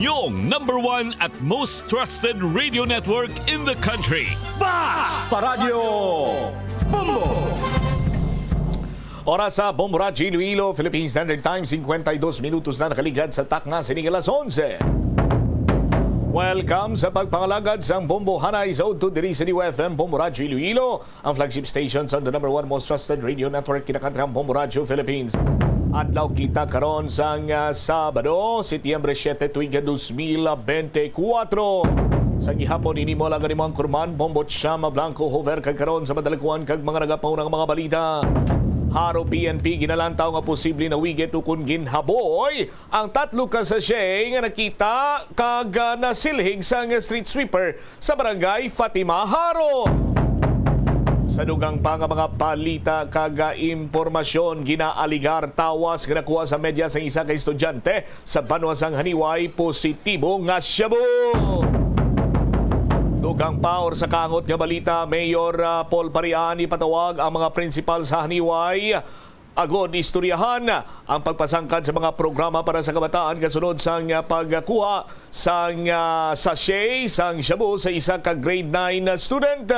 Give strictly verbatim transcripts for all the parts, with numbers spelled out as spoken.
Yung number one at most trusted radio network in the country. Basta Radyo Bombo! Oras sa Bombo Radyo Iloilo, Philippine Standard Time, cincuenta y dos minutos na nakaligad sa takna sining alas onse. Welcome sa pagpangalagad sang Bombo Hanay sa udto diri sa D Y F M Bombo Radyo Iloilo, ang flagship station sa the number one most trusted radio network, kinakantrang Bombo Radyo Philippines. Adlaw kita karon sang, ah, Sabado, Setyembre siete, tuig nga dos mil bente kuwatro. Sa gihapon, ini mo lang mo ang kurman, Bombo Chama Blanco Hover, kag karon sa madalakuan kag mga nagapauna nga mga balita. Haro P N P ginalantaw nga posible nawigit ukon ginhaboy ang tatlo ka sachet nga nakita kag, ah, nasilhig sang street sweeper sa Barangay Fatima, Jaro. Sa dugang pa nga mga balita kag, ah, impormasyon, ginaaligar tawas nga nakuha sa medyas ang isa ka estudyante sa banwa sang Janiuay positibo nga shabu. Dugang pa or sa kaangot nga balita, Mayor, ah, Paul Parian ipatawag ang mga prinsipal sa Janiuay agod istoryahan ang pagpasangkad sa mga programa para sa kabataan kasunod sang, ah, pagkuha sang, ah, sachet sang shabu sa isa ka grade nine na student.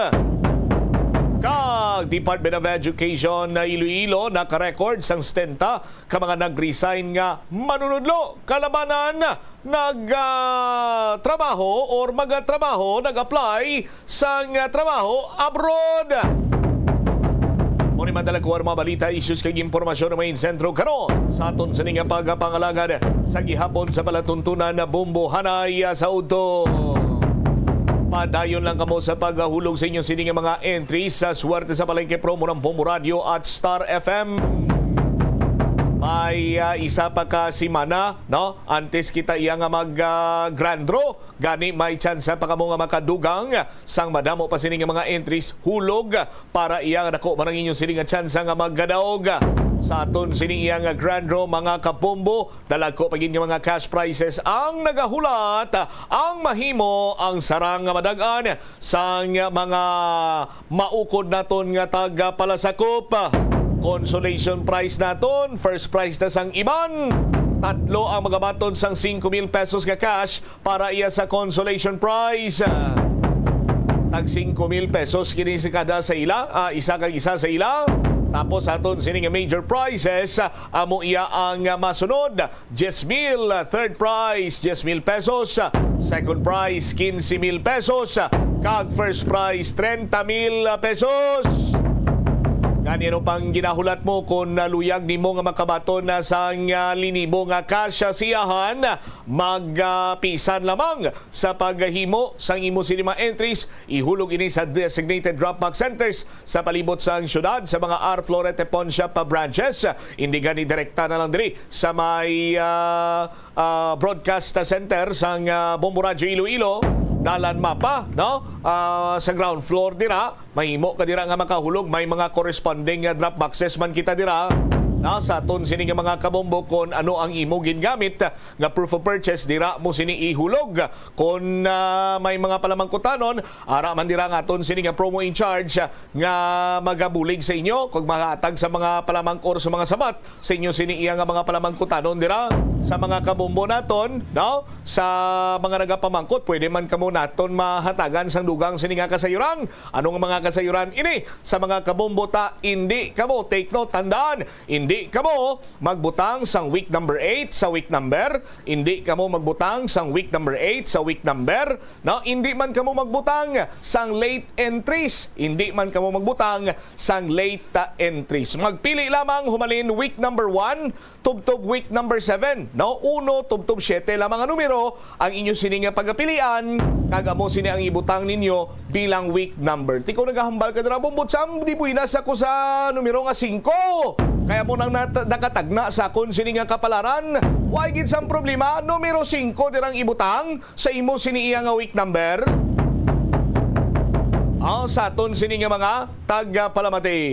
Kag Department of Education na Iloilo naka-record sang setenta ka mga nag-resign nga manunudlo kalabanan nag, ah, trabaho or magatrabaho, nag-apply sang, ah, trabaho abroad. Mo ni madala ko ang mga balita, issues kag impormasyon nga may sentro karon sa aton sini nga pagpangalagad sa gihapon sa palatuntunan na Bombo Hanay, ah, sa udto. Padayon lang kamo sa paghulog sa inyo sini nga mga entries sa Swerte sa Palengke promo ng Bombo Radio at Star F M. May, ah, isa pa ka semana, no? Antes kita iya nga mag, ah, grand draw, gani may tsansa pa kamo nga makadugang sang madamo pa sini nga mga entries hulog para iya nga dako man ang inyo sini nga tsansa nga magkadaog. Sa aton sini iya nga grand draw, mga kabombo, dalagko pa gid nga mga cash prizes ang nagahulat, ang mahimo ang sarang nga madag-an sang mga maukod naton nga tagapalasakop. Consolation prize naton, first prize na sang iban. Tatlo ang magabaton sang singko mil pesos nga cash para iya sa consolation prize. Tag singko mil pesos kini sa kada sa ila, ah, isa kag isa sa ila. Tapos aton sini nga major prizes, ah, amo iya ang, ah, masunod. Diyes mil, third prize, diyes mil pesos. Second prize, quince mil pesos. Kag first prize, treinta mil pesos. Gani, ano pang ginahulat mo? Kung naluyag nimo nga makabaton na sang, ah, linibo nga cash sa siyahan, mag, ah, pisan lamang sa paghimo sang imo sini mga entries. Ihulog ini sa designated drop box centers sa palibot sang syudad, sa mga R Florete Pawn Shop branches. Indi gani direkta na lang diri sa may, ah, ah, broadcast center sang, ah, Bombo Radyo Iloilo, dalan mapa, no? Ah, sa ground floor dira, mahimo ka dira nga makahulog. May mga corresponding, ah, drop boxes man kita dira. Na sa aton sini nga mga kabombo, kon ano ang imo gingamit nga proof of purchase, dira mo sini ihulog. Kon, ah, may mga palamangkutanon, ara man dira ang aton sini nga promo in charge, ah, nga magabulig sa inyo kag mahatag sa mga palamangkot sa mga sabat sa inyo sini iya nga mga palamangkutanon dira sa mga kabombo naton, no? Sa mga nagapamangkot, pwede man kamo naton mahatagan sang dugang sini nga kasayuran. Ano nga mga kasayuran ini? Sa mga kabombo ta, indi kamo, take note, tandaan, indi kamo magbutang sang week number eight sa week number, indi kamo magbutang sang week number eight sa week number, no? Indi man kamo magbutang sang late entries, indi man kamo magbutang sang late, ah, entries. Magpili lamang humalin week number one tubtob week number seven, no? Uno tubtob siete lamang ang numero ang inyo sini nga pagapilian, kag amo sini ang ibutang ninyo bilang week number. Ti kon nagahambal ka dira, Bombot, sam, di buenas ako sa numero nga singko. Kaya mo nang nat-, nakatagna sa akon sini nga kapalaran. Way gid sang problema, numero singko dirang ibutang sa imo sini iya nga week number. Ang sa aton sini nga mga tagapalamati.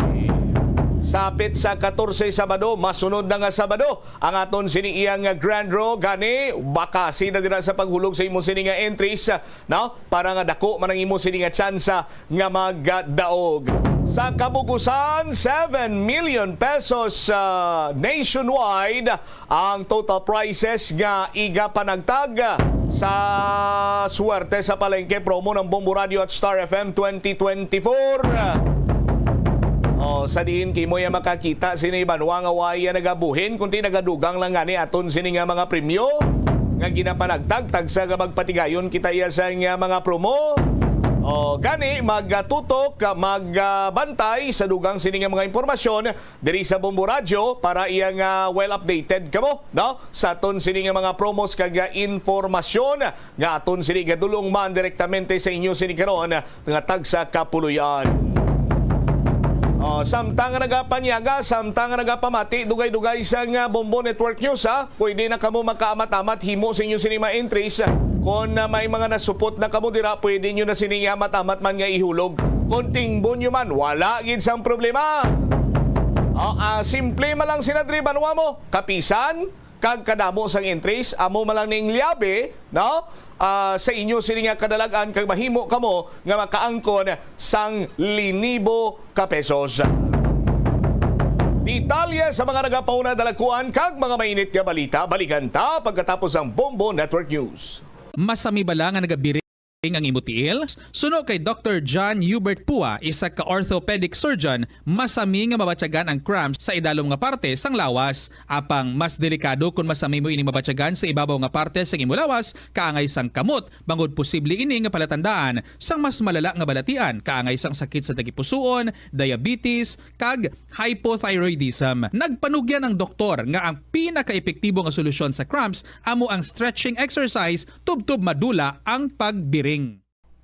Sapit sa katorse Sabado, masunod na nga Sabado, ang aton sini iyang Grand Draw. Gani, bakasi na dira sa paghulog sa imo sini nga entries, no? Para nga dako man ang imo sini nga tsansa nga magdaog. Sa kabugusan, seven million pesos, ah, nationwide ang total prizes nga igapanagtag sa Swerte sa Palengke promo ng Bombo Radio at Star F M twenty twenty-four. O, sa diin kamo ya makakita sini banwa nga way ya nagabuhin, kundi nagadugang lang gani aton sini nga mga premyo nga ginapanagtag, tagsa nga magpatigayon kita iya sa nga mga promo. O, gani, magtutok, magbantay sa dugang sini nga mga impormasyon diri sa Bombo Radyo para iya nga well updated kamo, no? Sa aton sini nga mga promos kag, ah, informasyon nga aton sini gadulong man direktamente sa inyo sini karon nga tagsa ka puloy-an. Oh, samtang nga nagapanyaga, samtang nga nagapamati, dugay-dugay sa nga Bombo Network News, ha? Pwede na kamo makaamat-amat himo sa inyo sini mga entries. Kung, ah, may mga nasupot na kamo dira, pwede nyo na sini amat-amat man nga ihulog. Kung tingbo nyo man, wala gid sang problema. Ah, ah, simple man lang sina diri banwa mo. Kapisan, kag kadamo sang entries, amo man lang ning liabe, no? Ah, sa inyo sini nga kadalag-an kag mahimo kamo nga makaangkon sang linibo ka pesos. Detalye sa mga nagapauna, dalagkuan kag mga mainit nga balita, balikan ta pagkatapos ang Bombo Network News. Masami bala nga nagabiring ang imo tiil? Suno kay Doktor John Hubert Pua, isa ka orthopedic surgeon, masami nga mabatyagan ang cramps sa idalom nga parte sang lawas. Apang mas delikado kon masami mo ini mabatyagan sa ibabaw nga parte sang imo lawas, kaangay sang kamot, bangod posible ini nga palatandaan sang mas malala nga balatian, kaangay sang sakit sa tagipusoon, diabetes, kag hypothyroidism. Nagpanugyan ang doktor nga ang pinakaepektibo nga solusyon sa cramps amo ang stretching exercise tubtob madula ang pagbiring.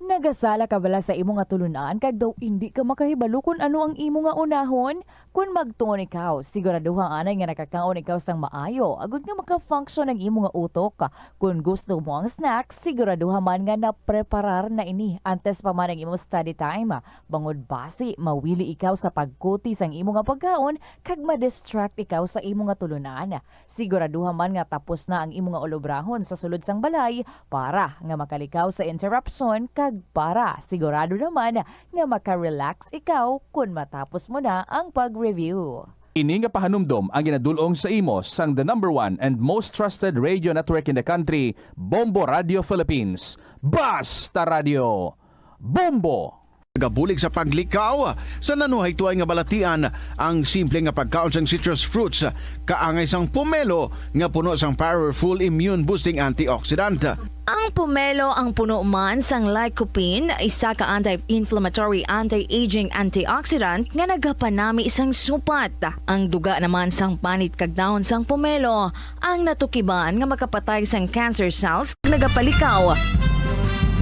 Nagasala ka bala sa imo nga tulunan kag daw indi ka makahibalo kon ano ang imo nga unahon? Kon magtuon ikaw, siguraduha anay nga nakakaon ikaw sang maayo agod nga maka-function ang imo nga utok. Kon gusto mo ang snack, siguraduha man nga napreparar na ini antes pa man ang imo study time. Bangod basi, mawili ikaw sa pagkuti sang imo nga pagkaon kag ma-distract ikaw sa imo nga tulunan. Siguraduha man nga tapos na ang imo nga ulobrahon sa sulod sang balay para nga makalikaw sa interruption kag para sigurado naman nga maka-relax ikaw kon matapos mo na ang pag-review. Ini nga pahanumdom ang ginadul-ong sa imo sang the number one and most trusted radio network in the country, Bombo Radio Philippines. Basta Radio, Bombo! Nagabulig sa paglikaw sa nanuhaytoy nga balatian ang simple nga pagkaon sang citrus fruits, kaangay sang pomelo nga puno sang powerful immune boosting antioxidant. Ang pomelo ang puno man sang lycopene, isa ka anti-inflammatory, anti-aging antioxidant nga nagapanami sang supat. Ang duga naman sang panit kag dahon sang pomelo ang natukiban nga makapatay sang cancer cells. Nagapalikaw.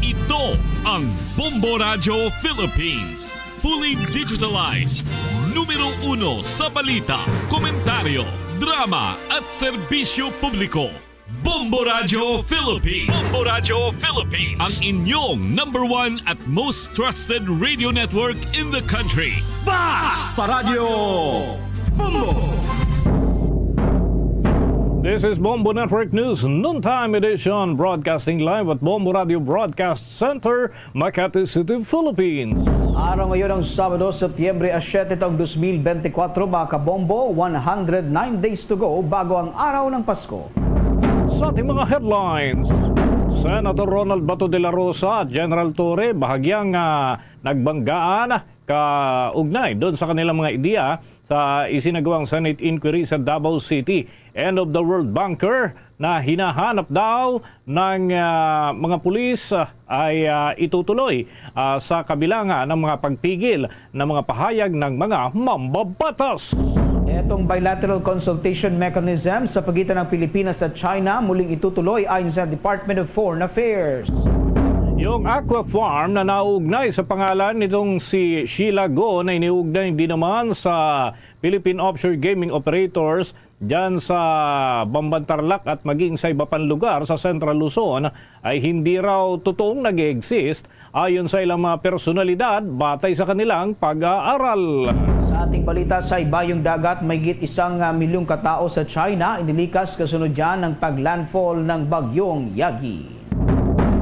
Ito ang Bombo Radyo Philippines. Fully digitalized. Numero uno sa balita, komentaryo, drama at serbisyo publiko. Bombo Radyo Philippines. Bombo Radyo Philippines. Ang inyong number one at most trusted radio network in the country. Basta Radyo Bombo! This is Bombo Network News Noontime Edition, broadcasting live at Bombo Radio Broadcast Center, Makati City, Philippines. Araw ngayon ang Sabado, Setyembre a siete taong dos mil bente kwatro, mga kabombo, one hundred nine days to go bago ang araw ng Pasko. Sa ating mga headlines, Senator Ronald Bato de la Rosa at General Torre bahagyang, ah, nagbanggaan kaugnay doon sa kanilang mga ideya sa isinagawang Senate inquiry sa Davao City. End of the world bunker na hinahanap daw ng, ah, mga pulis, ah, ay, ah, itutuloy, ah, sa kabilangan ng mga pagpigil ng mga pahayag ng mga mambabatas. Itong bilateral consultation mechanism sa pagitan ng Pilipinas at China muling itutuloy ayon sa Department of Foreign Affairs. Yung aqua farm na nauugnay sa pangalan nitong si Sheila Go na iniugnay din naman sa Philippine Offshore Gaming Operators dyan sa Bamban Tarlac at maging sa iba pang lugar sa Central Luzon ay hindi raw totoong nag-exist ayon sa ilang mga personalidad batay sa kanilang pag-aaral. Ating balita sa ibayong dagat, mahigit isang, ah, milyong katao sa China inilikas kasunod yan ng pag-landfall ng Bagyong Yagi.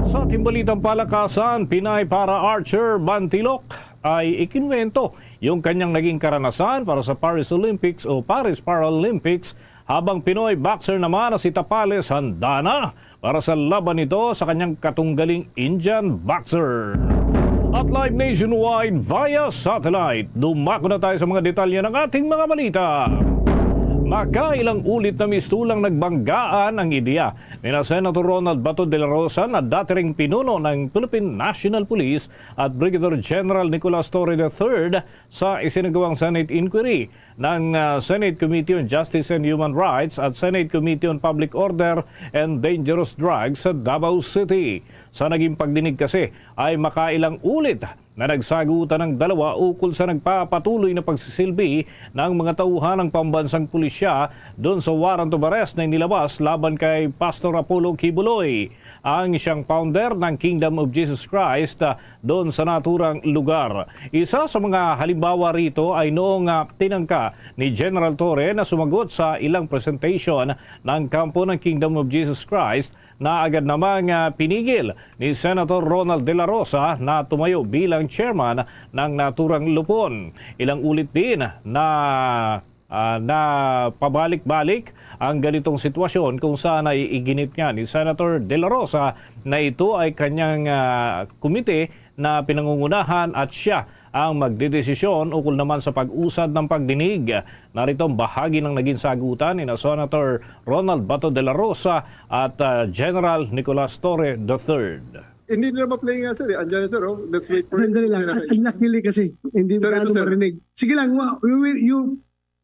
Sa ating balitang palakasan, Pinay para Archer Bantilok ay ikinwento yung kanyang naging karanasan para sa Paris Olympics o Paris Paralympics, habang Pinoy boxer naman na si Tapales handa na para sa laban nito sa kanyang katunggaling Indian boxer. At live nationwide via satellite, dumako na tayo sa mga detalye ng ating mga balita. Makailang ulit na mistulang nagbanggaan ang ideya ni na Senator Ronald Bato de la Rosa na dati ring pinuno ng Philippine National Police at Brigadier General Nicolas Torre the third sa isinagawang Senate inquiry ng, ah, Senate Committee on Justice and Human Rights at Senate Committee on Public Order and Dangerous Drugs sa Davao City. Sa naging pagdinig kasi ay makailang ulit na nagsagutan ang dalawa ukol sa nagpapatuloy na pagsisilbi ng mga tauhan ng pambansang pulisya doon sa warrant of arrest na inilabas laban kay Pastor Apollo Kibuloy, ang siyang founder ng Kingdom of Jesus Christ, ah, doon sa naturang lugar. Isa sa mga halimbawa rito ay noong, ah, tinangka ni General Torre na sumagot sa ilang presentation ng kampo ng Kingdom of Jesus Christ na agad namang, ah, pinigil ni Senator Ronald De La Rosa na tumayo bilang chairman ng naturang lupon. Ilang ulit din na, ah, na pabalik-balik ang ganitong sitwasyon kung saan ay iginit nga ni Senator De La Rosa na ito ay kanyang, ah, komite na pinangungunahan at siya ang magdedesisyon ukol naman sa pag-usad ng pagdinig. Narito ang bahagi ng naging sagutan ni na Senator Ronald Bato de la Rosa at, ah, General Nicolas Torre the third. Hindi na ma-play nga, sir. Eh. Andiyan na, sir. Oh. Let's wait for Sandali it. lang. Hindi na Unluckily kasi, hindi Sir, gaano ito, sir. marinig. Sige lang, wa- you, will- you,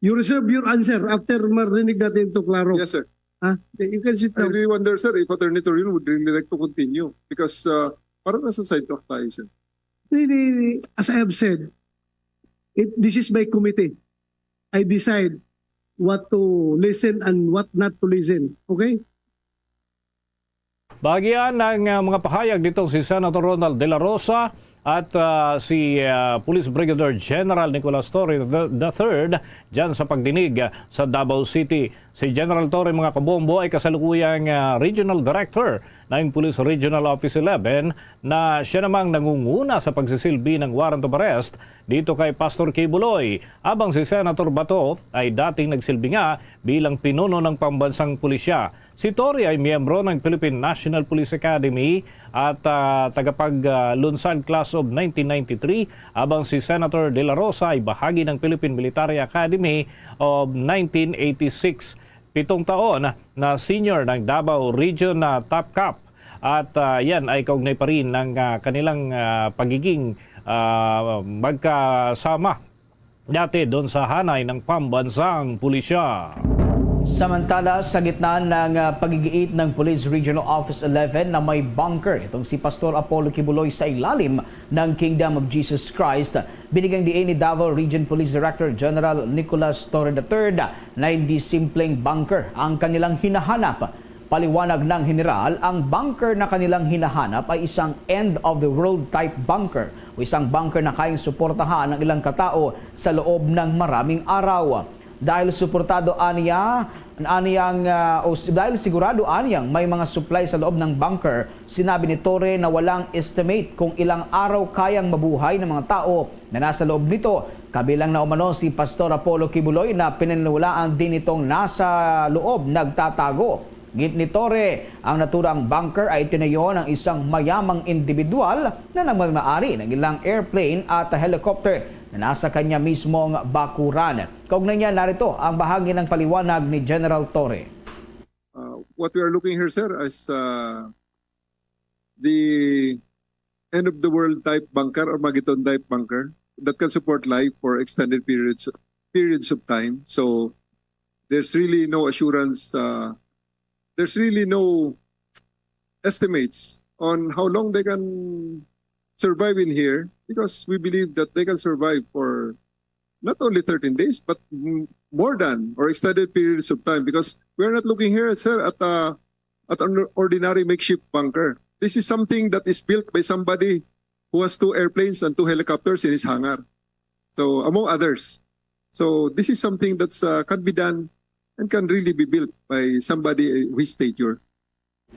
you reserve your answer after marinig natin ito klaro. Yes, sir. Ha? You can sit I down. really wonder, sir, if Attorney Torino would really like to continue because uh, parang nasa sidetrack tayo, sir. Hindi, as I have said, it, this is my committee. I decide what to listen and what not to listen. Okay? Bagian ng, ah, mga pahayag nitong si Senator Ronald De La Rosa at, ah, si, ah, Police Brigadier General Nicolas Torre the, the third dyan sa pagdinig, ah, sa Davao City. Si General Torre, mga kabombo, ay kasalukuyang, ah, Regional Director ng Police Regional Office eleven na siya namang nangunguna sa pagsisilbi ng warrant of arrest dito kay Pastor Kibuloy, habang si Senator Bato ay dating nagsilbi nga bilang pinuno ng pambansang pulisya. Si Torre ay miyembro ng Philippine National Police Academy at, ah, tagapaglunsad class of nineteen ninety-three, habang si Senator De La Rosa ay bahagi ng Philippine Military Academy of nineteen eighty-six. Pitong taon na senior ng Davao Region na Top Cop. At, ah, yan ay kaugnay pa rin ng, ah, kanilang, ah, pagiging, ah, magkasama dati doon sa hanay ng pambansang pulisya. Samantala, sa gitna ng, ah, pag-igiit ng Police Regional Office eleven na may bunker itong si Pastor Apollo Kibuloy sa ilalim ng Kingdom of Jesus Christ, binigyang diin ni Davao Region Police Director General Nicolas Torre the third na hindi simpleng bunker ang kanilang hinahanap. Paliwanag ng General, ang bunker na kanilang hinahanap ay isang end-of-the-world type bunker o isang bunker na kayang suportahan ang ilang katao sa loob ng maraming araw. Dahil suportado aniya, aniyang, ah, o s- dahil sigurado aniyang may mga supply sa loob ng bunker, sinabi ni Torre na walang estimate kung ilang araw kayang mabuhay ng mga tao na nasa loob nito. Kabilang na umano si Pastor Apollo Kibuloy na pinaniwalaan din itong nasa loob nagtatago. Gid ni Torre, ang naturang bunker ay itinayo ng isang mayamang individual na nagmamay-ari ng ilang airplane at helicopter na nasa kanya mismong bakuran. Kaugnay niya, narito ang bahagi ng paliwanag ni General Torre. Uh, what we are looking here, sir, is uh, the end of the world type bunker or Mageddon type bunker that can support life for extended periods periods of time. So there's really no assurance. Uh, there's really no estimates on how long they can survive in here because we believe that they can survive for not only thirteen days but m- more than or extended periods of time because we're not looking here, sir, at a at an ordinary makeshift bunker. This is something that is built by somebody who has two airplanes and two helicopters in his hangar. So, among others. So this is something that's uh, can be done and can really be built by somebody of his stature.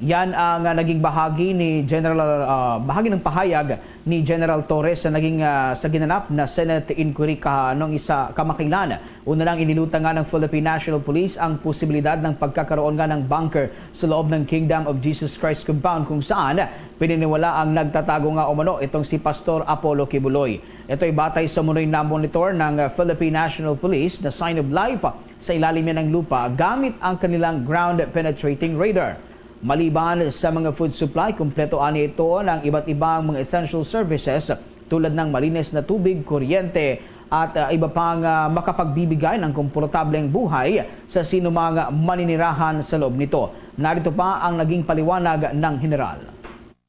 Yan ang ah, naging bahagi ni General ah, bahagi ng pahayag ni General Torres sa naging ah, sa ginanap na Senate inquiry kahanong isa kamakailan. Una lang, inilutangan ng Philippine National Police ang posibilidad ng pagkakaroon nga ng bunker sa loob ng Kingdom of Jesus Christ Compound, kung saan pininiwala ang nagtatago nga umano itong si Pastor Apollo Kibuloy. Ito'y batay sa umunoy na monitor ng ah, Philippine National Police na Sign of Life sa ilalim niya ng lupa gamit ang kanilang ground penetrating radar. Maliban sa mga food supply, kumpleto ani ito ng iba't ibang mga essential services tulad ng malinis na tubig, kuryente, at ah, iba pang ah, makapagbibigay ng komportableng buhay sa sinumang maninirahan sa loob nito. Narito pa ang naging paliwanag ng General.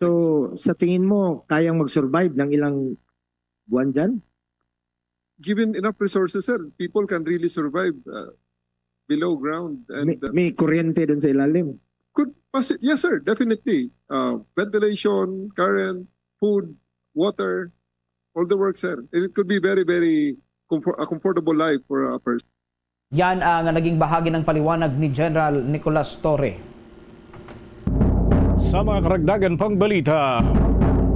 So, sa tingin mo, kayang mag-survive ng ilang buwan dyan? Given enough resources, sir, people can really survive uh, below ground. May, And uh, may kuryente dun sa ilalim. Could pass it. Yes, sir, definitely. Uh, ventilation, current, food, water, all the work, sir. And it could be very, very comfort, a comfortable life for a person. Yan ang naging bahagi ng paliwanag ni General Nicolas Torre. Sa mga karagdagan pang balita,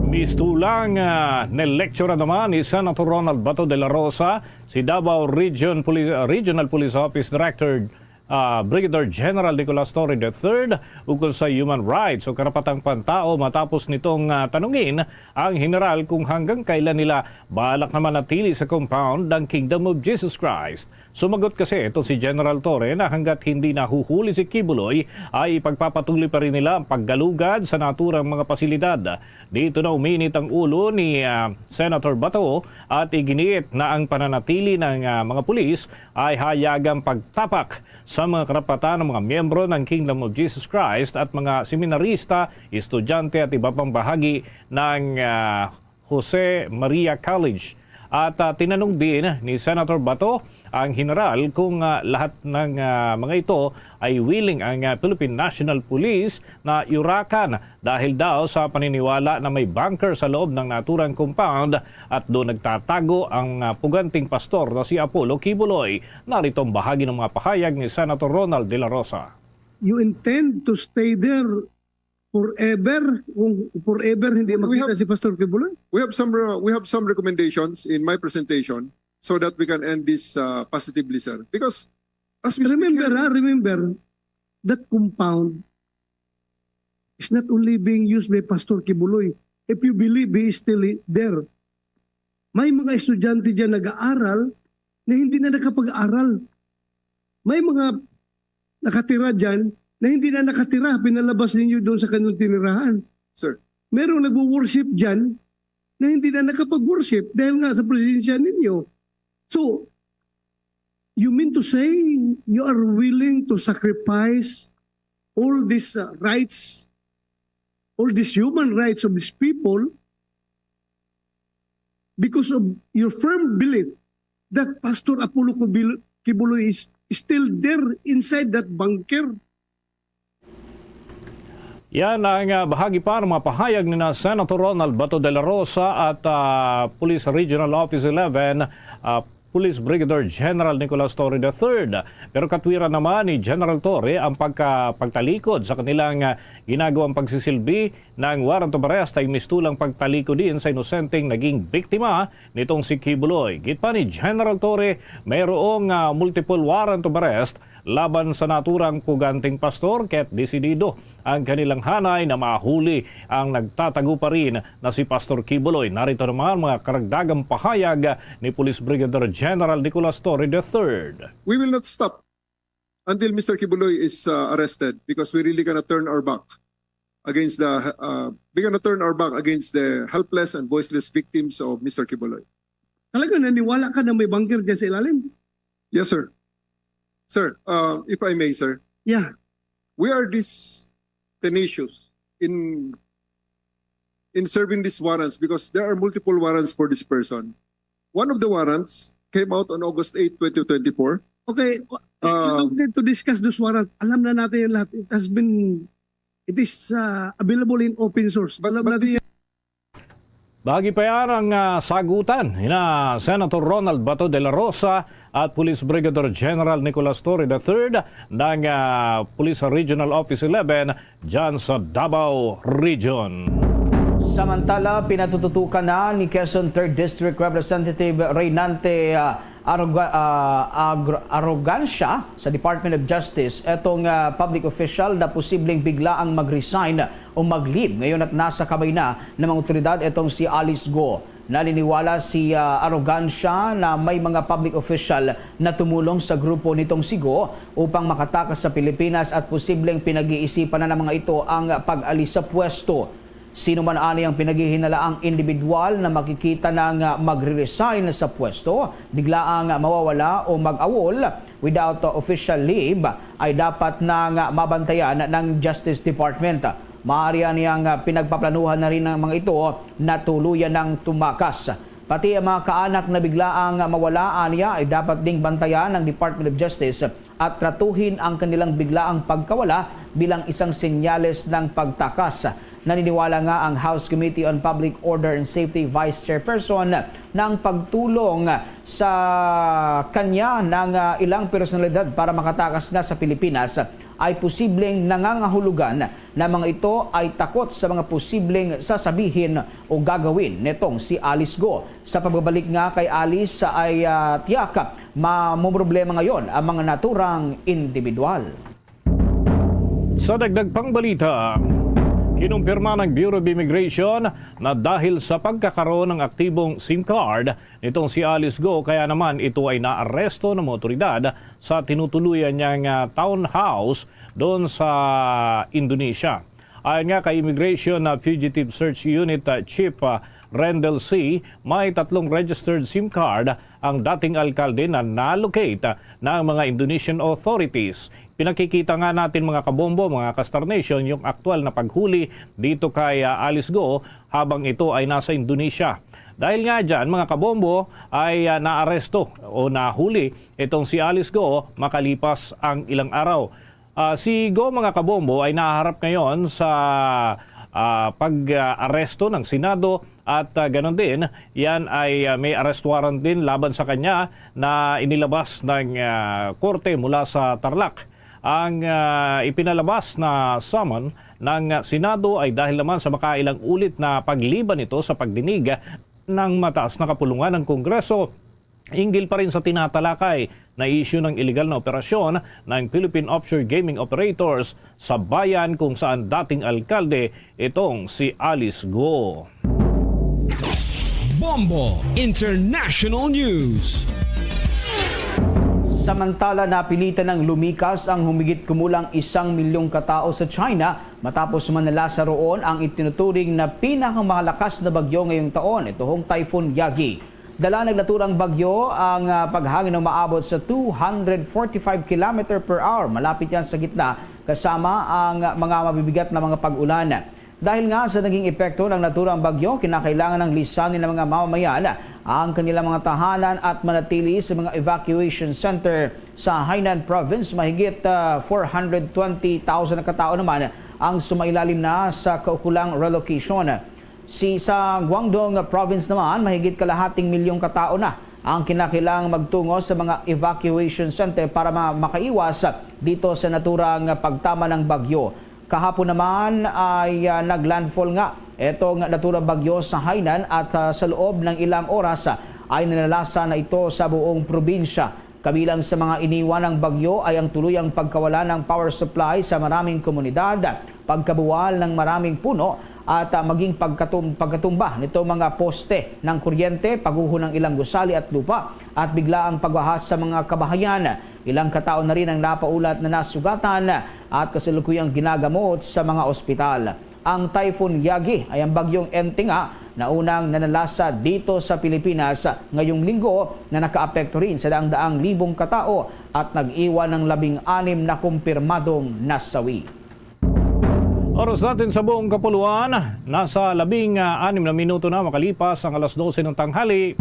mistulang uh, nelektura naman ni Senator Ronald Bato de la Rosa si Davao Region Poli- Regional Police Office Director uh, Brigadier General Nicolas Torre the third ukol sa human rights o karapatang pantao matapos nitong uh, tanungin ang general kung hanggang kailan nila balak na manatili sa compound ng Kingdom of Jesus Christ. Sumagot kasi ito si General Torre na hanggat hindi nahuhuli si Kibuloy ay ipagpapatuloy pa rin nila ang paggalugad sa naturang mga pasilidad. Dito na uminit ang ulo ni uh, Senator Bato at iginiit na ang pananatili ng uh, mga pulis ay hayagang pagtapak sa mga karapatan ng mga miyembro ng Kingdom of Jesus Christ at mga seminarista, estudyante at iba pang bahagi ng uh, Jose Maria College. At uh, tinanong din ni Senator Bato ang general kung uh, lahat ng uh, mga ito ay willing ang uh, Philippine National Police na yurakan dahil daw sa paniniwala na may bunker sa loob ng naturang compound at doon nagtatago ang uh, puganting pastor na si Apollo Kibuloy. Narito ang bahagi ng mga pahayag ni Senator Ronald De La Rosa. You intend to stay there forever? Kung forever hindi makita si Pastor Kibuloy? We have some uh, we have some recommendations in my presentation so that we can end this uh, positively, sir. Because as we Remember, speak, ha, remember, that compound is not only being used by Pastor Kibuloy. If you believe he is still there, may mga estudyante dyan nag-aaral na hindi na nakapag-aral. May mga nakatira dyan na hindi na nakatira, pinalabas ninyo doon sa kanilang tinirahan. Sir. Merong nagwo-worship dyan na hindi na nakapag-worship dahil nga sa presensya ninyo. So, you mean to say you are willing to sacrifice all these uh, rights, all these human rights of these people because of your firm belief that Pastor Apollo Kibuloy is still there inside that bunker? Yan ang uh, bahagi pa ng mga pahayag ni na Senator Ronald Bato de la Rosa at uh, Police Regional Office eleven, uh, Police Brigadier General Nicolas Torre the third. Pero katwiran naman ni General Torre ang pagka, pagtalikod sa kanilang uh, ginagawang pagsisilbi ng warrant of arrest ay mistulang pagtalikod din sa inosenteng naging biktima nitong si Kibuloy. Git pa ni General Torre, mayroong uh, multiple warrant of arrest laban sa naturang puganting pastor, kaya't desidido ang kanilang hanay na mahuli ang nagtatago pa rin na si Pastor Kibuloy. Narito naman mga karagdagang pahayag ni Police Brigadier General Nicolas Torre the third. We will not stop until Mister Kibuloy is uh, arrested because we really gonna turn our back against the uh, we gonna turn our back against the helpless and voiceless victims of Mister Kibuloy. Talaga naniwala ka na may bunker dyan sa ilalim? Yes, sir. Sir, uh, if I may, sir. Yeah. We are this tenacious in in serving these warrants because there are multiple warrants for this person. One of the warrants came out on August eighth, twenty twenty-four. Okay, we don't need to discuss those warrants. Alam na natin yung lahat. It has been, it is uh, available in open source. But, Alam but natin this Bahagi pa yan ang, ah, sagutan hina Senator Ronald Bato de la Rosa at Police Brigadier General Nicolas Torre the third ng, ah, Police Regional Office eleven dyan sa Davao Region. Samantala, pinatututukan na ni Quezon third District Representative Reynante, ah, Arroga-, ah, Agr-, Arrogancia sa Department of Justice etong, ah, public official na posibleng biglaang mag-resign o mag-leave. Ngayon at nasa kamay na ng mga otoridad etong si Alice Go. Naniniwala si, ah, Arrogancia na may mga public official na tumulong sa grupo nitong si Go upang makatakas sa Pilipinas at posibleng pinag-iisipan na ng mga ito ang pag-alis sa pwesto. Sino man ani ang pinaghihinalaang individual na makikita na nga magre-resign sa pwesto, biglaang mawawala o mag-awol without official leave ay dapat na nga mabantayan ng Justice Department. Maaari ani ang pinagpaplanuhan na rin ng mga ito na tuluyan ng tumakas. Pati ang mga kaanak na biglaang mawala ania ay dapat ding bantayan ng Department of Justice at tratuhin ang kanilang biglaang pagkawala bilang isang senyales ng pagtakas. Naniniwala nga ang House Committee on Public Order and Safety Vice Chairperson na ang pagtulong sa kanya ng, ah, ilang personalidad para makatakas na sa Pilipinas ay posibleng nangangahulugan na mga ito ay takot sa mga posibleng sasabihin o gagawin nitong si Alice Go. Sa pagbabalik nga kay Alice ay, ah, tiyak mamumroblema ngayon ang mga naturang individual. Sa dagdag pang balita, kinumpirma ng Bureau of Immigration na dahil sa pagkakaroon ng aktibong SIM card nitong si Alice Go, kaya naman ito ay naaresto ng mga otoridad sa tinutuluyan niyang, ah, townhouse doon sa Indonesia. Ayon nga kay Immigration, ah, Fugitive Search Unit, ah, Chief, ah, Rendel C, may tatlong registered SIM card ang dating alkalde na na-locate, ah, ng mga Indonesian authorities. Pinakikita nga natin, mga kabombo, mga ka-Star Nation, yung aktual na paghuli dito kay, ah, Alice Go habang ito ay nasa Indonesia. Dahil nga dyan, mga kabombo, ay, ah, naaresto o nahuli itong si Alice Go makalipas ang ilang araw. Ah, si Go, mga kabombo, ay nahaharap ngayon sa, ah, pag-aresto ng Senado at, ah, ganon din, yan ay, ah, may arrest warrant din laban sa kanya na inilabas ng, ah, korte mula sa Tarlac. Ang, ah, ipinalabas na summon ng Senado ay dahil naman sa makailang ulit na pagliban nito sa pagdinig ng mataas na kapulungan ng Kongreso hinggil pa rin sa tinatalakay na isyu ng iligal na operasyon ng Philippine Offshore Gaming Operators sa bayan kung saan dating alkalde itong si Alice Go. Bombo International News. Samantala, napilitan ng lumikas ang humigit kumulang isang milyong katao sa China matapos manalasa roon ang itinuturing na pinakamalakas na bagyo ngayong taon, ito hong Typhoon Yagi. Dala ng naturang bagyo ang, ah, paghangin na umaabot sa two hundred forty-five kilometer per hour. Malapit yan sa gitna, kasama ang mga mabibigat na mga pag-ulan. Dahil nga sa naging epekto ng naturang bagyo, kinakailangan ng lisanin ng mga mamamayan ang kanilang mga tahanan at manatili sa mga evacuation center sa Hainan Province. Mahigit, ah, four hundred twenty thousand na katao naman ang sumailalim na sa kaukulang relocation. Si, sa Guangdong Province naman, mahigit kalahating milyong katao na ang kinakailangang magtungo sa mga evacuation center para ma-, makaiwas dito sa naturang pagtama ng bagyo. Kahapon naman ay, ah, naglandfall nga etong naturang bagyo sa Hainan at, ah, sa loob ng ilang oras, ah, ay nanalasa na ito sa buong probinsya. Kabilang sa mga iniwan ng bagyo ay ang tuluyang pagkawala ng power supply sa maraming komunidad, pagkabuwal ng maraming puno at, ah, maging pagkatum-, pagkatumba nito mga poste ng kuryente, pagguho ng ilang gusali at lupa, at biglaang pagwahas sa mga kabahayan. Ilang katao na rin ang napaulat na nasugatan at kasalukuyang ginagamot sa mga ospital. Ang Typhoon Yagi ay ang bagyong Enteng nga naunang nanalasa dito sa Pilipinas ngayong linggo na nakaapekto rin sa daang-daang libong katao at nag-iwan ng labing anim na kumpirmadong nasawi. Oras natin sa buong kapuluan, nasa labing anim na minuto na makalipas ang alas dose ng tanghali.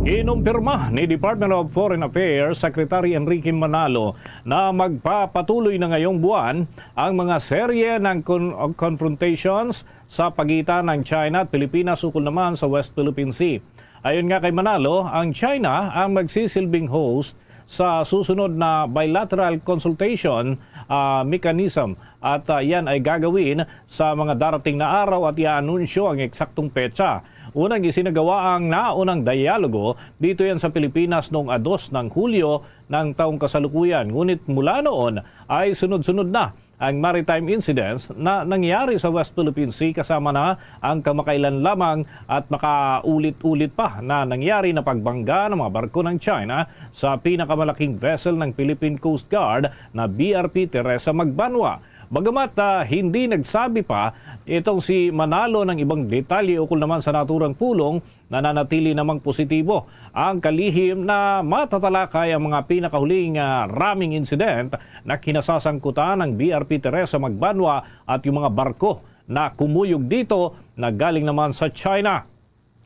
Kinumpirma ni Department of Foreign Affairs Secretary Enrique Manalo na magpapatuloy na ngayong buwan ang mga serye ng con- confrontations sa pagitan ng China at Pilipinas ukol naman sa West Philippine Sea. Ayon nga kay Manalo, ang China ang magsisilbing host sa susunod na bilateral consultation, ah, mechanism, at, ah, yan ay gagawin sa mga darating na araw at iaanunsyo ang eksaktong petsa. Unang isinagawa ang naunang dialogo dito yan sa Pilipinas noong a dos ng Hulyo ng taong kasalukuyan, ngunit mula noon ay sunod-sunod na ang maritime incidents na nangyari sa West Philippine Sea, kasama na ang kamakailan lamang at makaulit-ulit pa na nangyari na pagbangga ng mga barko ng China sa pinakamalaking vessel ng Philippine Coast Guard na B R P Teresa Magbanwa. Bagamat, ah, hindi nagsabi pa itong si Manalo ng ibang detalye ukol naman sa naturang pulong, nananatili namang positibo ang kalihim na matatalakay ang mga pinakahuling, ah, ramming incident na kinasasangkutan ng B R P Teresa Magbanwa at yung mga barko na kumuyog dito na galing naman sa China.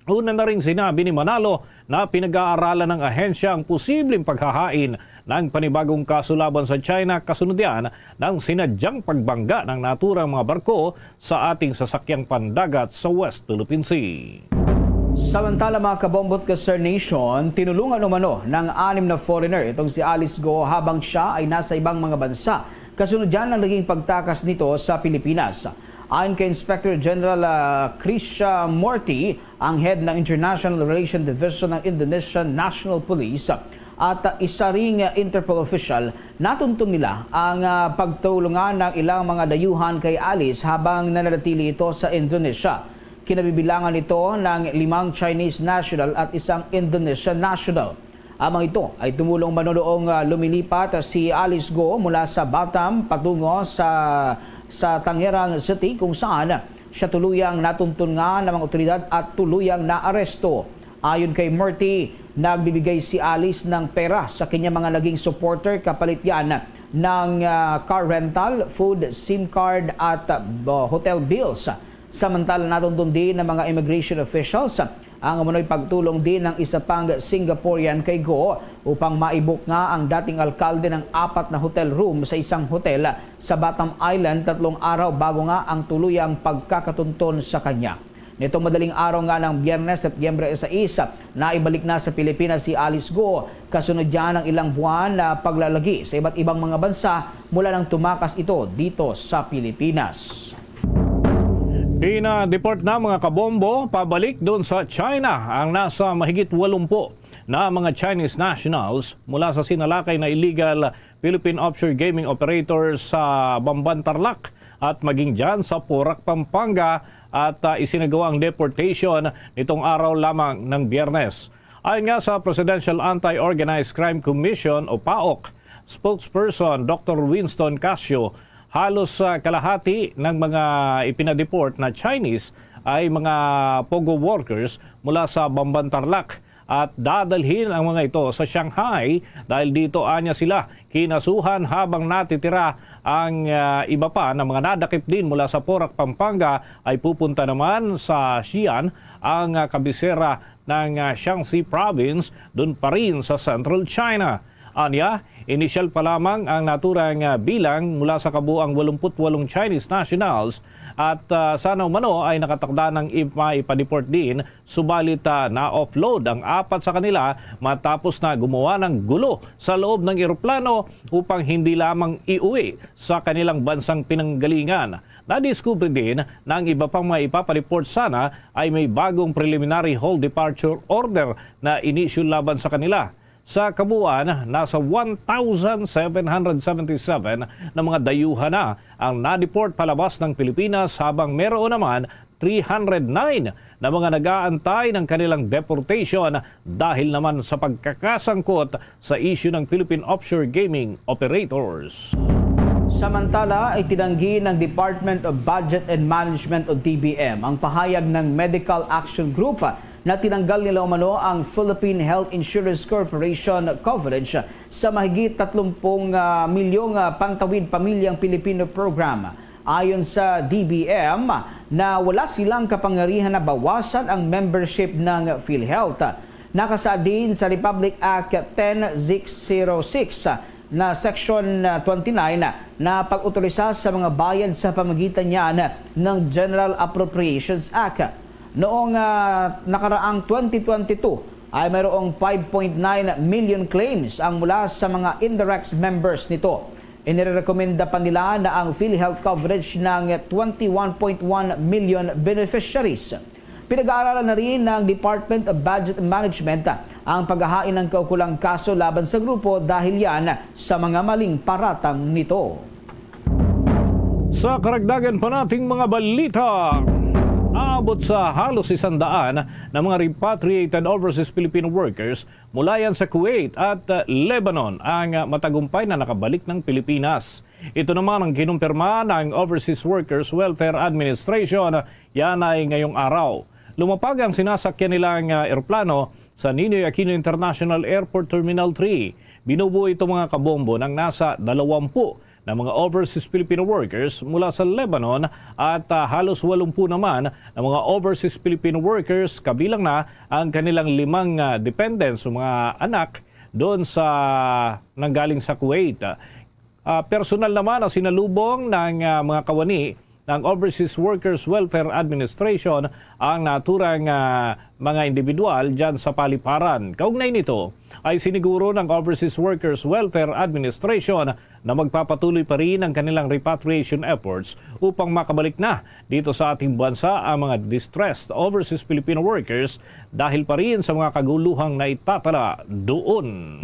Una na ring sinabi ni Manalo na pinag-aaralan ng ahensya ang posibleng paghahain ng panibagong kaso laban sa China kasunod yan ng sinadyang pagbangga ng naturang mga barko sa ating sasakyang pandagat sa West Philippine Sea. Samantala, mga kabombo at ka-Star Nation, tinulungan umano ng anim na foreigner itong si Alice Go habang siya ay nasa ibang mga bansa kasunod dyan ng naging pagtakas nito sa Pilipinas. Ayon kay Inspector General, ah, Krisha Morty, ang head ng International Relation Division ng Indonesian National Police, at, ah, isa ring, ah, Interpol official, natuntun nila ang, ah, pagtulungan ng ilang mga dayuhan kay Alice habang nananatili ito sa Indonesia. Kinabibilangan ito ng limang Chinese national at isang Indonesian national. Ang mga ito ay tumulong mano noong, ah, lumilipat si Alice Go mula sa Batam patungo sa, sa Tangerang City, kung saan siya tuluyang natuntun nga ng mga otoridad at tuluyang naaresto. Ayon kay Murty, nagbibigay si Alice ng pera sa kanya mga naging supporter kapalit yan ng, ah, car rental, food, SIM card at, ah, hotel bills. Samantala, natuntun din ng mga immigration officials ang umano'y pagtulong din ng isa pang Singaporean kay Go upang maibok nga ang dating alkalde ng apat na hotel room sa isang hotel sa Batam Island tatlong araw bago nga ang tuluyang pagkakatunton sa kanya. Nitong madaling araw nga ng Biyernes, Setyembre sais, naibalik na sa Pilipinas si Alice Go kasunod dyan ng ilang buwan na paglalagi sa iba't ibang mga bansa mula nang tumakas ito dito sa Pilipinas. Pina-deport na, mga kabombo, pabalik doon sa China ang nasa mahigit walumpu na mga Chinese nationals mula sa sinalakay na illegal Philippine offshore gaming operators sa Bamban, Tarlac at maging dyan sa Porac, Pampanga at, ah, isinagawa ang deportation nitong araw lamang ng Biyernes. Ayon nga sa Presidential Anti-Organized Crime Commission o paok spokesperson Doctor Winston Casio, halos, ah, kalahati ng mga ipinadeport na Chinese ay mga POGO workers mula sa Bamban, Tarlac, at dadalhin ang mga ito sa Shanghai dahil dito anya sila kinasuhan, habang natitira ang, ah, iba pa na mga nadakip din mula sa Porac, Pampanga ay pupunta naman sa Xi'an, ang, ah, kabisera ng, ah, Shaanxi Province, dun pa rin sa Central China. Anya, inisyal pa lamang ang naturang, ah, bilang mula sa kabuang walumpu't walong Chinese nationals at, ah, sana umano ay nakatakda ng ip-, maipadeport din, subalit, ah, na-offload ang apat sa kanila matapos na gumawa ng gulo sa loob ng eroplano upang hindi lamang iuwi sa kanilang bansang pinanggalingan. Nadiskubre din na ang iba pang mga ipapareport sana ay may bagong preliminary hold departure order na inisyu laban sa kanila. Sa kabuuan, nasa one thousand seven hundred seventy-seven na mga dayuhan na ang na-deport palabas ng Pilipinas, habang meron naman three hundred nine na mga nag-aantay ng kanilang deportation dahil naman sa pagkakasangkot sa isyu ng Philippine offshore gaming operators. Samantala, itinanggi ng Department of Budget and Management o D B M ang pahayag ng Medical Action Group na tinanggal nila umano ang Philippine Health Insurance Corporation coverage sa mahigit tatlong milyong, ah, Pantawid Pamilyang Pilipino Program. Ayon sa D B M, na wala silang kapangyarihan na bawasan ang membership ng PhilHealth. Nakasaad din sa Republic Act ten six zero six na Section twenty-nine na pag-otorisa sa mga bayad sa pamagitan niyan ng General Appropriations Act. Noong, ah, nakaraang twenty twenty-two ay mayroong five point nine million claims ang mula sa mga indirect members nito. Inirekomenda pa nila na ang PhilHealth coverage ng twenty-one point one million beneficiaries. Pinag-aaralan na rin ng Department of Budget Management ang paghahain ng kaukulang kaso laban sa grupo dahil yan sa mga maling paratang nito. Sa karagdagan pa nating mga balita, aabot sa halos isang daan na mga repatriated overseas Filipino workers mula yan sa Kuwait at, uh, Lebanon ang, uh, matagumpay na nakabalik ng Pilipinas. Ito naman ang kinumpirma ng Overseas Workers Welfare Administration yan ay ngayong araw. Lumapag ang sinasakyan nilang, ah, eroplano sa Ninoy Aquino International Airport Terminal three. Binubuo ito, mga kabombo, ng nasa dalawampu na mga overseas Filipino workers mula sa Lebanon at, ah, halos walumpu naman na mga overseas Filipino workers, kabilang na ang kanilang limang, ah, dependents o mga anak doon sa nanggaling sa Kuwait. Ah, personal naman na sinalubong ng, ah, mga kawani ng Overseas Workers Welfare Administration ang naturang, ah, mga individual dyan sa paliparan. Kaugnay nito, ay siniguro ng Overseas Workers Welfare Administration na magpapatuloy pa rin ang kanilang repatriation efforts upang makabalik na dito sa ating bansa ang mga distressed overseas Filipino workers dahil pa rin sa mga kaguluhang naitatala doon.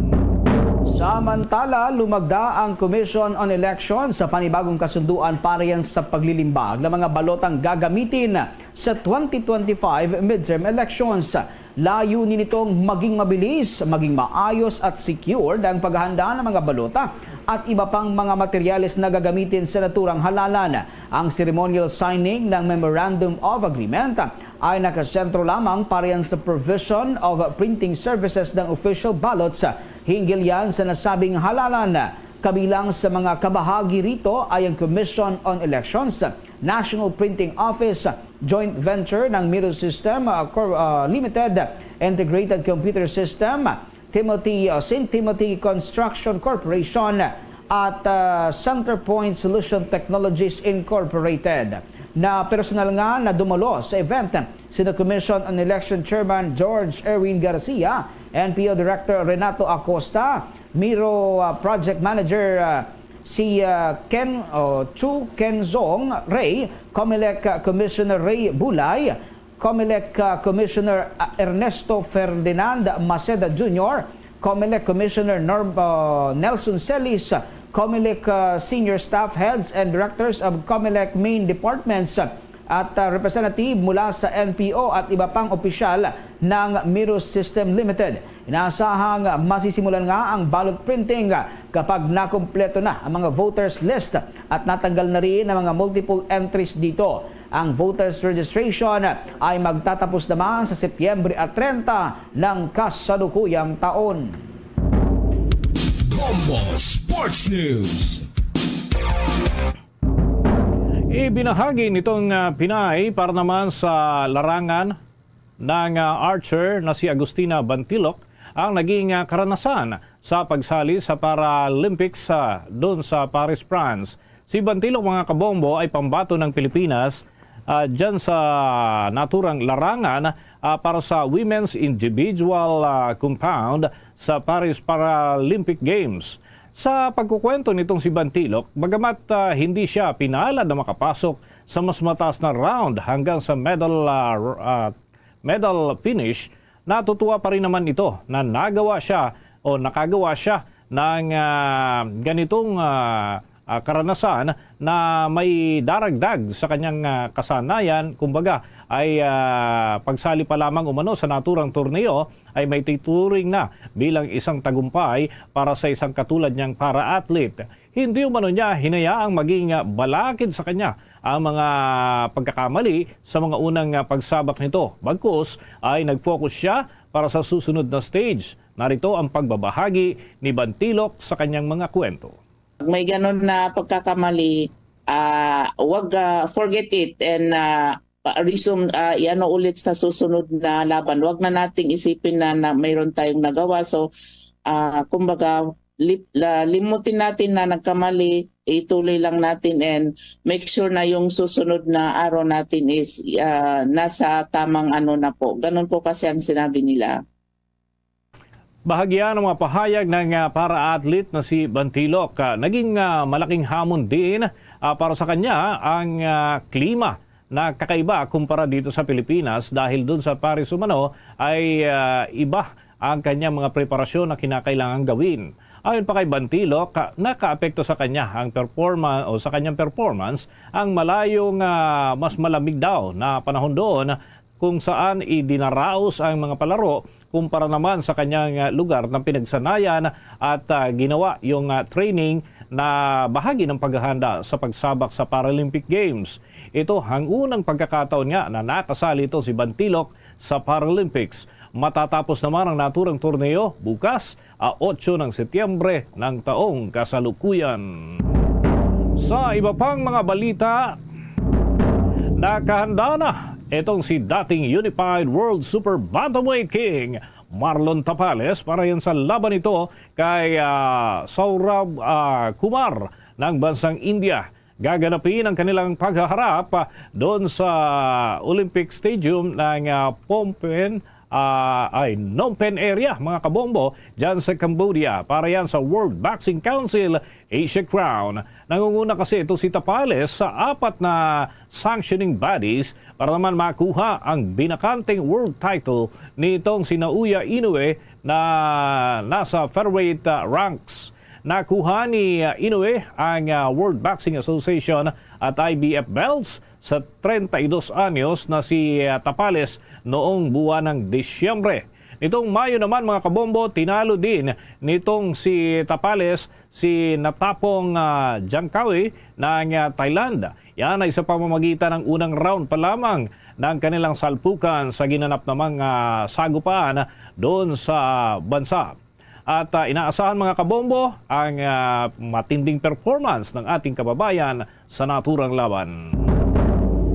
Samantala, lumagda ang Commission on Elections sa panibagong kasunduan para yan sa paglilimbag ng mga balotang gagamitin sa twenty twenty-five midterm elections. Layunin nitong maging mabilis, maging maayos at secured ang paghahanda ng mga balota at iba pang mga materyales na gagamitin sa naturang halalan. Ang ceremonial signing ng Memorandum of Agreement ay nakasentro lamang para yan sa provision of printing services ng official ballots. Hinggil yan sa nasabing halalan. Kabilang sa mga kabahagi rito ay ang Commission on Elections, National Printing Office, joint venture ng Miro System, uh, Cor-, uh, Limited, Integrated Computer System, Timothy, uh, Saint Timothy Construction Corporation, at, uh, Centerpoint Solution Technologies Incorporated. Na personal nga na dumalo sa event sina Commission on Election Chairman George Erwin Garcia, N P O Director Renato Acosta, Miro, uh, Project Manager, uh, si, uh, Ken, uh, Chu Kenzong Ray, Comelec, uh, Commissioner Ray Bulay, Comelec, uh, Commissioner, uh, Ernesto Ferdinand Maceda Junior, Comelec Commissioner Norm-, uh, Nelson Celis, Comelec, uh, Senior Staff Heads and Directors of Comelec Main Departments, at, uh, representative mula sa N P O at iba pang opisyal ng Miro System Limited. Inaasahang masisimulan nga ang ballot printing kapag nakumpleto na ang mga voters list at natanggal na rin ang mga multiple entries dito. Ang voters registration ay magtatapos naman sa Setyembre at treinta ng kasalukuyang taon. Bombo Sports News. Ibinahagi nitong, ah, Pinay para naman sa larangan ng, ah, archer na si Agustina Bantilok ang naging, ah, karanasan sa pagsali sa Paralympics, ah, doon sa Paris, France. Si Bantilok, mga kabombo, ay pambato ng Pilipinas, ah, dyan sa naturang larangan, ah, para sa Women's Individual, ah, Compound sa Paris Paralympic Games. Sa pagkukwento nitong si Bantilok, bagamat, ah, hindi siya pinalad na makapasok sa mas mataas na round hanggang sa medal, ah, r-, ah, medal finish, natutuwa pa rin naman ito na nagawa siya o nakagawa siya ng, ah, ganitong, ah, ah, karanasan na may daragdag sa kanyang, ah, kasanayan. Kumbaga, ay, ah, pagsali pa lamang umano sa naturang torneo ay may tituring na bilang isang tagumpay para sa isang katulad niyang para-athlete. Hindi umano niya hinayaang maging, ah, balakid sa kanya ang mga pagkakamali sa mga unang, ah, pagsabak nito. Bagkus ay nag-focus siya para sa susunod na stage. Narito ang pagbabahagi ni Bantilok sa kanyang mga kwento. Pag may ganun na pagkakamali, ah, wag, ah, forget it and, ah, pa-, resume, ah, iano ulit sa susunod na laban. Wag na nating isipin na, na mayroon tayong nagawa. So, ah, kumbaga, lip-, la-, limutin natin na nagkamali, ituloy lang natin and make sure na yung susunod na araw natin is, ah, nasa tamang ano na po. Ganun po kasi ang sinabi nila. Bahagya ng mga pahayag ng, ah, para-athlete na si Bantilok. Ah, naging, ah, malaking hamon din, ah, para sa kanya ang, ah, klima na kakaiba kumpara dito sa Pilipinas dahil dun sa Paris umano ay, ah, iba ang kanyang mga preparasyon na kinakailangang gawin. Ayon pa kay Bantilok, ah, nakaapekto sa kanya ang performa-, o sa kanyang performance ang malayong, ah, mas malamig daw na panahon doon kung saan idinaraos ang mga palaro kumpara naman sa kanyang, ah, lugar ng pinagsanayan at, ah, ginawa yung, ah, training na bahagi ng paghahanda sa pagsabak sa Paralympic Games. Ito ang unang pagkakataon nga na nakasali ito si Bantilok sa Paralympics. Matatapos naman ang naturang torneo bukas, ah, otso ng Setyembre ng taong kasalukuyan. Sa iba pang mga balita, nakahanda na itong si dating Unified World Super Bantamweight King Marlon Tapales para yan sa laban nito kay, ah, Saurabh, ah, Kumar ng bansang India. Gaganapin ang kanilang paghaharap, ah, doon sa Olympic Stadium ng, ah, Phnom Penh, ah, ay, Phnom Penh area, mga kabombo, dyan sa Cambodia. Para yan sa World Boxing Council Asia Crown. Nangunguna kasi ito si Tapales sa apat na sanctioning bodies para naman makuha ang binakanteng world title nitong si Naoya Inoue na nasa featherweight, ah, ranks. Nakuha ni, ah, Inoue ang, ah, World Boxing Association at I B F belts sa treinta y dos anyos na si, ah, Tapales noong buwan ng Disyembre. Nitong Mayo naman, mga kabombo, tinalo din nitong si Tapales si Natapong, ah, Jangkawi ng, ah, Thailand. Yan ay sa pamamagitan ng unang round pa lamang ng kanilang salpukan sa ginanap namang, ah, sagupan doon sa bansa. At, ah, inaasahan, mga kabombo, ang, ah, matinding performance ng ating kababayan sa naturang laban.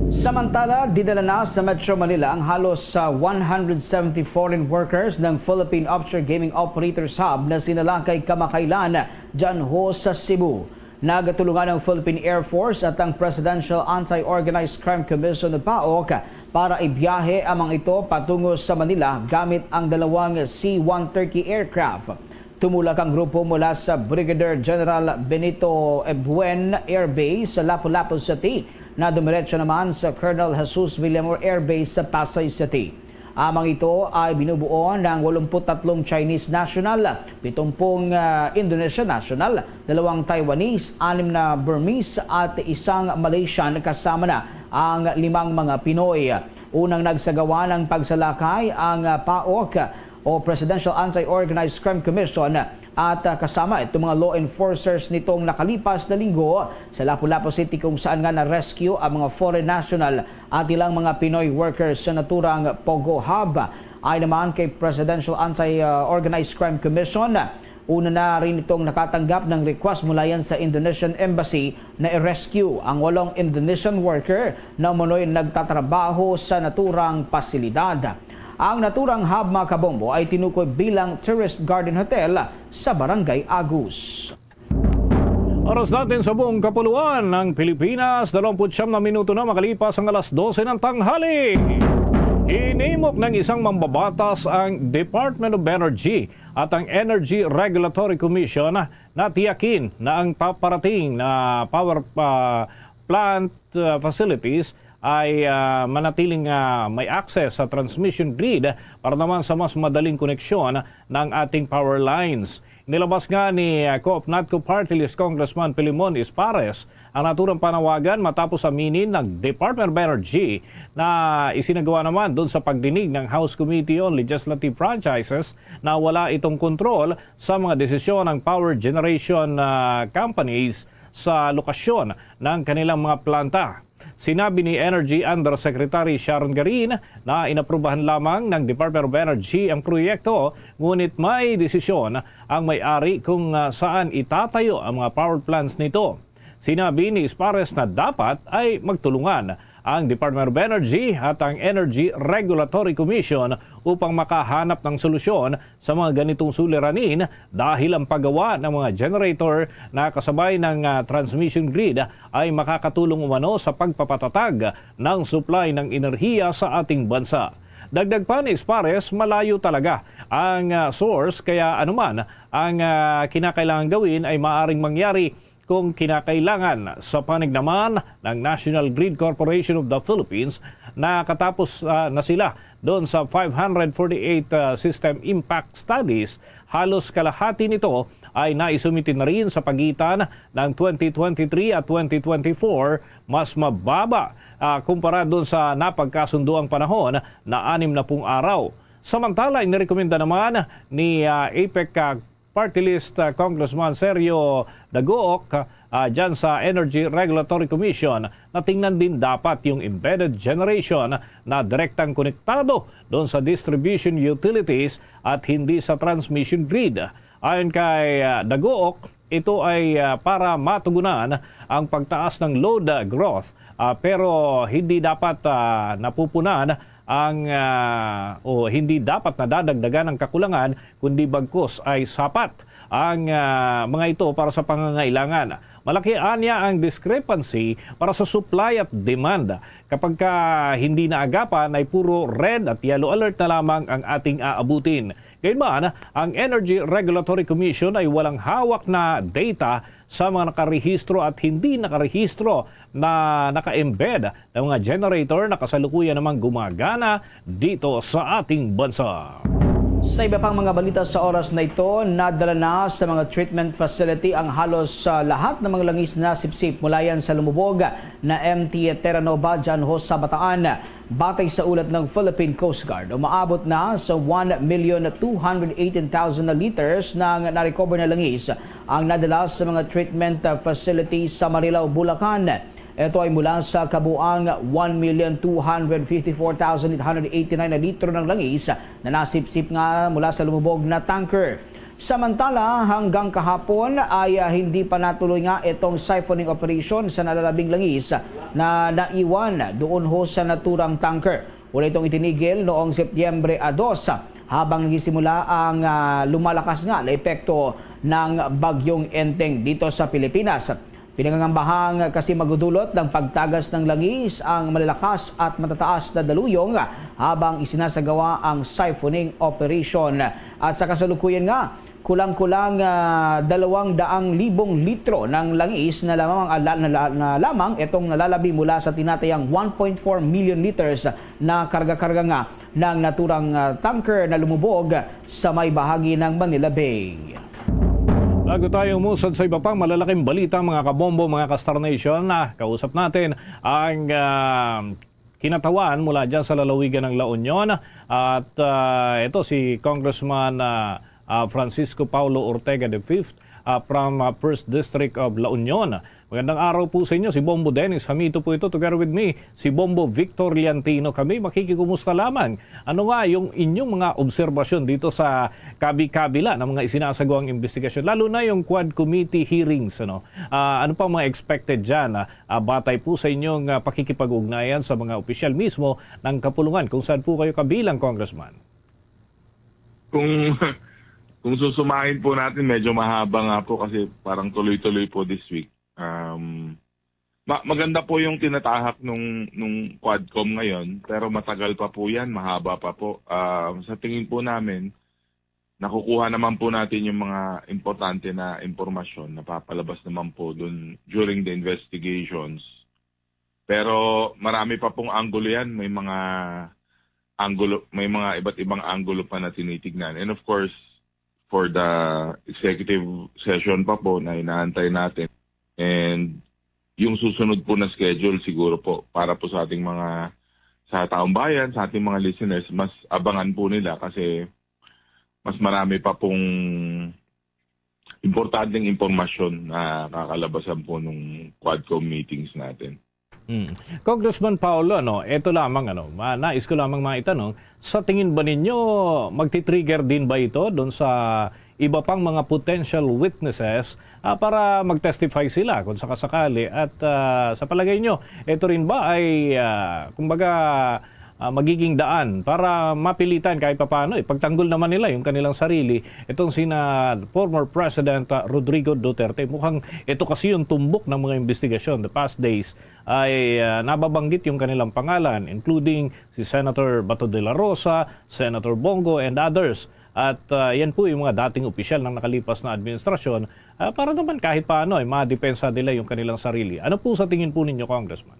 Samantala, dinala na sa Metro Manila ang halos sa one hundred seventy foreign workers ng Philippine Offshore Gaming Operators Hub na sinalakay kamakailan dyan ho sa Cebu. Nagtulungan ang Philippine Air Force at ang Presidential Anti-Organized Crime Commission o paok para ibiyahe ang mga ito patungo sa Manila gamit ang dalawang C one thirty aircraft. Tumulak ang grupo mula sa Brigadier General Benito Ebuen Air Base sa Lapu-Lapu City na dumiretso naman sa Colonel Jesus Villamor Air Base sa Pasay City. Ang mga ito ay binubuo ng walumput tatlong Chinese national, pitumpung, ah, Indonesian national, dalawang Taiwanese, anim na Burmese at isang Malaysian, kasama na ang limang mga Pinoy. Unang nagsagawa ng pagsalakay ang, ah, paok o Presidential Anti-Organized Crime Commission at, ah, kasama itong mga law enforcers nitong nakalipas na linggo sa Lapu-Lapu City, kung saan nga na-rescue ang mga foreign national at ilang mga Pinoy workers sa naturang Pogo Hub. Ay naman kay Presidential Anti-Organized Crime Commission, una na rin itong nakatanggap ng request mula yan sa Indonesian Embassy na i-rescue ang walong Indonesian worker na umano'y nagtatrabaho sa naturang pasilidad. Ang naturang hub, mga kabombo, ay tinukoy bilang Tourist Garden Hotel sa Barangay Agus. Oras natin sa buong kapuluan ng Pilipinas, dalawampu't siyam na minuto na makalipas ang alas dose ng tanghali. Inimok ng isang mambabatas ang Department of Energy at ang Energy Regulatory Commission na tiyakin na ang paparating na power, ah, plant, ah, facilities ay, ah, manatiling, ah, may access sa transmission grid para naman sa mas madaling koneksyon ng ating power lines. Nilabas nga ni, ah, Coop Natco Party List Congressman Filemon Espares ang naturang panawagan matapos aminin ng Department of Energy na isinagawa naman doon sa pagdinig ng House Committee on Legislative Franchises na wala itong kontrol sa mga desisyon ng power generation, ah, companies sa lokasyon ng kanilang mga planta. Sinabi ni Energy Undersecretary Sharon Garin na inaprubahan lamang ng Department of Energy ang proyekto, ngunit may desisyon ang may-ari kung, ah, saan itatayo ang mga power plants nito. Sinabi ni Espares na dapat ay magtulungan ang Department of Energy at ang Energy Regulatory Commission upang makahanap ng solusyon sa mga ganitong suliranin, dahil ang paggawa ng mga generator na kasabay ng, ah, transmission grid ay makakatulong umano sa pagpapatatag ng supply ng enerhiya sa ating bansa. Dagdag pa ni Espares, malayo talaga ang, ah, source, kaya anuman ang, ah, kinakailangan gawin ay maaring mangyari kung kinakailangan. Sa panig naman ng National Grid Corporation of the Philippines, nakatapos, ah, na sila doon sa five hundred forty-eight, ah, system impact studies. Halos kalahati nito ay naisumite na rin sa pagitan ng twenty twenty-three at twenty twenty-four, mas mababa, ah, kumpara doon sa napagkasunduang panahon na anim na pung araw. Samantala, inirekomenda naman ni, ah, APEC, ah, Party List, ah, Congressman Sergio Dagook, ah, dyan sa Energy Regulatory Commission na tingnan din dapat yung embedded generation na direktang konektado doon sa distribution utilities at hindi sa transmission grid. Ayon kay, ah, Dagook, ito ay, ah, para matugunan ang pagtaas ng load, ah, growth, ah, pero hindi dapat, ah, napupunan ang, ah, o hindi dapat nadadagdagan ang kakulangan, kundi bagkus ay sapat ang, ah, mga ito para sa pangangailangan. Malaki anya ang discrepancy para sa supply at demand. Kapag ka hindi naagapan, ay puro red at yellow alert na lamang ang ating aabutin. Gayunman, ang Energy Regulatory Commission ay walang hawak na data sa mga nakarehistro at hindi nakarehistro na naka-embed ng mga generator na kasalukuyan namang gumagana dito sa ating bansa. Sa iba pang mga balita sa oras na ito, nadala na sa mga treatment facility ang halos, ah, lahat ng mga langis na sipsip mula yan sa lumubog na M T Terra Nova dyan ho sa Bataan. Batay sa ulat ng Philippine Coast Guard, umaabot na sa one million two hundred eighteen thousand na liters ng na-recover na langis ang nadala sa mga treatment, ah, facility sa Marilao, Bulacan. Ito ay mula sa kabuang one million two hundred fifty-four thousand eight hundred eighty-nine na litro ng langis na nasipsip nga mula sa lumubog na tanker. Samantala, hanggang kahapon ay, ah, hindi pa natuloy nga itong siphoning operation sa nalalabing langis na naiwan doon ho sa naturang tanker. Una itong itinigil noong Setyembre a dos, habang nagsisimula ang, ah, lumalakas nga na epekto ng Bagyong Enteng dito sa Pilipinas. Pinangangambahang kasi magdudulot ng pagtagas ng langis ang malalakas at matataas na daluyong habang isinasagawa ang siphoning operation. At sa kasalukuyan nga, kulang-kulang, ah, dalawang daang libong litro ng langis na lamang, ah, la-, na, la-, na lamang itong nalalabi mula sa tinatayang one point four million liters na karga-karga nga ng naturang, ah, tanker na lumubog sa may bahagi ng Manila Bay. Bago tayo umusad sa iba pang malalaking balita, mga kabombo, mga ka-Star Nation, ah, kausap natin ang, ah, kinatawan mula dyan sa lalawigan ng La Union. At, ah, ito si Congressman, ah, ah, Francisco Paulo Ortega the fifth, ah, from, ah, First District of La Union. Magandang araw po sa inyo. Si Bombo Dennis Hamito po ito. Together with me, si Bombo Victor Liantino. Kami makikikumusta lamang. Ano nga yung inyong mga obserbasyon dito sa kabi-kabila ng mga isinasagawang investigasyon, lalo na yung Quad Committee hearings, ano? Ah, ano pa ang mga expected dyan, ah, ah, batay po sa inyong, ah, pakikipag-ugnayan sa mga opisyal mismo ng kapulungan kung saan po kayo kabilang, Congressman? Kung, kung susumahin po natin, medyo mahaba nga po kasi parang tuloy-tuloy po this week. Um, ma-, maganda po yung tinatahak nung, nung Quadcom ngayon, pero matagal pa po yan, mahaba pa po. Ah, sa tingin po namin, nakukuha naman po natin yung mga importante na impormasyon, napapalabas naman po dun during the investigations. Pero marami pa pong anggulo yan. May mga anggulo, may mga iba't ibang anggulo pa na tinitignan. And of course, for the executive session pa po na inaantay natin. And yung susunod po na schedule siguro po para po sa ating mga, sa taong bayan, sa ating mga listeners, mas abangan po nila kasi mas marami pa pong importanteng impormasyon na kakalabasan po nung Quadcom meetings natin. Hmm. Congressman Paolo, ano, eto lamang, ano, ma-, nais ko lamang maitanong, sa tingin ba ninyo magti-trigger din ba ito doon sa iba pang mga potential witnesses, ah, para mag-testify sila kung sakasakali. At, ah, sa palagay nyo, ito rin ba ay, ah, kumbaga, ah, magiging daan para mapilitan kahit papaano, ipagtanggol naman nila yung kanilang sarili, itong sina former President, ah, Rodrigo Duterte? Mukhang ito kasi yung tumbok ng mga investigasyon the past days ay, ah, nababanggit yung kanilang pangalan, including si Senator Bato de la Rosa, Senator Bong Go, and others. At, ah, yan po yung mga dating opisyal ng nakalipas na administrasyon, ah, para naman kahit paano ay madepensa nila yung kanilang sarili. Ano po sa tingin po ninyo, Congressman?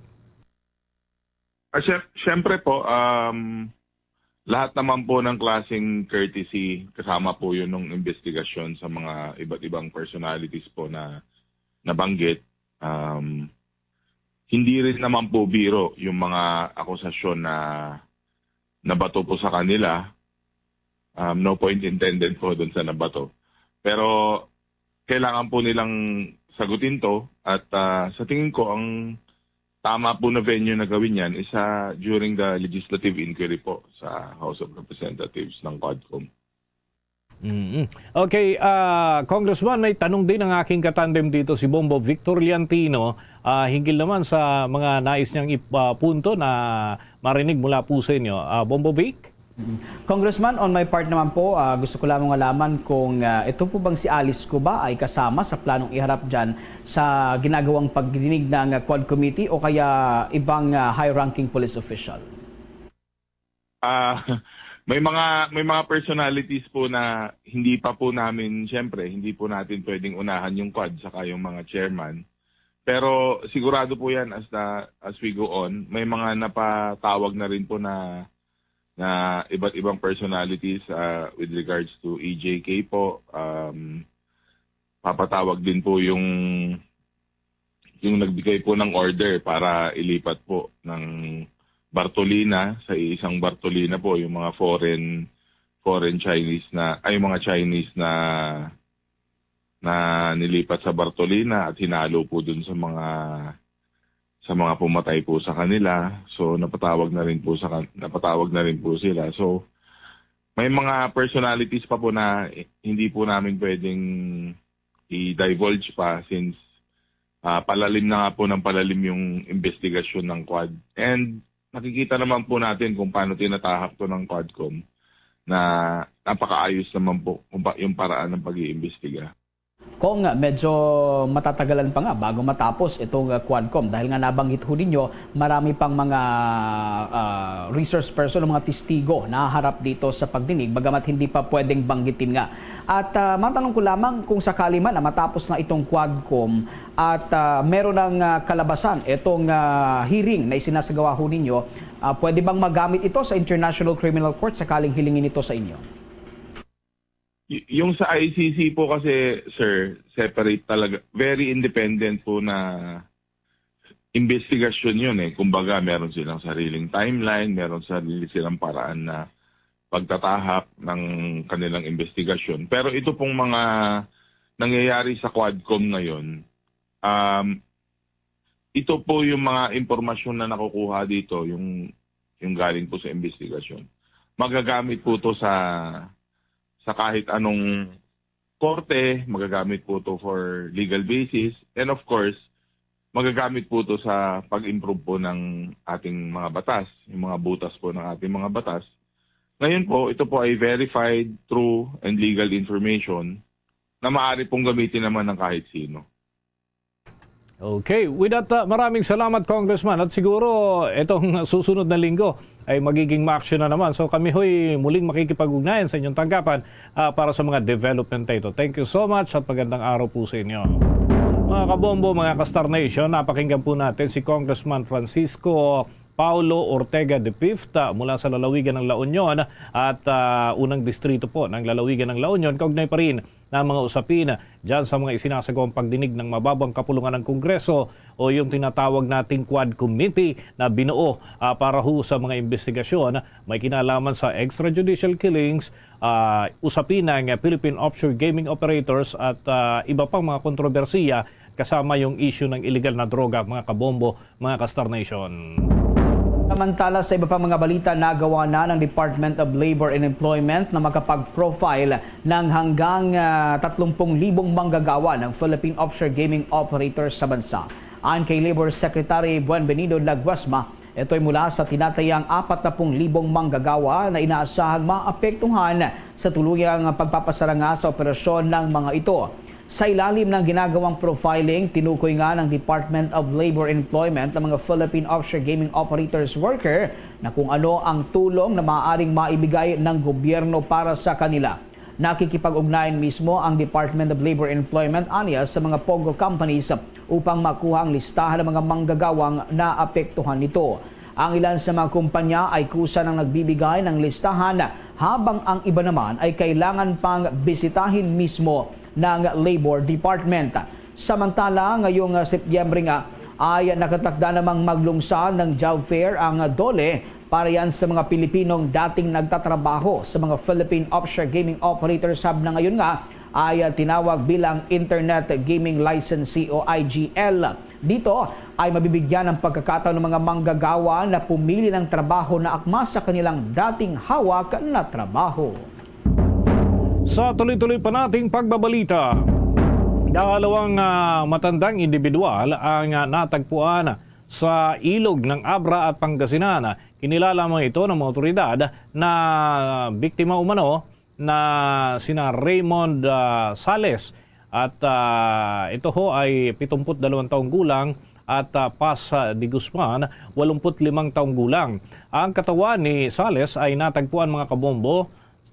Ah, syem- syempre po, um, lahat naman po ng klaseng courtesy, kasama po yun ng investigasyon sa mga iba't ibang personalities po na nabanggit. Um, hindi rin naman po biro yung mga akusasyon na nabato po sa kanila. Um, no point intended po dun sa nabato. Pero kailangan po nilang sagutin to at, ah, sa tingin ko, ang tama po na venue na gawin yan is, ah, during the legislative inquiry po sa House of Representatives ng Quadcom. Mm. Okay, ah, Congressman, may tanong din ang aking katandem dito, si Bombo Victor Liantino, ah, hinggil naman sa mga nais niyang ipapunto na marinig mula po sa inyo. Ah, Bombo Vic? Mm. Congressman, on my part naman po, ah, gusto ko lamang malaman kung, ah, ito po bang si Alice Cuba ay kasama sa planong iharap dyan sa ginagawang pagdinig ng, ah, Quad Committee o kaya ibang, ah, high-ranking police official? Ah, may mga may mga personalities po na hindi pa po namin, siyempre, hindi po natin pwedeng unahan yung Quad saka yung mga chairman. Pero sigurado po yan as the, as we go on, may mga napatawag na rin po na na iba't ibang personalities, ah, with regards to E J K po. Um, papatawag din po yung yung nagbigay po ng order para ilipat po ng Bartolina sa isang Bartolina po yung mga foreign foreign Chinese na ay mga Chinese na na nilipat sa Bartolina at hinalo po dun sa mga sa mga pumatay po sa kanila. So napatawag na rin po sa kan- napatawag na rin po sila. So may mga personalities pa po na hindi po namin pwedeng i-divulge pa since ah, palalim na nga po ng palalim yung investigasyon ng Quad. And nakikita naman po natin kung paano tinatahak to ng Quadcom na napakaayos naman po kung pa, yung paraan ng pag-iimbestiga. Kung medyo matatagalan pa nga bago matapos itong, ah, Quadcom, dahil nga nabanggit ho ninyo, marami pang mga, ah, resource person o mga testigo na harap dito sa pagdinig, bagamat hindi pa pwedeng banggitin nga. At, ah, matanong ko lamang kung sakali man na matapos na itong Quadcom at, ah, meron ng, ah, kalabasan itong, ah, hearing na isinasagawa ho ninyo, ah, pwede bang magamit ito sa International Criminal Court sakaling hilingin ito sa inyo? Y- yung sa I C C po kasi, sir, separate talaga. Very independent po na investigasyon yun eh. Kumbaga, meron silang sariling timeline, meron sarili silang paraan na pagtatahak ng kanilang investigasyon. Pero ito pong mga nangyayari sa Quadcom ngayon, um, ito po yung mga impormasyon na nakukuha dito, yung, yung galing po sa investigasyon. Magagamit po to sa sa kahit anong korte, magagamit po to for legal basis. And of course, magagamit po to sa pag-improve po ng ating mga batas, yung mga butas po ng ating mga batas. Ngayon po, ito po ay verified, true, and legal information na maaari pong gamitin naman ng kahit sino. Okay. With that, uh, maraming salamat, Congressman. At siguro, itong susunod na linggo ay magiging maaksyon na naman. So kami ho'y muling makikipag-ugnayan sa inyong tanggapan, uh, para sa mga development na ito. Thank you so much at magandang araw po sa inyo. Mga kabombo, mga ka-Star Nation, napakinggan po natin si Congressman Francisco Paulo Ortega the fifth, uh, mula sa lalawigan ng La Union at, uh, unang distrito po ng lalawigan ng La Union, kaugnay pa rin na mga usapin dyan sa mga isinasagawang pagdinig ng mababang kapulungan ng Kongreso o yung tinatawag nating Quad Committee na binuo, ah, para ho sa mga investigasyon may kinalaman sa extrajudicial killings, ah, usapin ng Philippine offshore gaming operators at, ah, iba pang mga kontrobersiya kasama yung issue ng illegal na droga, mga kabombo, mga ka-Star Nation. Samantala, sa iba pang mga balita, nagawa na ng Department of Labor and Employment na makapag-profile ng hanggang ah, tatlong pung libong manggagawa ng Philippine Offshore Gaming Operators sa bansa. Ayon kay Labor Secretary Buenvenido Laguesma, ito'y mula sa tinatayang apat na pung libong manggagawa na inaasahang maapektuhan sa tuluyang pagpapasaranga sa operasyon ng mga ito. Sa ilalim ng ginagawang profiling, tinukoy nga ng Department of Labor and Employment ang mga Philippine Offshore Gaming Operators Worker na kung ano ang tulong na maaaring maibigay ng gobyerno para sa kanila. Nakikipag-ugnayan mismo ang Department of Labor and Employment aniya sa mga POGO companies upang makuha ang listahan ng mga manggagawang naapektuhan nito. Ang ilan sa mga kumpanya ay kusa nang nagbibigay ng listahan, habang ang iba naman ay kailangan pang bisitahin mismo ng Labor Department. Samantala, ngayong ah, Setyembre nga ay nakatakda namang maglungsad ng job fair ang DOLE para yan sa mga Pilipinong dating nagtatrabaho sa mga Philippine Offshore Gaming Operators Hub na ngayon nga ay ah, tinawag bilang Internet Gaming Licensee o I G L. Dito ay mabibigyan ng pagkakataon ng mga manggagawa na pumili ng trabaho na akma sa kanilang dating hawak na trabaho. Sa tuloy-tuloy pa nating pagbabalita, dalawang ah, matandang individual ang ah, natagpuan sa ilog ng Abra at Pangasinan. Kinilala mo ito ng mga otoridad na biktima umano na sina Raymond ah, Sales at ah, ito ho ay pitungput dalawang taong gulang at ah, Paz ah, de Guzman, walumput limang taong gulang. Ang katawan ni Sales ay natagpuan, mga kabombo,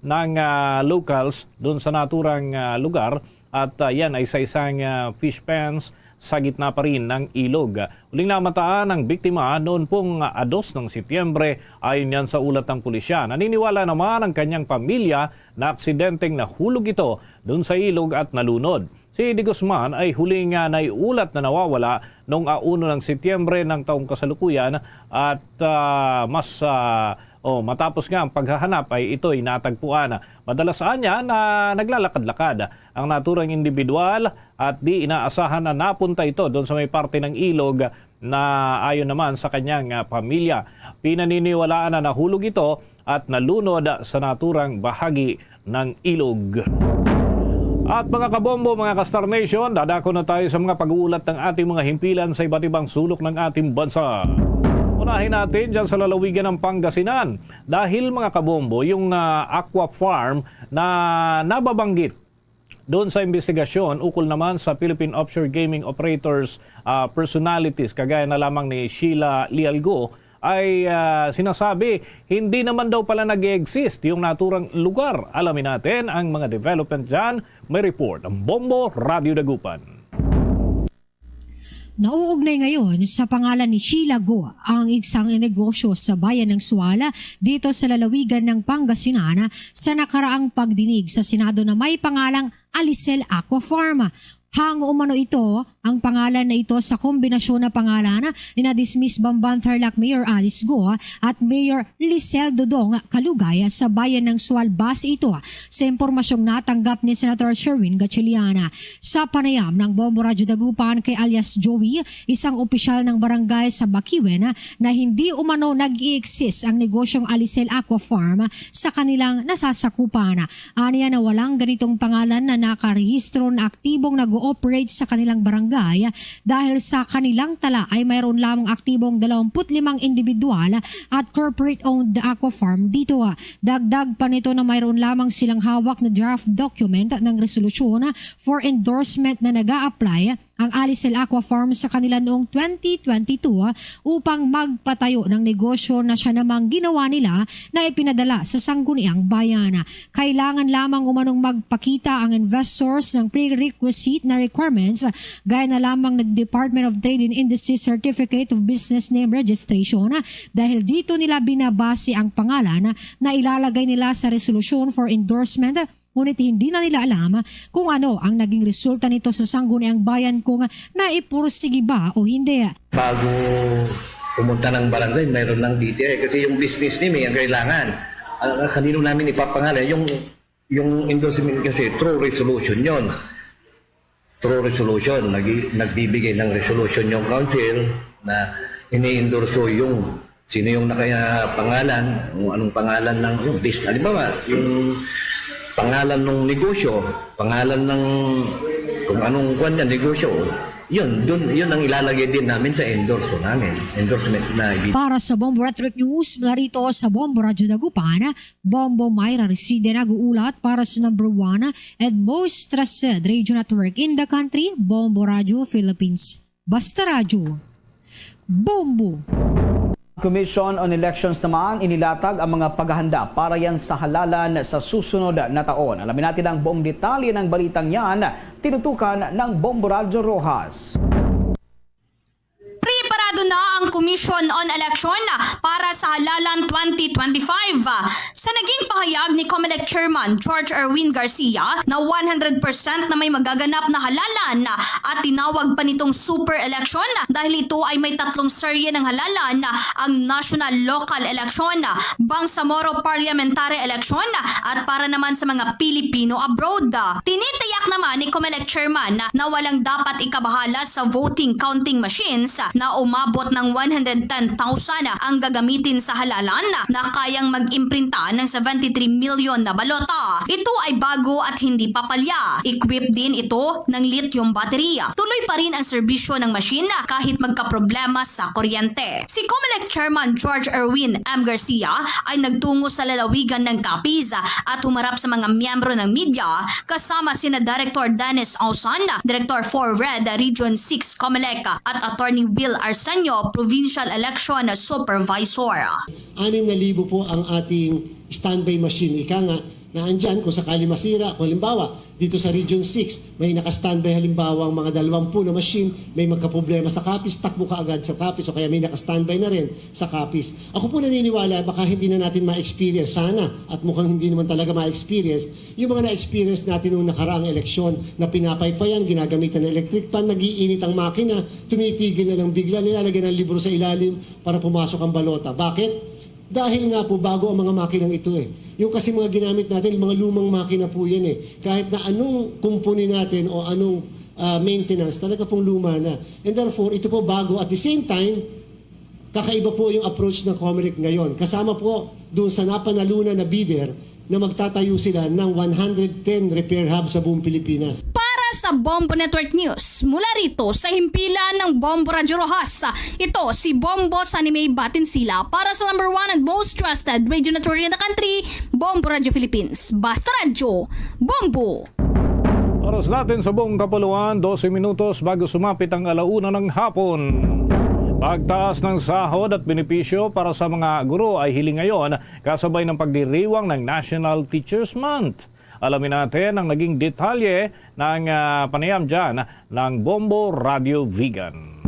ng ah, locals doon sa naturang ah, lugar at ah, yan ay sa isang ah, fish pens sa gitna pa rin ng ilog. Huling namataan ang biktima noon pong ah, dos ng Setyembre, ayon yan sa ulat ng pulisya. Naniniwala naman ang kanyang pamilya na aksidenteng nahulog ito doon sa ilog at nalunod. Si De Guzman ay huling ah, naiulat na nawawala noong ah, uno ng Setyembre ng taong kasalukuyan at ah, mas ah, oh, matapos nga ang paghahanap ay ito'y natagpuan. Madalas anya na naglalakad-lakad ang naturang individual at di inaasahan na napunta ito doon sa may parte ng ilog na ayon naman sa kanyang ah, pamilya. Pinaniniwalaan na nahulog ito at nalunod sa naturang bahagi ng ilog. At mga kabombo, mga ka-Star Nation, dadako na tayo sa mga pag-uulat ng ating mga himpilan sa iba't ibang sulok ng ating bansa. Unahin natin dyan sa lalawigan ng Pangasinan. Dahil, mga kabombo, yung ah, aqua farm na nababanggit doon sa investigasyon ukol naman sa Philippine Offshore Gaming Operators ah, personalities, kagaya na lamang ni Sheila Lialgo, ay ah, sinasabi hindi naman daw pala nag-exist yung naturang lugar. Alamin natin ang mga development dyan. May report ang Bombo Radyo Dagupan. Nauugnay ngayon sa pangalan ni Sheila Go ang isang negosyo sa bayan ng Suala, dito sa lalawigan ng Pangasinan, sa nakaraang pagdinig sa Senado na may pangalang Alicel Aqua Farm. Hang umano ito, ang pangalan na ito sa kombinasyon na pangalan ni na Dismiss Bamban Tarlac Mayor Alice Go at Mayor Lisel Dodong Kalugay sa bayan ng Sual. Base ito sa impormasyong natanggap ni Senator Sherwin Gatchalian. Sa panayam ng Bombo Radyo Dagupan kay alias Joey, isang opisyal ng barangay sa Bakiwen, na hindi umano nag-i-exist ang negosyong Alicel Aqua Farm sa kanilang nasasakupan. Aniya na walang ganitong pangalan na nakarehistro na aktibong nag-ooperate sa kanilang barangay, dahil sa kanilang tala ay mayroon lamang aktibong dalawampu't limang individual at corporate-owned aqua farm dito. Dagdag pa nito na mayroon lamang silang hawak na draft document ng resolusyon for endorsement na nag-a-apply ang Alicel Aqua Farm sa kanila noong twenty twenty-two upang magpatayo ng negosyo na siya namang ginawa nila na ipinadala sa Sangguniang Bayan. Kailangan lamang umanong magpakita ang investors ng prerequisite na requirements, gaya na lamang ng Department of Trade and Industry Certificate of Business Name Registration, dahil dito nila binabase ang pangalan na ilalagay nila sa resolusyon for endorsement, ngunit hindi na nila alam kung ano ang naging resulta nito sa Sangguniang Bayan, kung naipursigi ba o hindi. Bago pumunta ng barangay, mayroon ng D T I kasi yung business name eh, ang kailangan. Ah, kanino namin ipapangalan? Yung, yung endorsement kasi through resolution yon. Through resolution, nag, nagbibigay ng resolution yung council na ini-endorso yung Sino yung nakapangalan, kung anong pangalan ng, yung bis-, halimbawa, yung pangalan ng negosyo, pangalan ng kung anong kuwan niya, negosyo, yun, dun, yun ang ilalagay din namin sa endorso namin, endorsement na ibig- Para sa Bombo Rhetoric News, mula rito sa Bombo Radyo Dagupan, Bombo Myra Reside nag-uulat para sa number one and most trusted radio network in the country, Bombo Radyo Philippines. Basta Radyo, Bombo! Commission on Elections naman, inilatag ang mga paghahanda para yan sa halalan sa susunod na taon. Alamin natin ang buong detalye ng balitang yan, tinutukan ng Bombo Radyo Rojas. Preparado na ang Commission on Election para sa halalan twenty twenty-five. Sa naging pahayag ni Comelec Chairman George Erwin Garcia na one hundred percent na may magaganap na halalan at tinawag pa nitong super election dahil ito ay may tatlong serye ng halalan, ang national local election, Bangsamoro parliamentary election at para naman sa mga Pilipino abroad. Tinitiyak naman ni Comelec Chairman na walang dapat ikabahala sa voting counting machines na umabot ng one hundred ten thousand ang gagamitin sa halalan na kayang mag-imprinta ng seventy-three million na balota. Ito ay bago at hindi pa palya. Equipped din ito ng lithium battery. Tuloy pa rin ang serbisyo ng machine kahit magkaproblema sa kuryente. Si Comelec Chairman George Erwin M. Garcia ay nagtungo sa lalawigan ng Capiz at humarap sa mga miyembro ng media kasama sina Director Dennis Ausan, Director for Red Region six Comelec, at Attorney Will Arsenio, Provincial Election Supervisor. Anim na libo po ang ating standby machine. Ika nga, na andyan, kung sakali masira, kung halimbawa, dito sa Region six, may naka-standby halimbawa ang mga dalawampu na machine, may magkaproblema sa Capiz, takbo ka agad sa Capiz, o kaya may naka-standby na rin sa Capiz. Ako po naniniwala, baka hindi na natin ma-experience, sana, at mukhang hindi naman talaga ma-experience, yung mga na-experience natin noong nakaraang eleksyon na pinapaypayan, ginagamitan ng electric fan, nag-iinit ang makina, tumitigil na lang bigla, nilalagyan ng libro sa ilalim para pumasok ang balota. Bakit? Dahil nga po, bago ang mga makinang ito eh. Yung kasi mga ginamit natin, mga lumang makina po yan eh. Kahit na anong kumpuni natin o anong, ah, maintenance, talaga pong luma na. And therefore, ito po bago. At the same time, kakaiba po yung approach ng Comelec ngayon. Kasama po doon sa napanalunan na bidder na magtatayo sila ng one hundred ten repair hub sa buong Pilipinas. Para sa Bombo Network News, mula rito sa himpilan ng Bombo Radyo Rojas, ito si Bombo Sunny May Batinsila para sa number one and most trusted radio network in the country, Bombo Radyo Philippines. Basta Radyo, Bombo! Oras natin sa buong kapuluan, dose minutos bago sumapit ang alauna ng hapon. Pagtaas ng sahod at benepisyo para sa mga guro ay hiling ngayon kasabay ng pagdiriwang ng National Teachers Month. Alamin natin ang naging detalye ng, ah, panayam dyan ng Bombo Radio Vigan.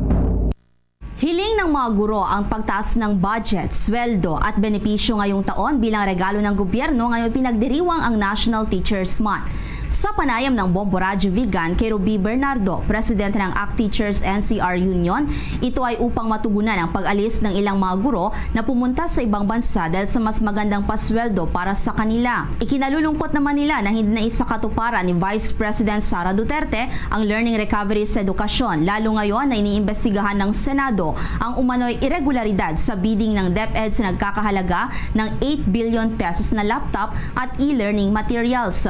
Hiling ng mga guro ang pagtaas ng budget, sweldo at benepisyo ngayong taon bilang regalo ng gobyerno ngayong pinagdiriwang ang National Teachers Month. Sa panayam ng Bombo Radyo Vigan kay Ruby Bernardo, presidente ng ACT Teachers N C R Union, ito ay upang matugunan ang pag-alis ng ilang mga guro na pumunta sa ibang bansa dahil sa mas magandang pasweldo para sa kanila. Ikinalulungkot naman nila na hindi na isakatuparan ni Vice President Sara Duterte ang learning recovery sa edukasyon, lalo ngayon na iniimbestigahan ng Senado ang umano'y iregularidad sa bidding ng DepEd sa nagkakahalaga ng eight billion pesos na laptop at e-learning materials.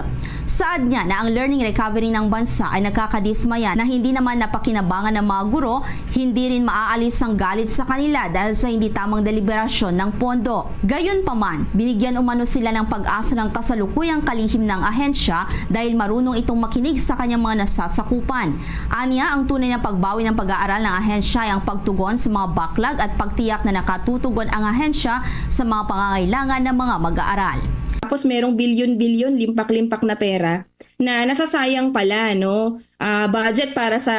Saad niya na ang learning recovery ng bansa ay nagkakadismaya na hindi naman napakinabangan ng mga guro, hindi rin maaalis ang galit sa kanila dahil sa hindi tamang deliberasyon ng pondo. Gayunpaman, binigyan umano sila ng pag-asa ng kasalukuyang kalihim ng ahensya dahil marunong itong makinig sa kanyang mga nasasakupan. Anya, ang tunay na pagbawi ng pag-aaral ng ahensya ay ang pagtugon sa mga backlog at pagtiyak na nakatutugon ang ahensya sa mga pangangailangan ng mga mag-aaral. Tapos merong bilyon-bilyon, limpak-limpak na pera na nasasayang pala, no? Ah, budget para sa,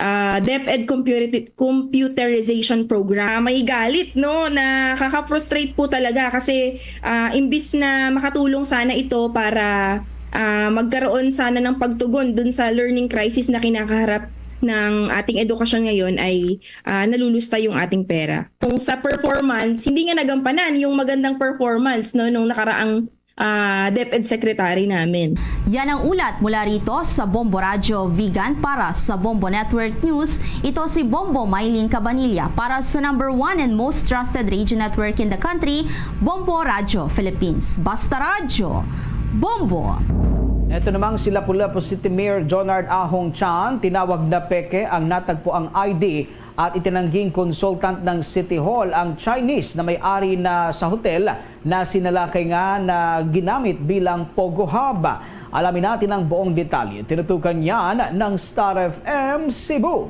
ah, DepEd computer-, computerization program. Ah, may galit, no? Nakaka-frustrate po talaga kasi, ah, imbis na makatulong sana ito para, ah, magkaroon sana ng pagtugon dun sa learning crisis na kinakaharap ng ating edukasyon ngayon, ay, ah, nalulusta yung ating pera. Kung sa performance, hindi nga nagampanan yung magandang performance, no, nung nakaraang, ah, DepEd Secretary namin. Yan ang ulat mula rito sa Bombo Radyo Vigan. Para sa Bombo Network News, ito si Bombo Mylene Cabanilla para sa number one and most trusted radio network in the country, Bombo Radyo Philippines. Basta Radyo, Bombo! Ito namang si Lapu-Lapu City Mayor Jonard Ahong Chan, tinawag na peke ang natagpuang I D at itinangging consultant ng City Hall ang Chinese na may-ari na sa hotel na sinalakay nga na ginamit bilang Pogo Hub. Alamin natin ang buong detalye. Tinutukan yan ng Star F M Cebu.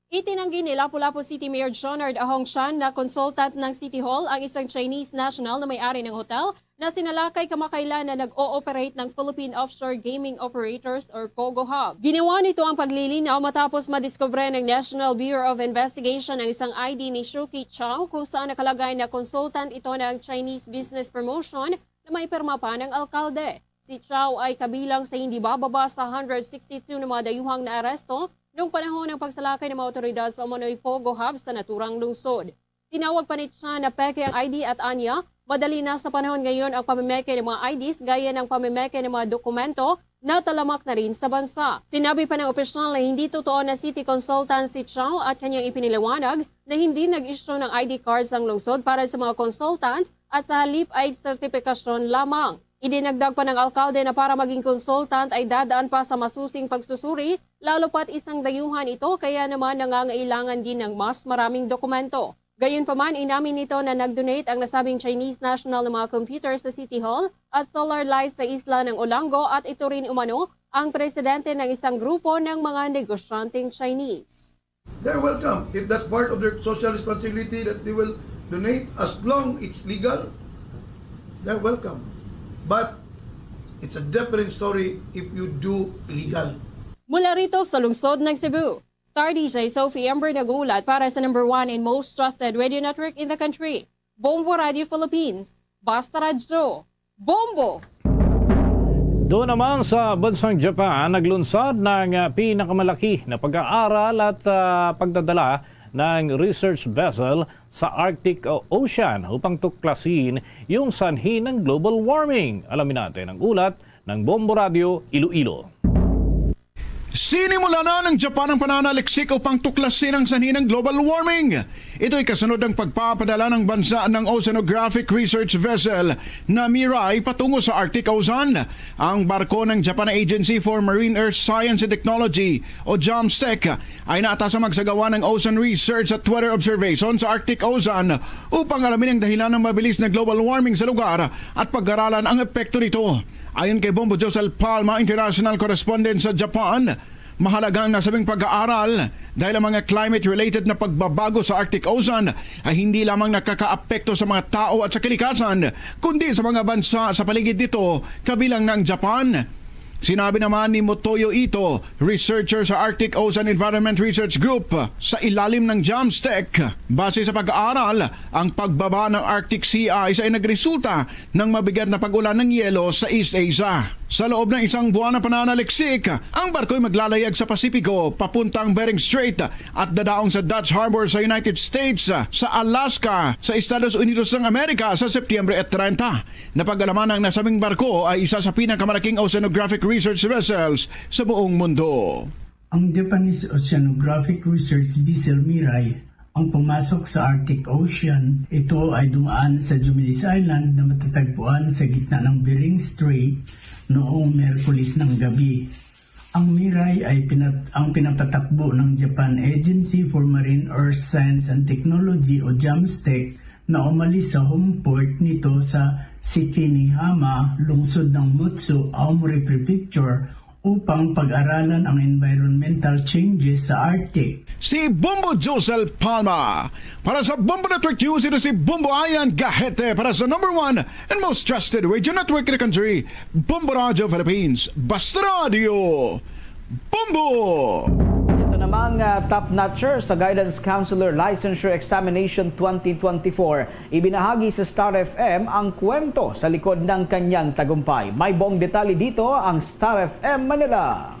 Itinanggi ni Lapu-Lapu City Mayor Jonard Ahong Chan na consultant ng City Hall ang isang Chinese national na may-ari ng hotel na sinalakay kamakailan na nag-ooperate ng Philippine Offshore Gaming Operators or Pogo Hub. Ginawa nito ang paglilinaw matapos madiskubre ng National Bureau of Investigation ang isang I D ni Shuki Chow kung saan nakalagay na consultant ito ng Chinese Business Promotion na may pirma pa ng alkalde. Si Chow ay kabilang sa hindi bababa sa hundred sixty-two na mga dayuhang naaresto noong panahon ng pagsalakay ng mga otoridad sa umano'y Pogo Hub sa naturang lungsod. Tinawag pa ni Chan na peke ang I D at anya, madali na sa panahon ngayon ang pamimeke ng mga I Ds gaya ng pamimeke ng mga dokumento na talamak na rin sa bansa. Sinabi pa ng opisyal na hindi totoo na city consultant si Chow at kanyang ipiniliwanag na hindi nag-issue ng I D cards ang lungsod para sa mga consultant at sa halip ay sertipikasyon lamang. Idinagdag pa ng alkalde na para maging consultant ay dadaan pa sa masusing pagsusuri, lalo pat isang dayuhan ito kaya naman nangangailangan din ng mas maraming dokumento. Gayunpaman, inamin nito na nag-donate ang nasabing Chinese national ng mga computer sa City Hall at solar lights sa isla ng Olango at ito rin umano ang presidente ng isang grupo ng mga negosyanteng Chinese. They're welcome. If that's part of their social responsibility that they will donate, as long it's legal, they're welcome. But it's a different story if you do illegal. Mula rito sa lungsod ng Cebu, Star D J Sophie Amber nag-uulat para sa number one and most trusted radio network in the country, Bombo Radio Philippines. Basta Radyo, Bombo! Doon naman sa bansang Japan, naglunsad ng, ah, pinakamalaki na pag-aaral at, ah, pagdadala ng research vessel sa Arctic Ocean upang tuklasin yung sanhi ng global warming. Alamin natin ang ulat ng Bombo Radio Iloilo. Sinimula na ng Japan ang pananaliksik upang tuklasin ang sanhi ng global warming. Ito'y kasunod ng pagpapadala ng bansa ng oceanographic research vessel na Mirai patungo sa Arctic Ocean. Ang barko ng Japan Agency for Marine Earth Science and Technology o JAMSTEC ay naatasang magsagawa ng ocean research at weather observation sa Arctic Ocean upang alamin ang dahilan ng mabilis na global warming sa lugar at pag-aralan ang epekto nito. Ayon kay Bombo Josel Palma, international correspondent sa Japan, mahalaga ang nasabing pag-aaral dahil ang mga climate-related na pagbabago sa Arctic Ocean ay hindi lamang nakakaapekto sa mga tao at sa kalikasan, kundi sa mga bansa sa paligid nito, kabilang na ang Japan. Sinabi naman ni Motoyo Ito, researcher sa Arctic Ocean Environment Research Group, sa ilalim ng JAMSTEC, base sa pag-aaral, ang pagbaba ng Arctic Sea Ice ay nagresulta ng mabigat na pag-ulan ng yelo sa East Asia. Sa loob ng isang buwan na pananaliksik, ang barko'y maglalayag sa Pasipiko papuntang Bering Strait at dadaong sa Dutch Harbor sa United States, sa Alaska, sa Estados Unidos ng Amerika sa Setyembre treinta. Napag-alaman na ang nasabing barko ay isa sa pinakamalaking oceanographic research vessels sa buong mundo. Ang Japanese Oceanographic Research Vessel Mirai ang pumasok sa Arctic Ocean. Ito ay dumaan sa Jumillis Island na matatagpuan sa gitna ng Bering Strait noong Miyerkules ng gabi. Ang Mirai ay pinat-, ang pinapatakbo ng Japan Agency for Marine Earth Science and Technology o JAMSTEC na umalis sa home port nito sa Sikinihama, lungsod ng Mutsu, Aomori Prefecture, upang pag-aralan ang environmental changes sa Arctic. Si Bombo Josel Palma. Para sa Bombo Network News, ito si Bombo Ayan Gahete para sa number one and most trusted radio network in the country, Bombo Radio Philippines. Basta Radio, Bombo! Ito namang, ah, top notcher sa Guidance Counselor Licensure Examination twenty twenty-four. Ibinahagi sa Star F M ang kwento sa likod ng kanyang tagumpay. May buong detalye dito ang Star F M Manila.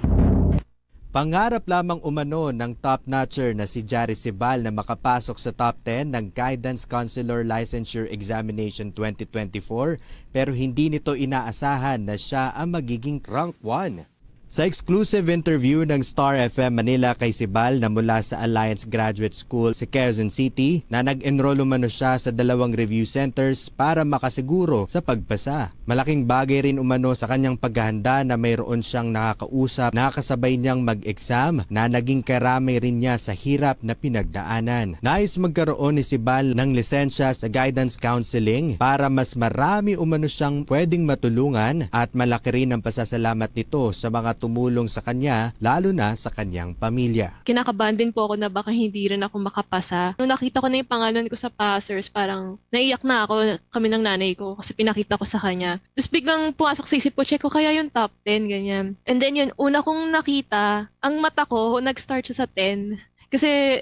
Pangarap lamang umano ng top notcher na si Jari Sibal na makapasok sa top ten ng Guidance Counselor Licensure Examination twenty twenty-four, pero hindi nito inaasahan na siya ang magiging rank one. Sa exclusive interview ng Star F M Manila kay Sibal na mula sa Alliance Graduate School sa Quezon City, na nag-enroll umano siya sa dalawang review centers para makasiguro sa pagpasa. Malaking bagay rin umano sa kanyang paghahanda na mayroon siyang nakakausap na kasabay niyang mag-exam, na naging karamay rin niya sa hirap na pinagdaanan. Nais magkaroon ni Sibal ng lisensya sa guidance counseling para mas marami umano siyang pwedeng matulungan, at malaki rin ang pasasalamat nito sa mga tumulong sa kanya, lalo na sa kanyang pamilya. Kinakabahan din po ako na baka hindi rin ako makapasa. Nung nakita ko na yung pangalan ko sa passers, parang naiyak na ako, kami ng nanay ko, kasi pinakita ko sa kanya. Tapos biglang pumasok sa isip ko, "Check ko kaya yung top ten," ganyan. And then yun, una kong nakita, ang mata ko, nag-start siya sa ten. Kasi,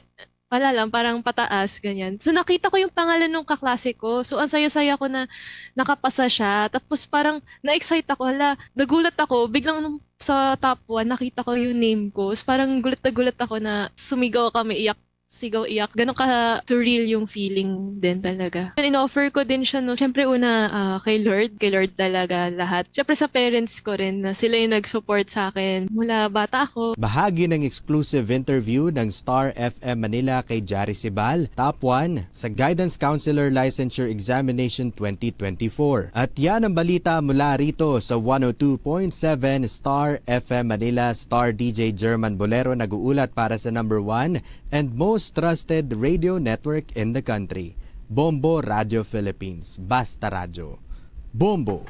wala lang, parang pataas, ganyan. So, nakita ko yung pangalan ng kaklase ko. So, ang saya-saya ko na nakapasa siya. Tapos, parang na-excite ako. Hala, nagulat ako. Biglang nung sa top one, nakita ko yung name ko. So, parang gulat na gulat ako na sumigaw kami, iyak, sigaw, iyak. Ganun ka surreal yung feeling din talaga. And in-offer ko din siya, no? Siyempre, una, ah, kay Lord. Kay Lord talaga lahat. Siyempre, sa parents ko rin, na sila yung nag-support sa akin mula bata ako. Bahagi ng exclusive interview ng Star F M Manila kay Jari Sibal, top one sa Guidance Counselor Licensure Examination twenty twenty-four. At yan ang balita mula rito sa one oh two point seven Star F M Manila. Star D J German Bolero nag-uulat para sa number one and most trusted radio network in the country, Bombo Radio Philippines. Basta Radyo. Bombo!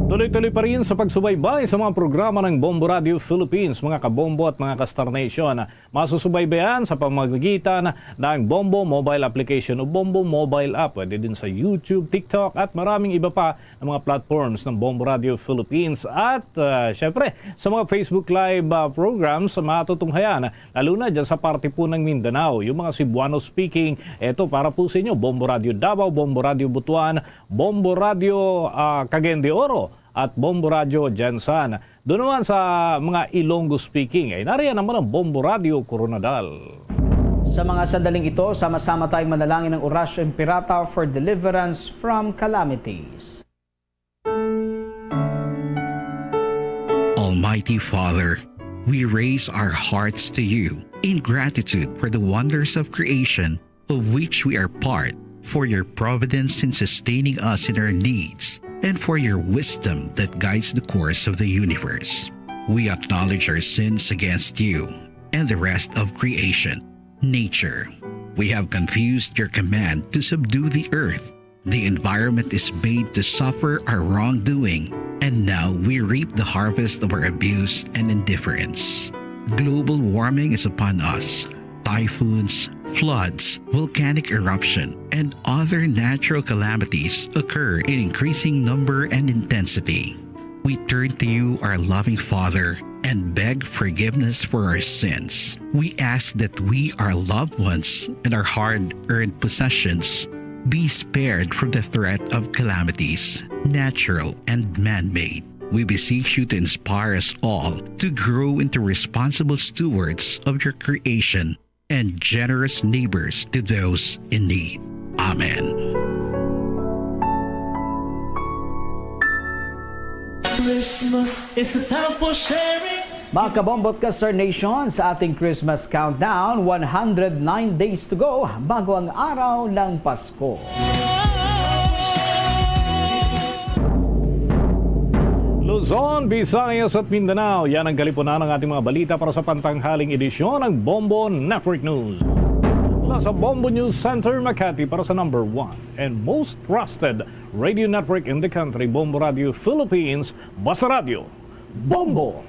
Tuloy-tuloy pa rin sa pagsubaybay sa mga programa ng Bombo Radio Philippines, mga kabombo at mga ka-Star Nation. Masusubaybayan sa pamamagitan ng Bombo Mobile Application o Bombo Mobile App. Pwede din sa YouTube, TikTok, at maraming iba pa na mga platforms ng Bombo Radio Philippines. At, ah, syempre, sa mga Facebook Live, ah, programs, matutunghayan, lalo na dyan sa parte po ng Mindanao. Yung mga Cebuano speaking, eto para po sa inyo, Bombo Radio Davao, Bombo Radio Butuan, Bombo Radio, ah, Cagayan de Oro, at Bombo Radio Gensan. Doon naman sa mga Ilonggo speaking, ay nariyan naman ang Bombo Radio Koronadal. Sa mga sandaling ito, sama-sama tayong manalangin ng Oratio Imperata for deliverance from calamities. Almighty Father, we raise our hearts to you in gratitude for the wonders of creation of which we are part, for your providence in sustaining us in our needs, and for your wisdom that guides the course of the universe. We acknowledge our sins against you and the rest of creation, nature. We have confused your command to subdue the earth. The environment is made to suffer our wrongdoing, and now we reap the harvest of our abuse and indifference. Global warming is upon us. Typhoons, floods, volcanic eruption, and other natural calamities occur in increasing number and intensity. We turn to you, our loving Father, and beg forgiveness for our sins. We ask that we, our loved ones, and our hard-earned possessions be spared from the threat of calamities, natural and man-made. We beseech you to inspire us all to grow into responsible stewards of your creation and generous neighbors to those in need. Amen. Christmas is a time for sharing. Mga kabombo at ka-Star Nation, sa ating Christmas countdown, one hundred nine days to go bago ang araw ng Pasko. Luzon, Visayas at Mindanao, yan ang kalipunan ng ating mga balita para sa pantanghaling edisyon ng Bombo Network News. Mula sa Bombo News Center, Makati, para sa number one and most trusted radio network in the country, Bombo Radio Philippines, Basta Radyo, Bombo!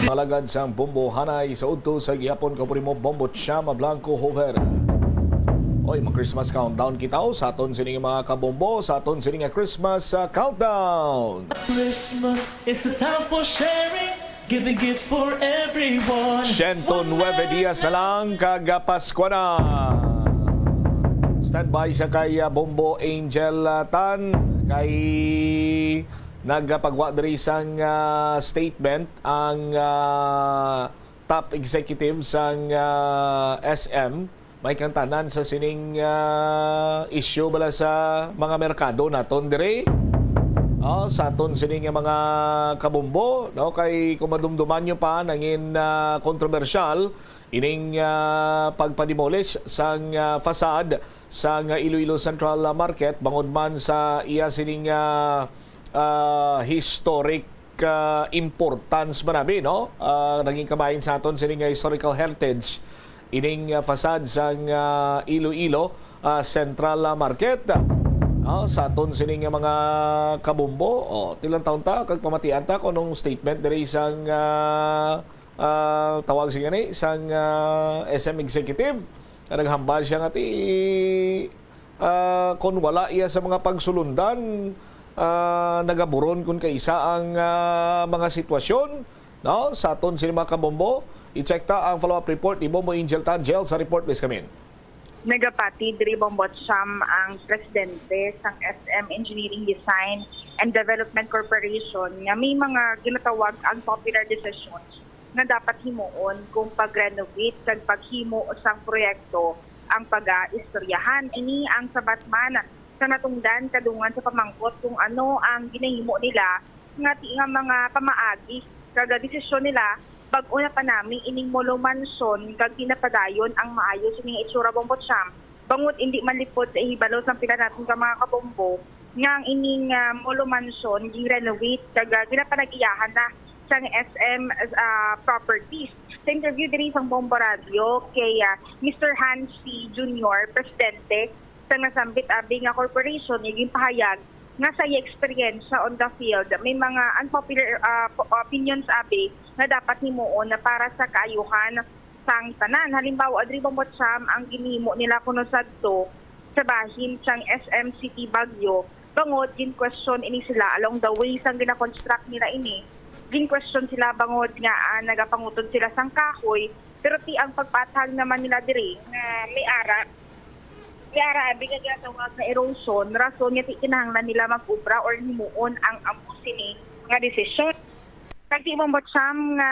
Alagad sang Bombo Hanay sa udto sa gihapon, kaupod nimo Bombo Chama Blanco Hover. Oy, mag-Christmas countdown kita, oh, sa aton sining mga kabombo, sa aton sining nga Christmas, ah, countdown. Christmas is a time for sharing, giving gifts for everyone. Siyento nuebe dias na lang kag, ah, Pasko na. Standby sa kay, ah, Bombo Angel, ah, Tan, kay Nagpagwa diri sang, ah, statement ang, ah, top executive sang, ah, S M. May kang tanan sa sining, ah, issue bala sa mga merkado naton diri. Oh, sa aton sining mga kabumbo, no? Kay kung madumduman nyo pa, nangin, ah, kontrobersyal ining, ah, pagpademolish sang, ah, facade sang Iloilo Central Market bangod man sa iya sining, ah, ah, historic, ah, importance man abi, no? Ah, naging kabahin sa aton sining, ah, historical heritage ining, ah, facade sang, ah, Iloilo, ah, Central, ah, Market. Ah, sa aton sining, ah, mga kabumbo, oh, tilang taon ta kag pamatian ta kung anong statement diri sang, ah, ah, tawag siya gani sang, ah, S M executive nga naghambal siya nga ti, ah, kon wala iya sa mga pagsulundan, ah, nagaburon kon kaisa ang, ah, mga sitwasyon, no? Sa aton sini mga kabombo, i-check ta ang follow-up report ni Bombo Angel Tangel sa report, please, kamin. Nagapati diri, Bombo Cham, ang presidente sang S M Engineering Design and Development Corporation nga may mga ginatawag ang popular decisions nga dapat himuon kung pag-renovate kag paghimo sang proyekto ang pagaistoryahan. Ini ang sabat man sa natungdan kadungan sa pamangkot kung ano ang ginahimo nila nga ti nga mga pamaagi kag desisyon nila bag-o na pa nami ining Molo Mansion kag di na padayon ang maayo sini nga itsura, Bombo Cham. Bangod indi man lipod sa ihibalo sang pila naton ka mga kabombo nga ang ining, ah, Molo Mansion gi-renovate kag, ah, ginapanag-iyahan na sang S M, ah, Properties. Sa interview diri sang Bombo Radio kay, ah, Mister Hansi Junior, presidente sang nasambit abi nga corporation, nga ginpahayag nga sa iya eksperyensya on the field, may mga unpopular, ah, po- opinions abi nga dapat himuon na para sa kaayuhan sang tanan. Halimbawa, diri, Bombo Cham, ang ginhimo nila kuno sadto sa bahin sang S M City Baguio, bangod gin-question ini sila along the way sang gina-construct nila ini. Gin-question sila bangod nga, ah, nagapangutod sila sang kahoy, pero ti ang pagpathag naman nila diri nga may ara, may ara abi nga ginatawag na erosion, rason nga ti kinahanglan nila mag-obra or himuon ang amo sini nga desisyon. Kag ti, Bombo Cham, nga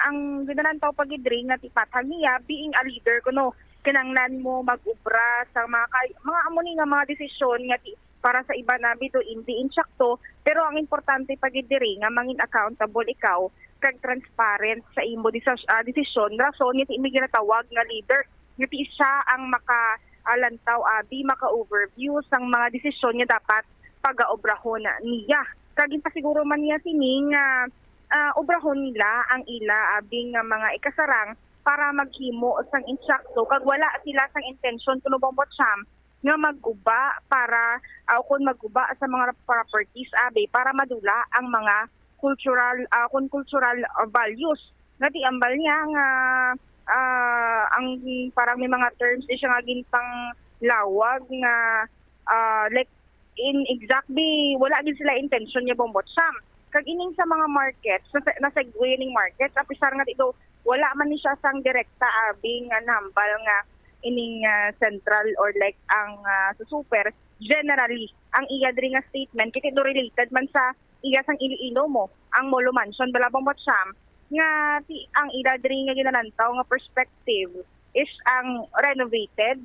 ang ginalantaw pa gid diri nga ti pathag niya, being a leader kuno, kinahanglan mo mag-obra sa mga kay, mga amo ni nga mga desisyon nga ti para sa iban abi to indi insakto, pero ang importante pa gid diri nga mangin accountable ikaw kag transparent sa imo desa-, ah, desisyon, rason nga ti may ginatawag nga leader, nga ti siya ang maka, ah, lantaw abi, maka-overview sang mga desisyon nga dapat pagaobrahon niya. Kag ginpasiguro man niya sini nga, ah, obrahon nila ang ila abi nga mga ikasarang para maghimo sang insakto kag wala sila sang intensyon kuno, Bombo Cham, nga magguba para, ah, kun magguba sa mga properties abi para madula ang mga cultural, ah, kun cultural, ah, values. Nga ti ambal niya nga, ah, ang parang may mga terms di siya nga ginpanglawag nga, ah, like, in exactly, wala gid sila intensyon nga, Bombo Cham. Kag ining sa mga markets, na, na segue ning markets, apisar nga ti daw wala man ni siya sang direkta abi nga nahambal nga ining, ah, central or like ang, ah, sa super, generally, ang iya diri nga statement, kay ti daw related man sa iya sang Iloilo mo, ang Molo Mansion bala, Bombo Cham, nga ti ang ila diri nga ginalantaw nga perspective is ang renovated,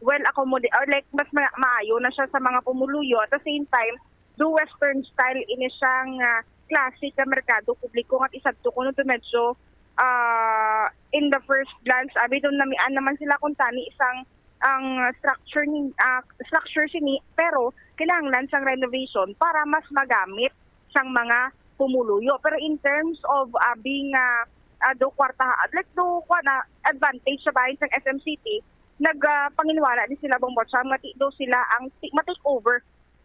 well accommodate, or like mas ma- maayo na siya sa mga pumuluyo. At the same time, do western style ini siya nga classic nga merkado publiko nga ti sadto kuno to medyo, ah, in the first glance abi daw namian naman sila kung tani isang ang structure ni, ah, structure sini, pero kinahanglan sang renovation para mas magamit sang mga pumuluyo. Pero in terms of, ah, being, ah, ah, do kwarta, like, do, kuwan na, advantage sa bahin sang S M City, nag, ah, panginwala ni sila, Bombo Cham, nga ti do sila ang ti, ma-take over.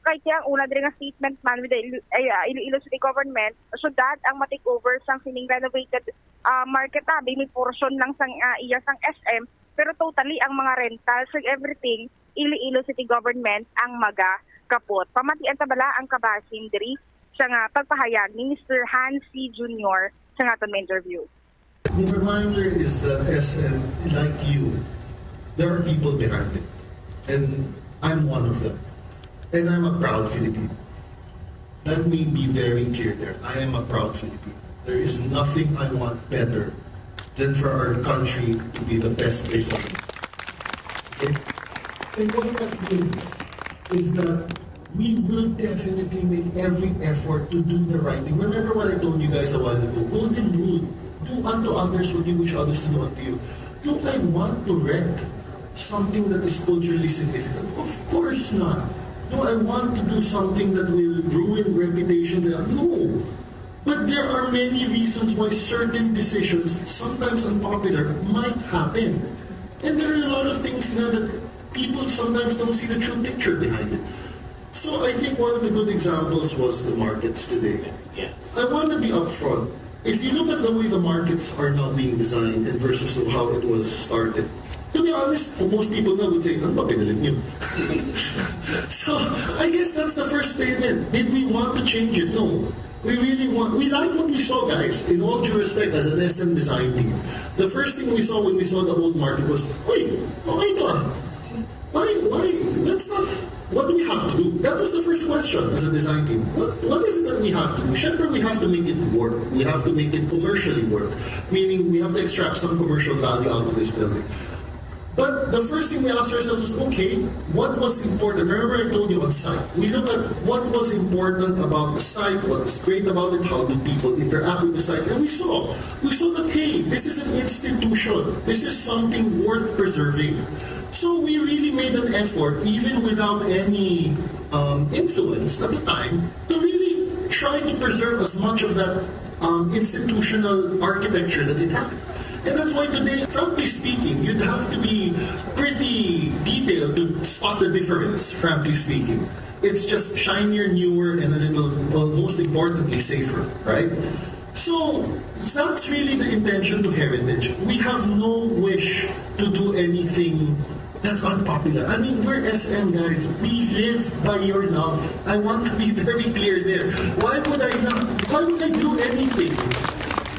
Kay ti ang una diri nga statement man with the Ilo-, ay, ah, Iloilo City Government, syudad ang ma-take over sang sining renovated, ah, market abi, may portion lang sang, ah, iya sang S M, pero totally ang mga rentals and everything, Iloilo City Government ang magakapot. Pamatian ta bala ang kabahin diri sa nga pagpahayag ni Mister Hansi Junior sa nga aton nga interview. The reminder is that S M, like you, there are people behind it. And I'm one of them. And I'm a proud Filipino. Let me be very clear there. I am a proud Filipino. There is nothing I want better than for our country to be the best place on earth. Okay? And what that means is that we will definitely make every effort to do the right thing. Remember what I told you guys a while ago. Golden rule, do unto others what you wish others to do unto you. Do I want to wreck something that is culturally significant? Of course not. Do I want to do something that will ruin reputations? No. But there are many reasons why certain decisions, sometimes unpopular, might happen. And there are a lot of things na that people sometimes don't see the true picture behind it. So I think one of the good examples was the markets today. Yeah. I want to be upfront. If you look at the way the markets are now being designed and versus how it was started, to be honest, most people now would say, "Ano ba pinalit niyo?" So, I guess that's the first statement. Did we want to change it? No. We really want, we like what we saw, guys. In all due respect, as an S M design team, the first thing we saw when we saw the old market was, "Uy, okay to ah. Why, why, that's not, what do we have to do?" That was the first question as a design team. What, what is it that we have to do? Siyempre, we have to make it work. We have to make it commercially work. Meaning, we have to extract some commercial value out of this building. But the first thing we ask ourselves is, okay, what was important? Remember I told you on site. We look at what was important about the site, what was great about it, how do people interact with the site. And we saw, we saw that, hey, this is an institution. This is something worth preserving. So we really made an effort, even without any um, influence at the time, to really try to preserve as much of that um, institutional architecture that it had. And that's why today, frankly speaking, you'd have to be pretty detailed to spot the difference, frankly speaking. It's just shinier, newer, and a little, well, most importantly, safer, right? So, that's really the intention to heritage. We have no wish to do anything that's unpopular. I mean, we're S M guys. We live by your love. I want to be very clear there. Why would I not? Why would I do anything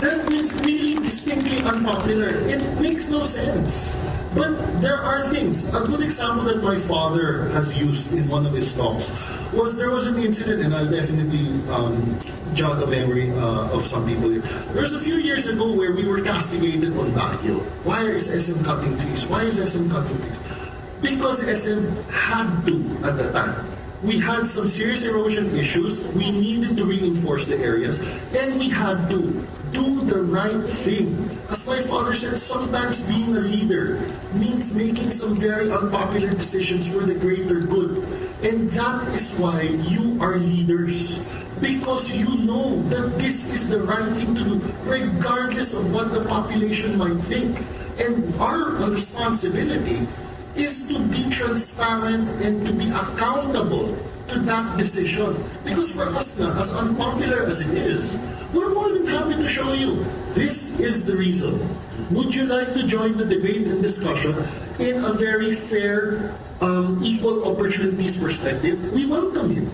that is really distinctly unpopular? It makes no sense. But there are things. A good example that my father has used in one of his talks was there was an incident, and I'll definitely um, jog the memory uh, of some people here. There was a few years ago where we were castigated on Baguio. Why is S M cutting trees? Why is S M cutting trees? Because S M had to at the time. We had some serious erosion issues. We needed to reinforce the areas, and we had to do the right thing. As my father said, sometimes being a leader means making some very unpopular decisions for the greater good. And that is why you are leaders. Because you know that this is the right thing to do, regardless of what the population might think. And our responsibility is to be transparent and to be accountable to that decision. Because for us na, as unpopular as it is, we're more than happy to show you this is the reason. Would you like to join the debate and discussion in a very fair, um, equal opportunities perspective? We welcome you.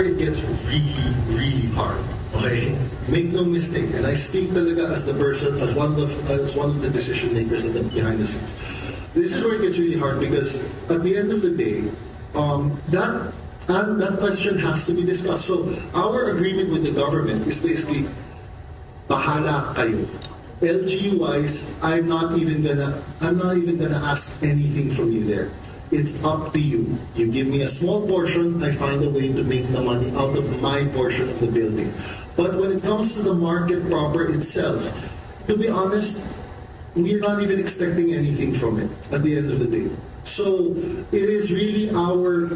It gets really, really hard. Okay? Make no mistake, and I speak talaga as the person, as one of the, as one of the decision makers at the, behind the scenes. This is where it gets really hard because at the end of the day, um, that and that question has to be discussed. So our agreement with the government is basically, bahala kayo. L G U wise, I'm not even gonna I'm not even gonna ask anything from you there. It's up to you. You give me a small portion, I find a way to make the money out of my portion of the building. But when it comes to the market proper itself, to be honest, we're not even expecting anything from it at the end of the day. So it is really our,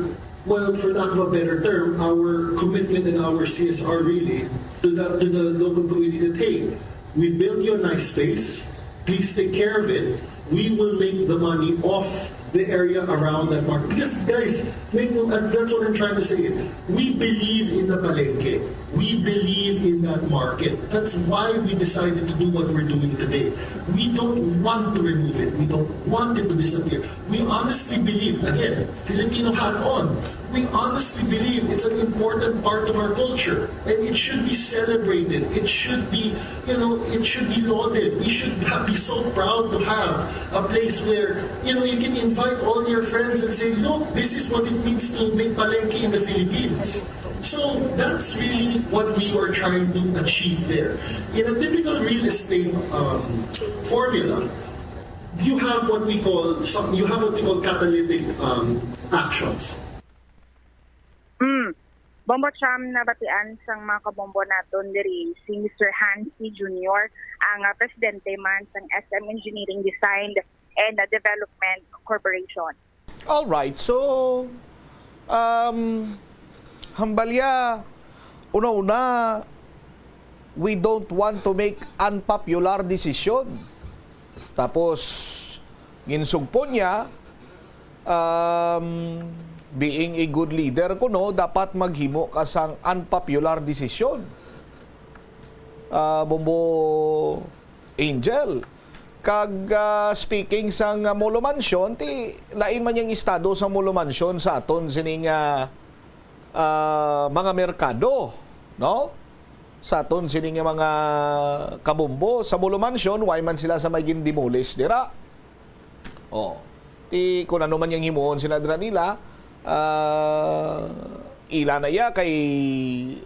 well, for lack of a better term, our commitment and our C S R really to the to the local community that, hey, we built you a nice space. Please take care of it. We will make the money off the area around that market. Because guys, make no, and that's what I'm trying to say. We believe in the palengke. We believe in that market. That's why we decided to do what we're doing today. We don't want to remove it. We don't want it to disappear. We honestly believe, again, Filipino hat on, we honestly believe it's an important part of our culture and it should be celebrated. It should be, you know, it should be lauded. We should ha- be so proud to have a place where, you know, you can invite all your friends and say, "Look, this is what it means to make palengke in the Philippines." So that's really what we were trying to achieve there. In a typical real estate um, formula, you have what we call some, you have what we call catalytic um, actions. Mm. Bombo Cham, nabatian sang mga kabombo naton diri si Mister Hansi Junior, ang ah, presidente man sang S M Engineering Design and ah, Development Corporation. All right. So, um, hambalya, una-una, we don't want to make unpopular decision. Tapos, ginsugpon niya, um, being a good leader kuno, dapat maghimo ka sang unpopular decision. Ah, Bombo Angel, kag ah, speaking sang ah, Molo Mansion, ti lain man yang estado sa Molo Mansion sa aton sining ah, ah, mga merkado, no? Sa aton sining mga kabombo sa Molo Mansion, why man sila sa may gindemolish dira? Oh. Ti kung ano man yang himuon sila dira nila, ah, ila na iya kay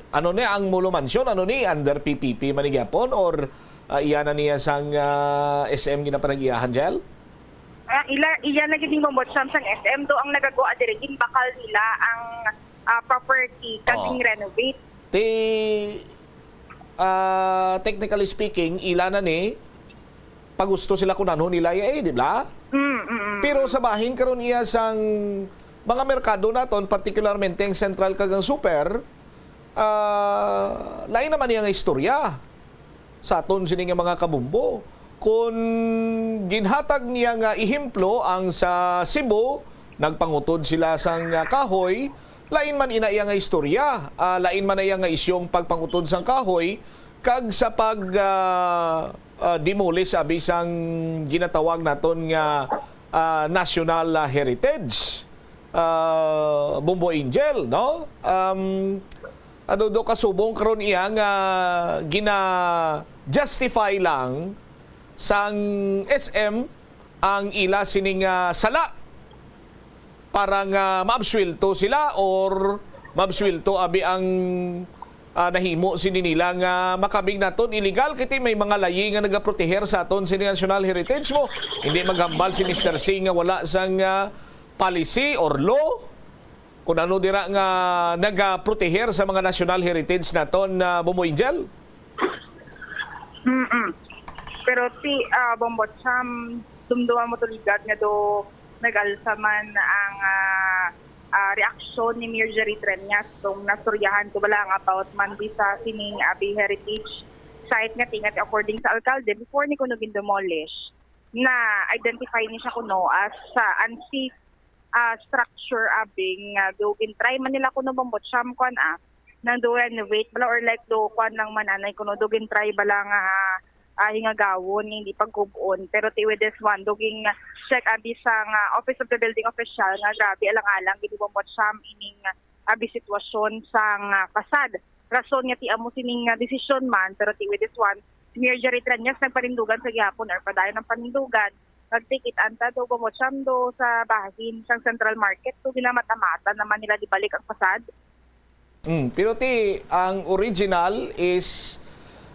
ano ni ang Molo Mansion, ano ni, under P P P man ni gyapon, or ah, iya na niya sang ah, S M ginapanag-iyahan, Jel? Ah, ila iya na gid ni Bombo Cham sang S M do ang nagagwa diri, ginbakal nila ang ah, property kag Oo. gin-renovate. Ti ah, technically speaking, ila na ni, pagusto sila kung ano nila iya, eh, di ba? Mm, mm, mm. Pero sa bahin karon iya sang mga merkado naton, particularmente ang Central kag ang Super, ah, lain naman niya nga istorya sa aton sini nga mga kabumbo. Kung ginhatag niya nga ehemplo ang sa Cebu, nagpangutod sila sang ah, kahoy, lain man ina iya nga istorya, ah, lain man iya nga isyong pagpangutod sang kahoy, kag sa pag ah, ah, demolish abi sang ginatawag naton nga ah, national ah, heritage, ah, Bombo Angel, no? Um, ano do kasubong karon iya nga gina-justify lang sang S M ang ila sining ah, sala para nga maabsuelto sila or maabsuelto abi ang ah, nahimo sini nila nga makabig naton illegal, kiti may mga layi nga nagaproteher sa aton sini national heritage mo. Hindi maghambal si Mister Singh nga wala sang ah, policy or law kung ano dira nga nagaproteher sa mga national heritage naton na Bombo Angel. Mm-mm. Pero si ah, Bombo Cham, dumduman mo to ligad nga do nag-alsa man ang ah, ah, reaksyon ni Mayor Jerry Treñas tong nastoryahan ko bala nga about man di sa sining abi heritage site nga tinga ti according sa alkalde before ni kuno gindemolish, na-identify ni siya kuno as sa unsafe ah, structure abi nga do gin-try man nila kuno Bombo Cham kuan ah, nang do renovate bala or like do kuan lang man anay kuno do gin-try bala nga ah, hingagawon nga hindi pagkub-on. Pero ti with this one, do gin-check abi sang ah, Office of the Building Official nga grabe alang-alang gid Bombo Cham ining ah, abi sitwasyon sang ah, pasad. Rason nga ti amo sining ah, desisyon man, pero ti with this one, si Mayor Jerry Treñas nagpanindugan sa gihapon or padayon ang panindugan, nagtikit anta do Bombo Cham do sa bahin sang Central Market, do ginamata-mata naman nila di balik ang pasad. Mm, pero ti ang original is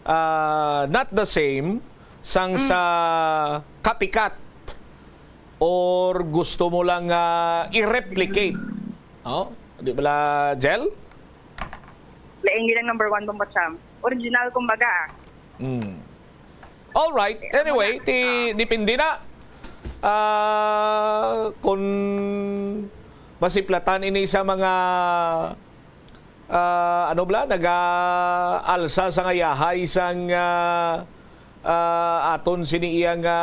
ah, not the same sang sa copycat or gusto mo lang ah, i-replicate. Oh, di bala, Jel? Lain yun ang number one Bombo Cham. Original kumbaga ah. Mm. All right. Anyway, ti depende na. Ah, kung masiplatan ini sa mga ah, ano bala, naga-alsa sa ngayahay sang ah, ah, aton sini iya nga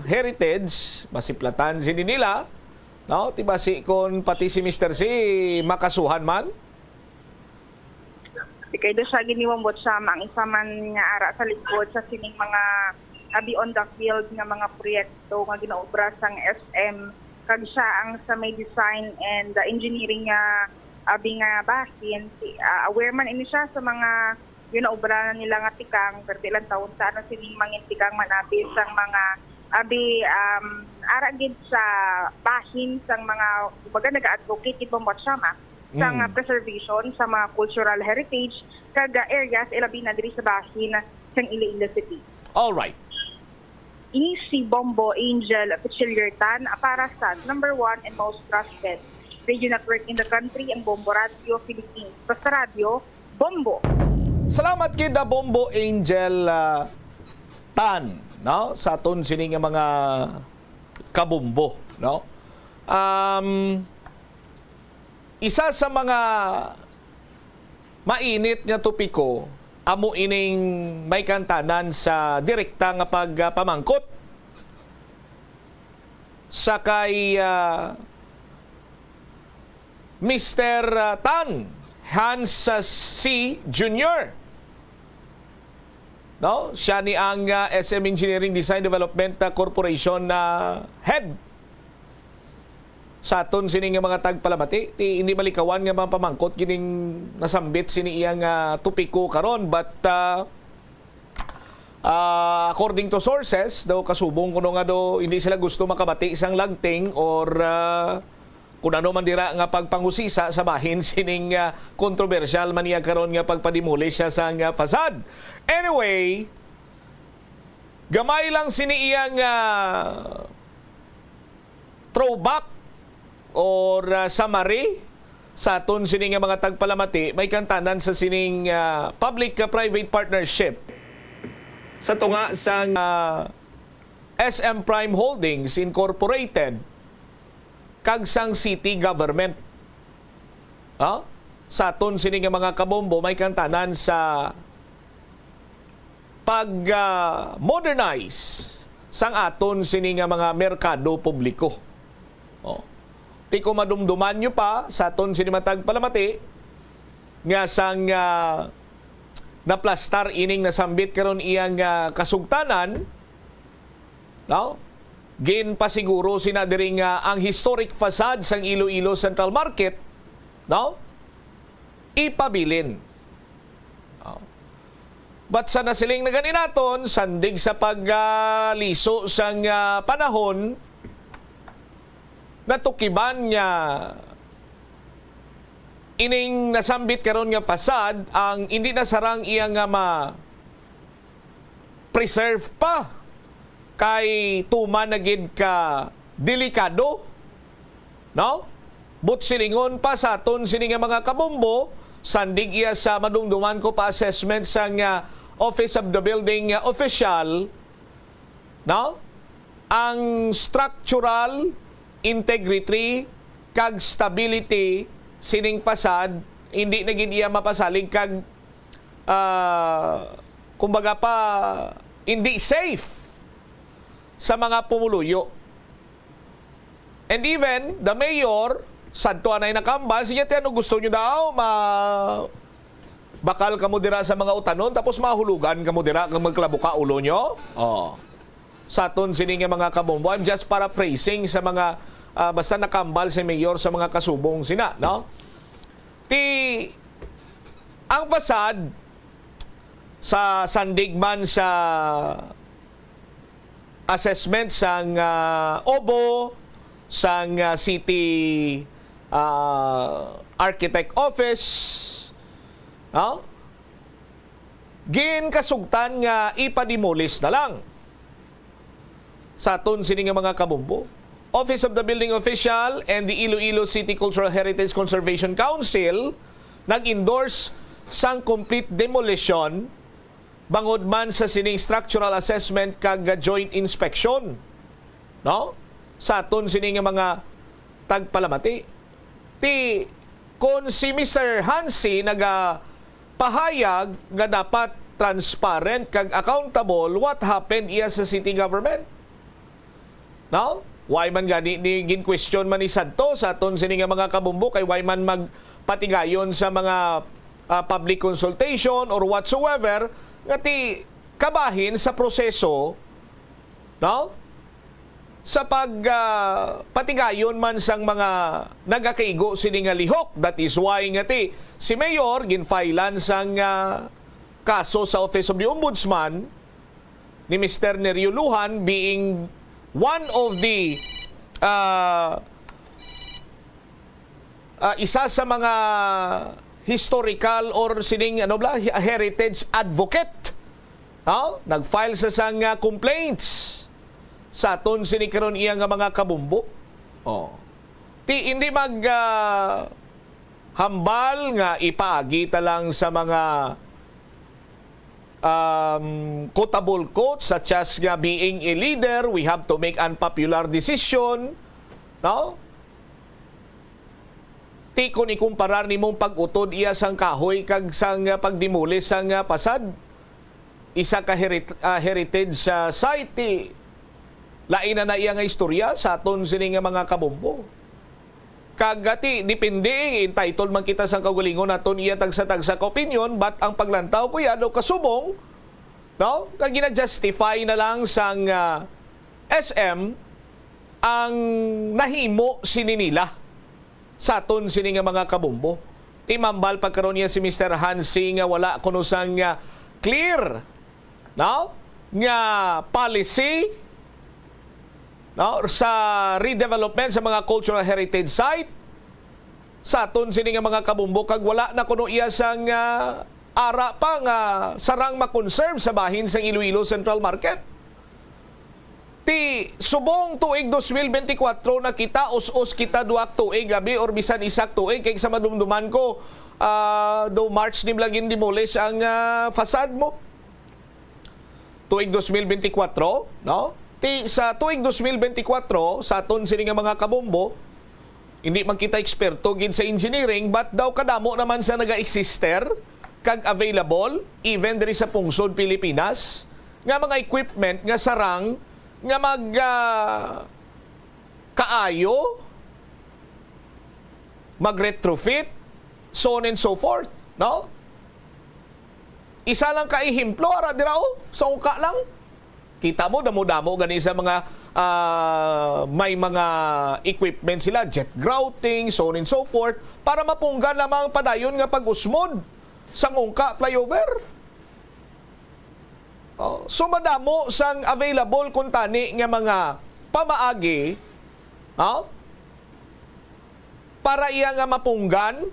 heritage, masiplatan sini nila, no? Ti basi kon pati si Mister C makasuhan man. Di kay do siya giniwambot siya ang isa man nga ara sa likod sa sining mga abi on the field nga mga proyekto nga ginaobra sang S M, kag siya ang sa may design and uh, engineering nga abi nga bahin. Si, uh, aware man ini siya sa mga ginaobra na nila nga tikang, pero di lang taon sa ano sining mangin tikang man abi sang mga abi um, ara gid sa bahin sang mga kumbaga nag-advocate gid ba mo siya ma? sang, Mm. ah, preservation sa mga cultural heritage kag, ah, areas, ilabi na diri sa bahin sang Iloilo City. All right. Ini si Bombo Angel Pichillier Tan, ah, para sa number one and most trusted radio network in the country, ang Bombo Radio Philippines. Basta radyo, Bombo. Salamat gid, ah, Bombo Angel, ah, Tan, no? Sa aton sini nga mga kabombo, no? Um, isa sa mga mainit nga topiko amo ining may kantanan sa direkta nga pagpamangkot sa kay, ah, Mister, ah, Tan, Hans, ah, C. Junior. No? Siya ni ang, ah, S M Engineering Design Development, ah, Corporation na head. Sa aton sini nga mga tagpalamati, ti hindi malikawan nga mapamangkot kining nasambit sini iyang, ah, topiko karon, but, ah, ah, according to sources, daw kasubong kuno nga daw hindi sila gusto makabati sang lagting or, ah, kun ano man dira nga pagpangusisa sa bahin sining, ah, kontrobersyal man niya karon nga pagpademolish siya sang, ah, facade. Anyway, gamay lang sini iyang, ah, throwback or, ah, summary sa aton sini nga mga tagpalamati, may kantanan sa sining, ah, public, ah, private partnership sa tunga sang, ah, S M Prime Holdings Incorporated kag sang city government. Ha? Sa aton sini nga mga kabombo, may kantanan sa pag, ah, modernize sang aton sini nga mga merkado publiko. Oh. Ti kung madumduman nyo pa sa aton sini matag palamati nga sang, ah, naplastar ining nasambit karon iyang, ah, kasugtanan, no? Ginpasiguro sina diri nga ang historic facade sang Iloilo Central Market, no? Ipabilin. Oh. But sa nasiling na gani naton, sandig sa pag, ah, liso sang, ah, panahon, natukiban nga ining nasambit karon nga facade ang hindi na sarang iya nga ma-preserve pa kay tuman na gid ka delikado, no? But silingon pa sa aton sini nga mga kabombo, sandig iya sa madumduman ko pa assessment sang, ah, Office of the Building, ah, Official, no? Ang structural integrity kag stability sining facade hindi na gid iya mapasalig kag, ah, kumbaga pa, hindi safe sa mga pumuluyo. And even the mayor, sadto anay nakambal, sige, ti ano gusto nyo daw? Ma-, bakal kamo dira sa mga utanon, tapos mahulugan kamo dira kag magklabuka ulo nyo? Oh. Sa aton sini nga mga kabombo, I'm just paraphrasing sa mga, ah, basta nakambal si mayor sa mga kasubong sina, no? Ti, ang facade sa sandig man sa assessment sang, ah, OBO, sang, ah, City, ah, Architect Office, no? Ginkasugtan nga ipademolish na lang. Sa aton sini nga mga kabombo, Office of the Building Official and the Iloilo City Cultural Heritage Conservation Council nag-endorse sang complete demolition bangod man sa sining structural assessment kag joint inspection, no? Sa aton sini nga mga tagpalamati. Ti, kon si Mister Hansi nagapahayag nga dapat transparent kag accountable, what happened iya sa city government? No? Why man gani ni gin-question man ni Santo sa aton sini nga mga kabombo kay why man magpatigayon sa mga, ah, public consultation or whatsoever nga ti kabahin sa proseso, no? Sa pag, ah, patigayon man sang mga nagakaigo sini nga lihok. That is why nga ti si Mayor ginfailan sang, ah, kaso sa Office of the Ombudsman ni Mister Nerio Lujan being one of the, ah, ah, isa sa mga historical or sining, ano bala, he-, heritage advocate. No? Nag-file sa sang, ah, complaints sa aton sini karon iya nga mga kabumbo. Oh. Ti, hindi mag, ah, hambal nga ipaagi ta lang sa mga, um, quotable quotes such as nga, "Being a leader, we have to make unpopular decision." No? Ti, kon ikumparar nimong pag-utod iya sang kahoy kag sang, ah, pagdemolish sang, ah, fasad, isa ka herit-, ah, heritage, ah, site, ti, lain na na iya nga istorya sa aton sini nga mga kabumbo. Kag, ah, ti, depende, entitled man kita sang kaugalingon naton iya tagsa-tagsa ka opinion, but ang paglantaw ko iya daw kasubong, no, nga gina-justify na lang sang, ah, S M ang nahimo sini nila sa aton sini nga mga kabumbo. Ti, mambal pa karon niya si Mister Hansi nga wala kuno sang, ah, clear, no, nga policy, no, sa redevelopment sa mga cultural heritage site sa aton sini nga mga kabumbo, kag wala na kuno iya sang, ah, ara pa nga sarang ma-conserve sa bahin sang Iloilo Central Market. Ti, subong tuig dos mil benti kwatro na kita, us-os kita duha ka tuig, abi, or bisan isa ka tuig, kay sa madumduman ko, ah, do March ni bala gin-demolish ang, ah, fasad mo. Tuig dos mil benti kwatro, no? Ti, sa tuig dos mil benti kwatro, sa aton sini nga mga kabumbo, hindi man kita eksperto gid sa engineering, but daw kadamo naman sa naga-exister kag available, even diri sa pungsod Pilipinas, nga mga equipment nga sarang nga mag, ah, kaayo, mag-retrofit, so on and so forth, no? Isa lang ka ehemplo, ara dira, oh, sa ungka lang. Kita mo, damo-damo gani sa mga, ah, may mga equipment sila, jet grouting, so on and so forth, para mapunggan lamang padayon nga pag-usmod sang ungka flyover. Oh, so madamo sang available kuntani nga mga pamaagi, oh, para iya nga mapunggan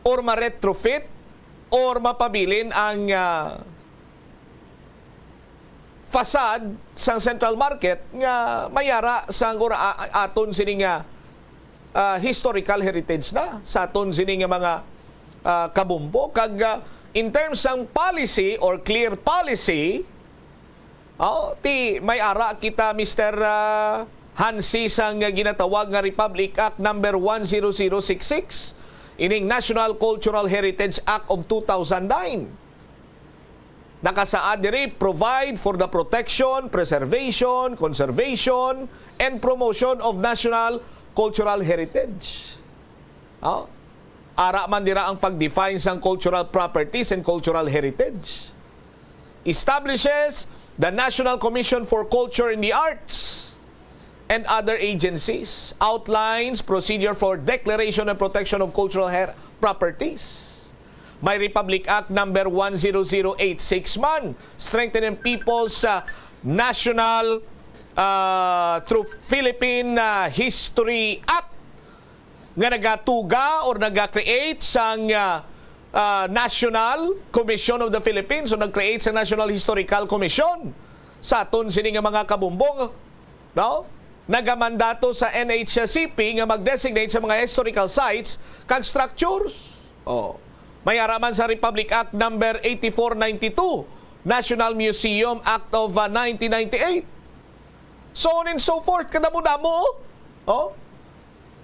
or ma-retrofit or mapabilin ang, ah, fasad sang Central Market nga may ara sang ura-, a-, aton sini nga, ah, historical heritage na sa aton sini nga mga, ah, kabumbo. Kag, ah, in terms sang policy or clear policy, oh, ti may ara kita, Mister, ah, Hansi, sang ginatawag nga Republic Act number one zero zero six six, ining National Cultural Heritage Act of two thousand nine. Nakasaad diri, "Provide for the protection, preservation, conservation, and promotion of national cultural heritage." Oh? Ara man dira ang pag-define sang cultural properties and cultural heritage. Establishes the National Commission for Culture and the Arts and other agencies, outlines procedure for declaration and protection of cultural her-, properties. May Republic Act number one zero zero eight six man, strengthening people's, ah, national, ah, through Philippine, ah, History Act, nga nagatuga or naga-create sang, ah, ah, National Commission of the Philippines, o nag-create sa National Historical Commission sa aton sini nga mga kabumbong, no? Nagamandato sa N H C P nga mag-designate sa mga historical sites kag structures. Oh. May ara man sa Republic Act number eighty-four ninety-two, National Museum Act of, ah, nineteen ninety-eight. So on and so forth, kadamo-damo, oh. Oh?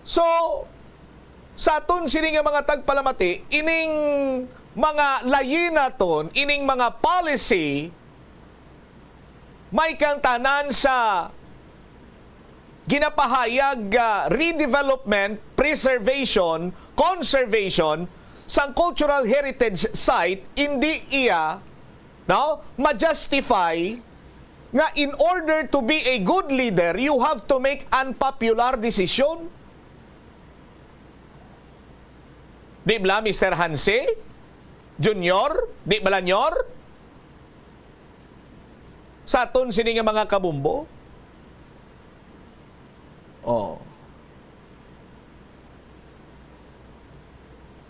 So, sa aton sini nga mga tagpalamati, ining mga layi naton, ining mga policy, may kangtanan sa ginapahayag, ah, redevelopment, preservation, conservation sang cultural heritage site, hindi iya, no, ma-justify nga in order to be a good leader, you have to make unpopular decision. Di bala, Mister Hanse? Junior? Di bala, Nyor? Sa aton sini nga mga kabumbo? Oh.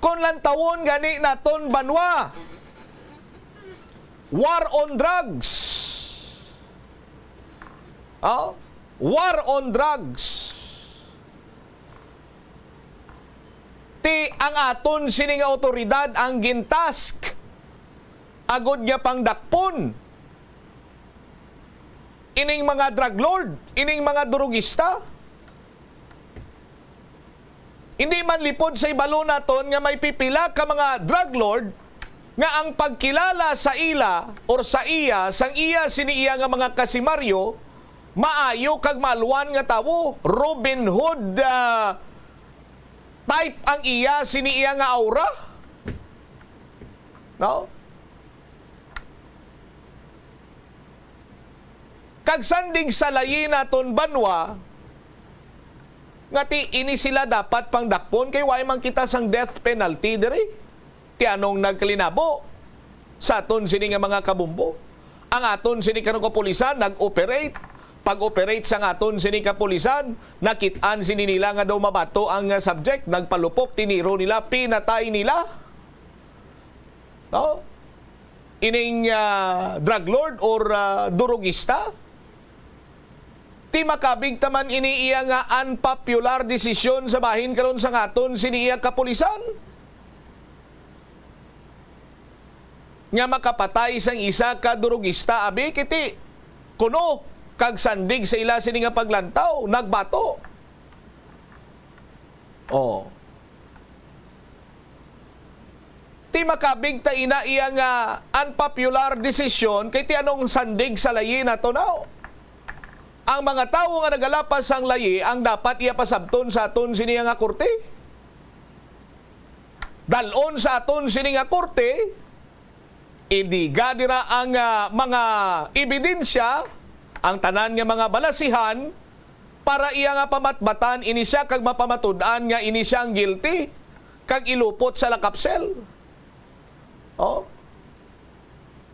Aton lantawon gani naton banwa. War on drugs. Oh? War on drugs. Ti ang aton sini nga awtoridad ang gintask agud nga pangdakpon ining mga drug lord, ining mga durugista. Hindi man lipod sa ibalo naton nga may pipila ka mga drug lord nga ang pagkilala sa ila or sa iya, sang iya sini iya nga mga kasimaryo, maayo kag maalwan nga tawo. Robin Hood, ah, type ang iya sini iya nga aura. No? Kag sandig sa layi naton banwa, nga ti ini sila dapat pangdakpon, kay way man kita sang death penalty diri. Ti anong nagkalinabo sa aton sini nga mga kabumbo? Ang aton sini karong kapulisan nag-operate. Pag-operate sang aton sini kapulisan, nakit-an sini nila nga daw mabato ang, ah, subject, nagpalupok, tiniro nila, pinatay nila. No? Ining, ah, drug lord or, ah, durugista, ti makabig ta man ini iya nga unpopular desisyon sa bahin karon sang aton sini iya kapulisan nga makapatay sang isa ka durugista, abi, kiti kuno kag sandig sa ila sini nga paglantaw, nagbato. Oh. Ti makabig ta ina iya nga unpopular desisyon, kay ti anong sandig sa layi nato now? Ang mga tawo nga nagalapas sang layi ang dapat iya pasabton sa aton sini nga korte. Dal-on sa aton sini nga korte, idiga dira ang, ah, mga ebidensya, ang tanan nga mga balasihan, para iya nga pamatbatan ini siya kag mapamatud-an nga ini siya ang guilty, kag ilupot sa lakapsel. Oh?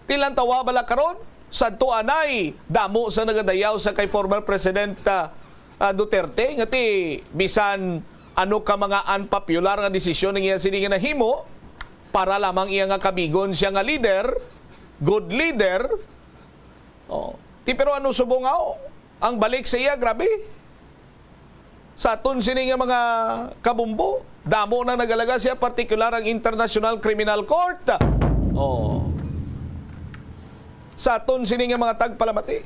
Ti lantawa bala karon, sadto anay, damo sa nagadayaw sa kay former President, ah, ah, Duterte, nga ti bisan ano ka mga unpopular nga desisyon ang iya sini nga nahimo, para lamang iya nga kabigon siya nga leader, good leader. Oh. Ti, pero ano subong nga, oh, ang balik sa iya, grabe. Sa aton sini nga mga kabumbo, damo na nagalaga siya, partikular ang International Criminal Court. Oh. Sa aton sini nga mga tagpalamati.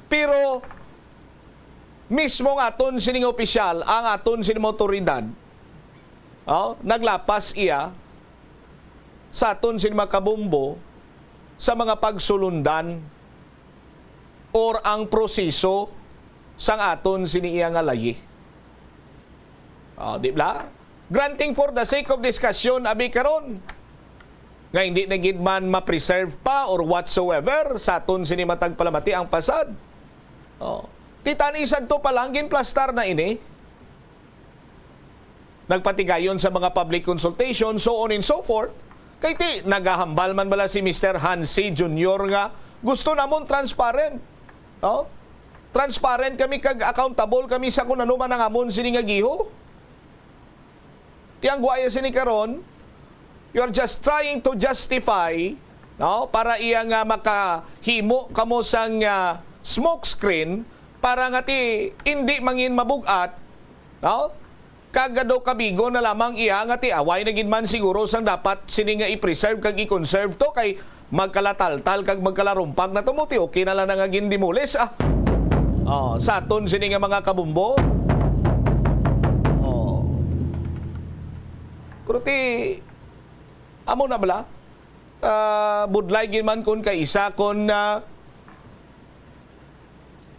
Pero mismo nga aton sini nga opisyal, ang aton sini mga awtoridad, oh, naglapas iya sa aton sini mga kabumbo sa mga pagsulundan or ang proseso sang aton sini iya nga layi. Oh, di ba? Granting for the sake of discussion, abi karon, nga hindi na gid man ma-preserve pa or whatsoever sa aton sini matag palamati ang fasad. Oh. Ti tani sadto pa lang, ginplastar na ini. Nagpatigayon sa mga public consultation, so on and so forth. Kay ti, nagahambal man bala si Mister Hansi Junior nga gusto namon transparent. No? Transparent kami kag accountable kami sa kung ano man ang amon sini nga giho. Ti ang guwaya sini karon, you are just trying to justify, no, para iya nga makahimo kamo sang, ah, smoke screen para nga ti indi mangin mabug-at, no? Kag daw kabigo na lamang iya nga ti away na gid man siguro sang dapat sini nga i-preserve kag i-conserve to kay magkalataltal kag magkalarumpag na to mo, ti okay na lang na nga gindimulis, ah. Oh, sa aton sini nga mga kabumbo. Oh. Pero ti, amo na bala? Ah, budlay gid man kun kaisa kun, ah,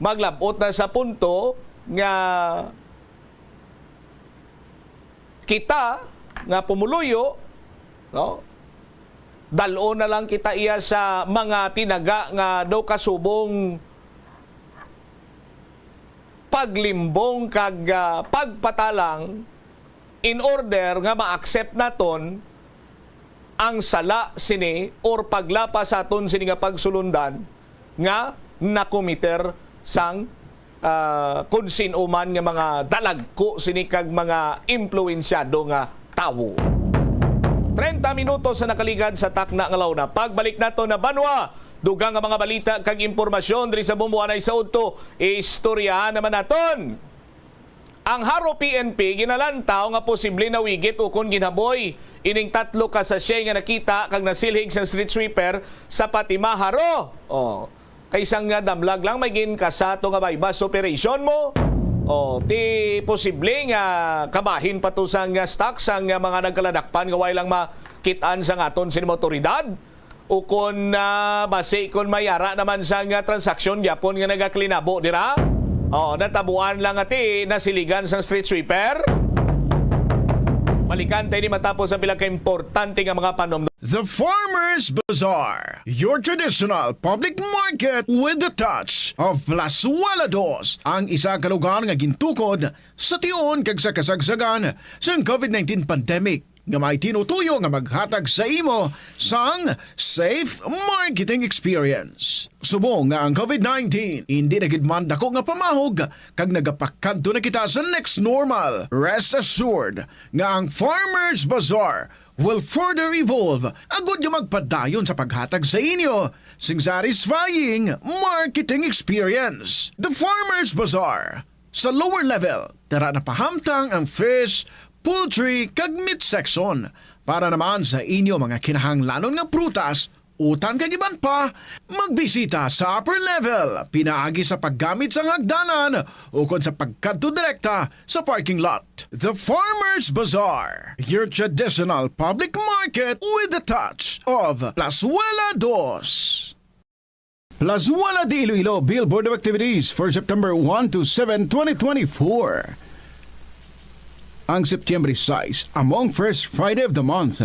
maglab-ot na sa punto nga kita nga pumuluyo, no? Dal-on na lang kita iya sa mga tinaga nga daw kasubong paglimbong kag, ah, pagpatalang in order nga ma-accept naton ang sala sini or paglapas sa aton sini nga pagsulundan nga nakomiter sang, ah, kun sin-o man nga mga dalagko sini kag mga impluwensyado nga tawo. Treinta minutos sa nakaligad sa takna nga launa. Pagbalik nato na banwa, dugang nga mga balita kag impormasyon diri sa Bumbuanay sa udto, istoryahan naman naton. Ang Jaro P N P ginalantaw nga posible nawigit ukon ginhaboy ining tatlo ka sachet nga nakita kag nasilhig sang street sweeper sa Fatima, Jaro. Oh, kay sang nga damlag lang may ginkasato nga buy-bust operation mo. Oh, ti posible nga kabahin pa to sang, ah, stock sang, ah, mga nagkaladakpan nga way lang makit-an sang aton sini mga awtoridad. Ukon, ah, basi kon may ara naman sang, ah, transaksyon gyapon nga nagaklinabo dira. Oh, natabuan lang ati nasiligan sang street sweeper. Balikan tayo ni matapos ang pila ka importante nga mga panom. The Farmers Bazaar, your traditional public market with the touch of Plazuela Dos, ang isa ka lugar nga gintukod sa tion kag sa kasagsagan sang COVID nineteen pandemic, nga may tinutuyo nga maghatag sa imo sang safe marketing experience. Subong nga ang COVID nineteen indi na gid man dako nga pamahog kag nagapakadto na kita sa next normal, rest assured nga ang Farmers Bazaar will further evolve agud nga magpadayon sa paghatag sa inyo sing satisfying marketing experience. The Farmers Bazaar. Sa lower level, tara na pahamtang ang fish, poultry, kag meat section. Para naman sa inyo mga kinahanglanon nga prutas, utan kag iban pa, magbisita sa upper level pinaagi sa paggamit sang hagdanan ukon sa pagkadto direkta sa parking lot. The Farmers Bazaar, your traditional public market with the touch of Plazuela Dos. Plazuela de Iloilo Billboard of Activities for September one to seven, twenty twenty-four. Ang September sais, among first Friday of the month.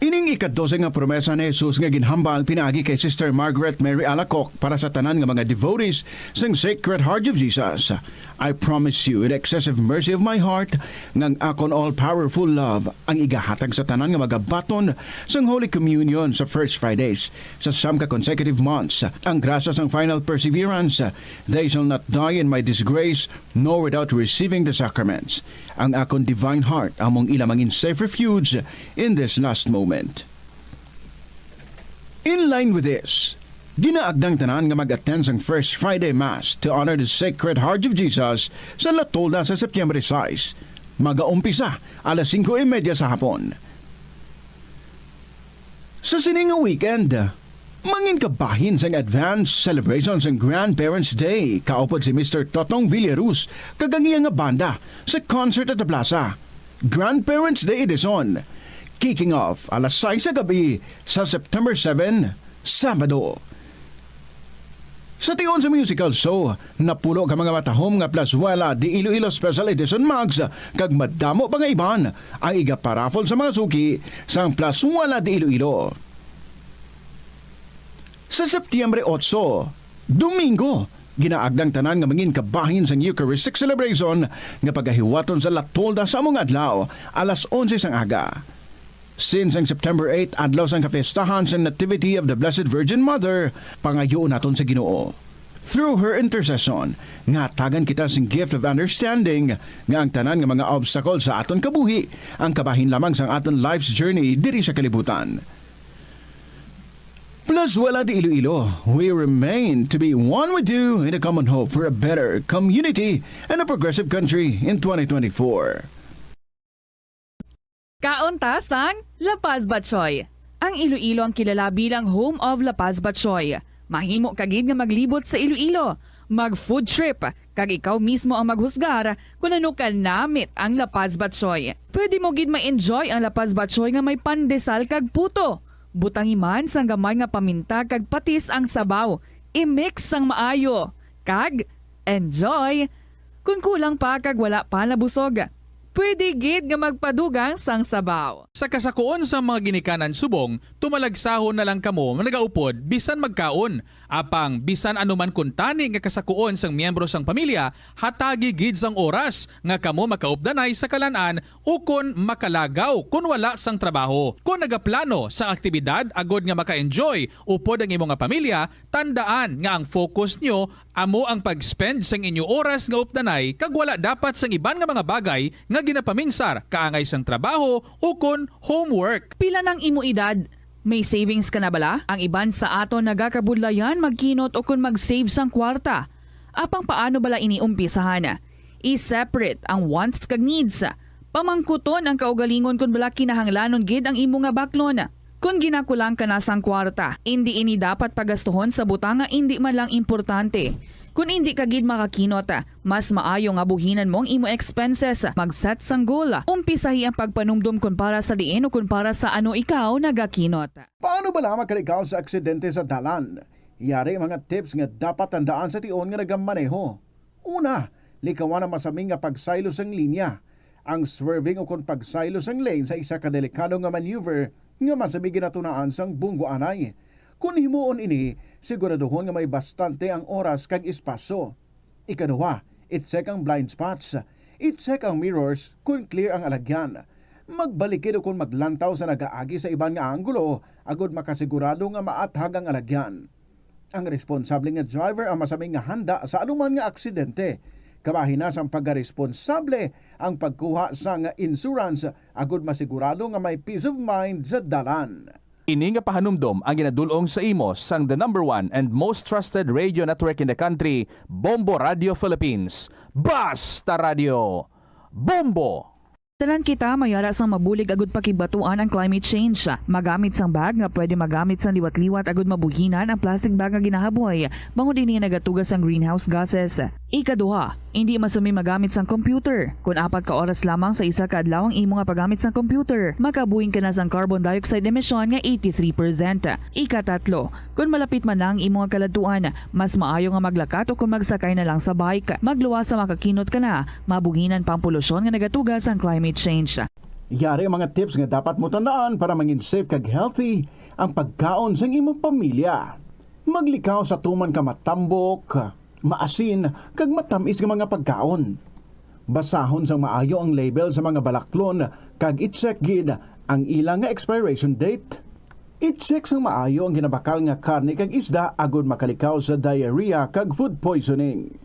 Ining ikadose nga promesa ni Jesus nga ginhambal pinaagi kay Sister Margaret Mary Alacoque para sa tanan nga mga devotees sang Sacred Heart of Jesus. I promise you in the excessive mercy of my heart nga ang akon all-powerful love ang igahatag sa tanan nga magabaton sang Holy Communion sa First Fridays sa siyam ka consecutive months. Ang grasya sang final perseverance, they shall not die in my disgrace, nor without receiving the sacraments. Ang akon divine heart among ila mangin safe refuge in this last moment. In line with this, ginaagdang tanan nga mag-attend sang First Friday Mass to honor the Sacred Heart of Jesus sa La Tolda sa Septyembre sais. Magaumpisa alas singko y media sa hapon. Sa sini nga weekend, mangin kabahin sang advance celebration sang Grandparents' Day, kaupod si Mister Totong Villaruz kag ang iya nga banda sa concert at the plaza. Grandparents' Day Edition, kicking off alas sais sa gabi sa September seven, Sabado. Sa tion sa musical show, napulo ka mga matahom nga Plazuela de Iloilo Special Edition mugs kag madamo pa nga iban ang igaparaffle sa mga suki sang Plazuela de Iloilo. Sa Septyembre otso, Domingo, ginaagdang tanan nga mangin kabahin sang Eucharistic celebration nga pagahiwaton sa La Tolda sa amo nga adlaw, alas onse sang aga. Since ang September eight, adlaw sang kapiestahan sang Nativity of the Blessed Virgin Mother, pangayoon naton sa Ginoo, through her intercession, nga hatagan kita sing gift of understanding nga ang tanan nga mga obstacle sa aton kabuhi ang kabahin lamang sang aton life's journey diri sa kalibutan. Plazuela de Iloilo, we remain to be one with you in a common hope for a better community and a progressive country in twenty twenty-four. Kaon ta sang La Paz Batchoy. Ang Iloilo ang kilala bilang home of La Paz Batchoy. Mahimo ka gid nga maglibot sa Iloilo, mag food trip, kag ikaw mismo ang maghusgar kon ano ka namit ang La Paz Batchoy. Pwede mo gid ma-enjoy ang La Paz Batchoy nga may pandesal kag puto. Butangi man sang gamay nga paminta kag patis ang sabaw. I-mix sang maayo. Kag enjoy! Kon kulang pa kag wala pa nabusog, pwede gid nga magpadugang sang sabaw. Sa kasakuon sang mga ginikanan subong, tumalagsahon na lang kamo nga nagaupod bisan magkaon. Apang bisan ano man kuntani nga kasakuon sang miyembro sang pamilya, hatagi gid sang oras nga kamo makaupdanay sa kalan-an ukon makalagaw kon wala sang trabaho. Kon nagaplano sang aktibidad agod nga maka-enjoy upod ang imo nga pamilya, tandaan nga ang focus nyo Amo ang pag-spend sang inyo oras nga updanay kag wala dapat sang iban nga mga bagay nga ginapaminsar, kaangay sang trabaho ukon homework. Pila nang imo edad? May savings ka na bala? Ang iban sa aton nagakabudlayan magkinot ukon mag-save sang kwarta. Apang paano bala ini umpisahan? I-separate ang wants kag needs. Pamangkuton ang kaugalingon kon bala kinahanglanon gid ang imo nga baklon. Kon ginakulang ka na sang kwarta, indi ini dapat pagastuhon sa butang nga indi man lang importante. Kon indi ka gid makakinot, mas maayo nga buhinan mo ang imo expenses. Mag-set sang goal. Umpisahi ang pagpanumdom kon para sa diin o kon para sa ano ikaw nagakinot. Paano bala makalikaw sa aksidente sa dalan? Yari ang mga tips nga dapat tandaan sa tion nga nagamaneho. Una, likawan ang masami nga pagsaylo sang linya. Ang swerving ukon pagsaylo sang lane sa isa ka delikado nga maneuver nga masami ginatunaan sang bunggo anay. Kon himuon ini, siguraduhon nga may bastante ang oras kag espasyo. Ikaduha, i-check ang blind spots. I-check ang mirrors kon clear ang alagyan. Magbalikid ukon maglantaw sa nagaagi sa iban nga anggulo agod makasigurado nga maathag ang alagyan. Ang responsable nga driver ang masami nga handa sa anuman nga aksidente. Kabahin na sang pagkaresponsable ang pagkuha sang insurance agod masigurado nga may peace of mind sa dalan. Ini nga pahanumdom ang ginadul-ong sa imo sang the number one and most trusted radio network in the country, Bombo Radio Philippines. Basta Radio! Bombo! Tanan kita may ara sang mabulig agud pakigbatuan ang climate change. Magamit sang bag nga pwede magamit sang liwat-liwat agud mabuhinan ang plastic bag nga ginahaboy, bangod ini nagatuga sang greenhouse gases. Ikaduha, indi masami magamit sang computer. Kon apat ka oras lamang sa isa ka adlaw ang imo nga paggamit sang computer, makabuhin ka na sang carbon dioxide emission nga eighty-three percent. Ikatatlo, kon malapit man na ang imo nga kaladtuan, mas maayo nga maglakat o kon magsakay na lang sa bike. Magluwas sa makakinot ka na, mabuhinan pa ang polusyon nga nagatuga sang climate change. Yari ang mga tips nga dapat mo tandaan para mangin safe kag healthy ang pagkaon sang imong pamilya. Maglikaw sa tuman ka matambok, maasin, kag matamis nga mga pagkaon. Basahon sang maayo ang label sa mga balaklon kag i-check gid ang ila nga expiration date. I-check sang maayo ang ginabakal nga karne kag isda agud makalikaw sa diarrhea kag food poisoning.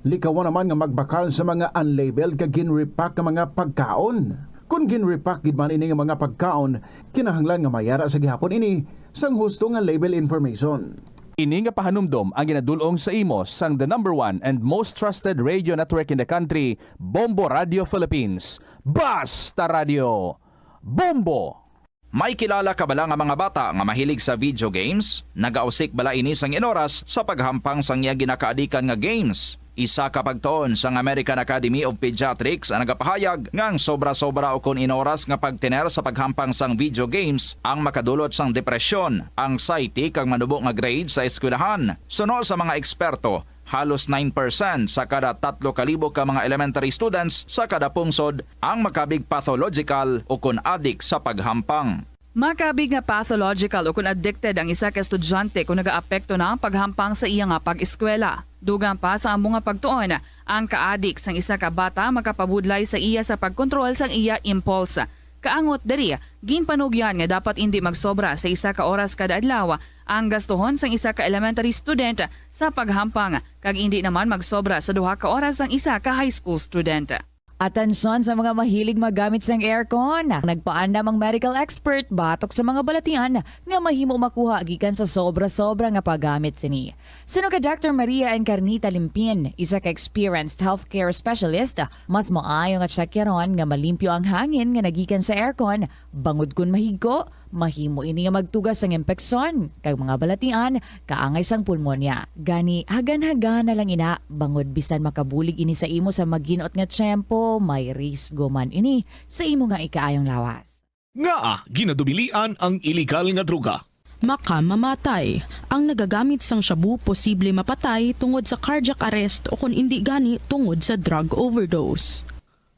Likawan naman nga magbakal sa mga unlabeled kag gin-repack nga mga pagkaon. Kon gin-repack gid man ini nga mga pagkaon, kinahanglan nga mayara sa gihapon ini sang husto nga label information. Ini nga pahanumdom ang ginadul-ong sa imo sang the number one and most trusted radio network in the country, Bombo Radio Philippines. Basta Radio! Bombo! May kilala ka bala nga mga bata nga mahilig sa video games? Nagausik bala ini sang inoras sa paghampang sang iya ginakaadikan nga games? Isa ka pagtuon sang American Academy of Pediatrics ang nagapahayag nga ang sobra-sobra ukon inoras nga pagtener sa paghampang sang video games ang makadulot sang depresyon, anxiety, kag manubo nga grade sa eskwelahan. Suno sa mga eksperto, halos nine percent sa kada tatlo ka libo ka mga elementary students sa kada pungsod ang makabig pathological ukon adik sa paghampang. Makabig nga pathological ukon addicted ang isa ka estudyante kon nagaapekto na ang paghampang sa iya nga pag-eskwela. Dugang pa sa amo nga pagtuon, ang kaadik sang isa ka bata makapabudlay sa iya sa pagkontrol sang iya impulse. Kaangot diri, ginpanugyan nga dapat indi magsobra sa isa ka oras kada adlaw ang gastuhon sang isa ka elementary student sa paghampang, kag indi naman magsobra sa duha ka oras sang isa ka high school student. Atensyon sa mga mahilig maggamit sang aircon. Nagpaandam ang medical expert batok sa mga balatian nga mahimo makuha gikan sa sobra-sobra nga paggamit sini. Suno kay Doctor Maria Encarnita Limpin, isa ka experienced healthcare specialist, mas maayo nga tsakyaron nga malimpyo ang hangin nga nagikan sa aircon, bangod kon mahigko, mahimo ini nga magtuga sang impeksyon kag mga balatian kaangay sang pulmonya. Gani, hagan-hagan na lang ina, bangod bisan makabulig ini sa imo sa maghinot nga tiyempo, may risgo man ini sa imo nga ikaayong lawas. Ngaa ginadubilian ang iligal nga droga? Makamamatay. Ang nagagamit sang shabu posible mapatay tungod sa cardiac arrest o kon indi gani tungod sa drug overdose.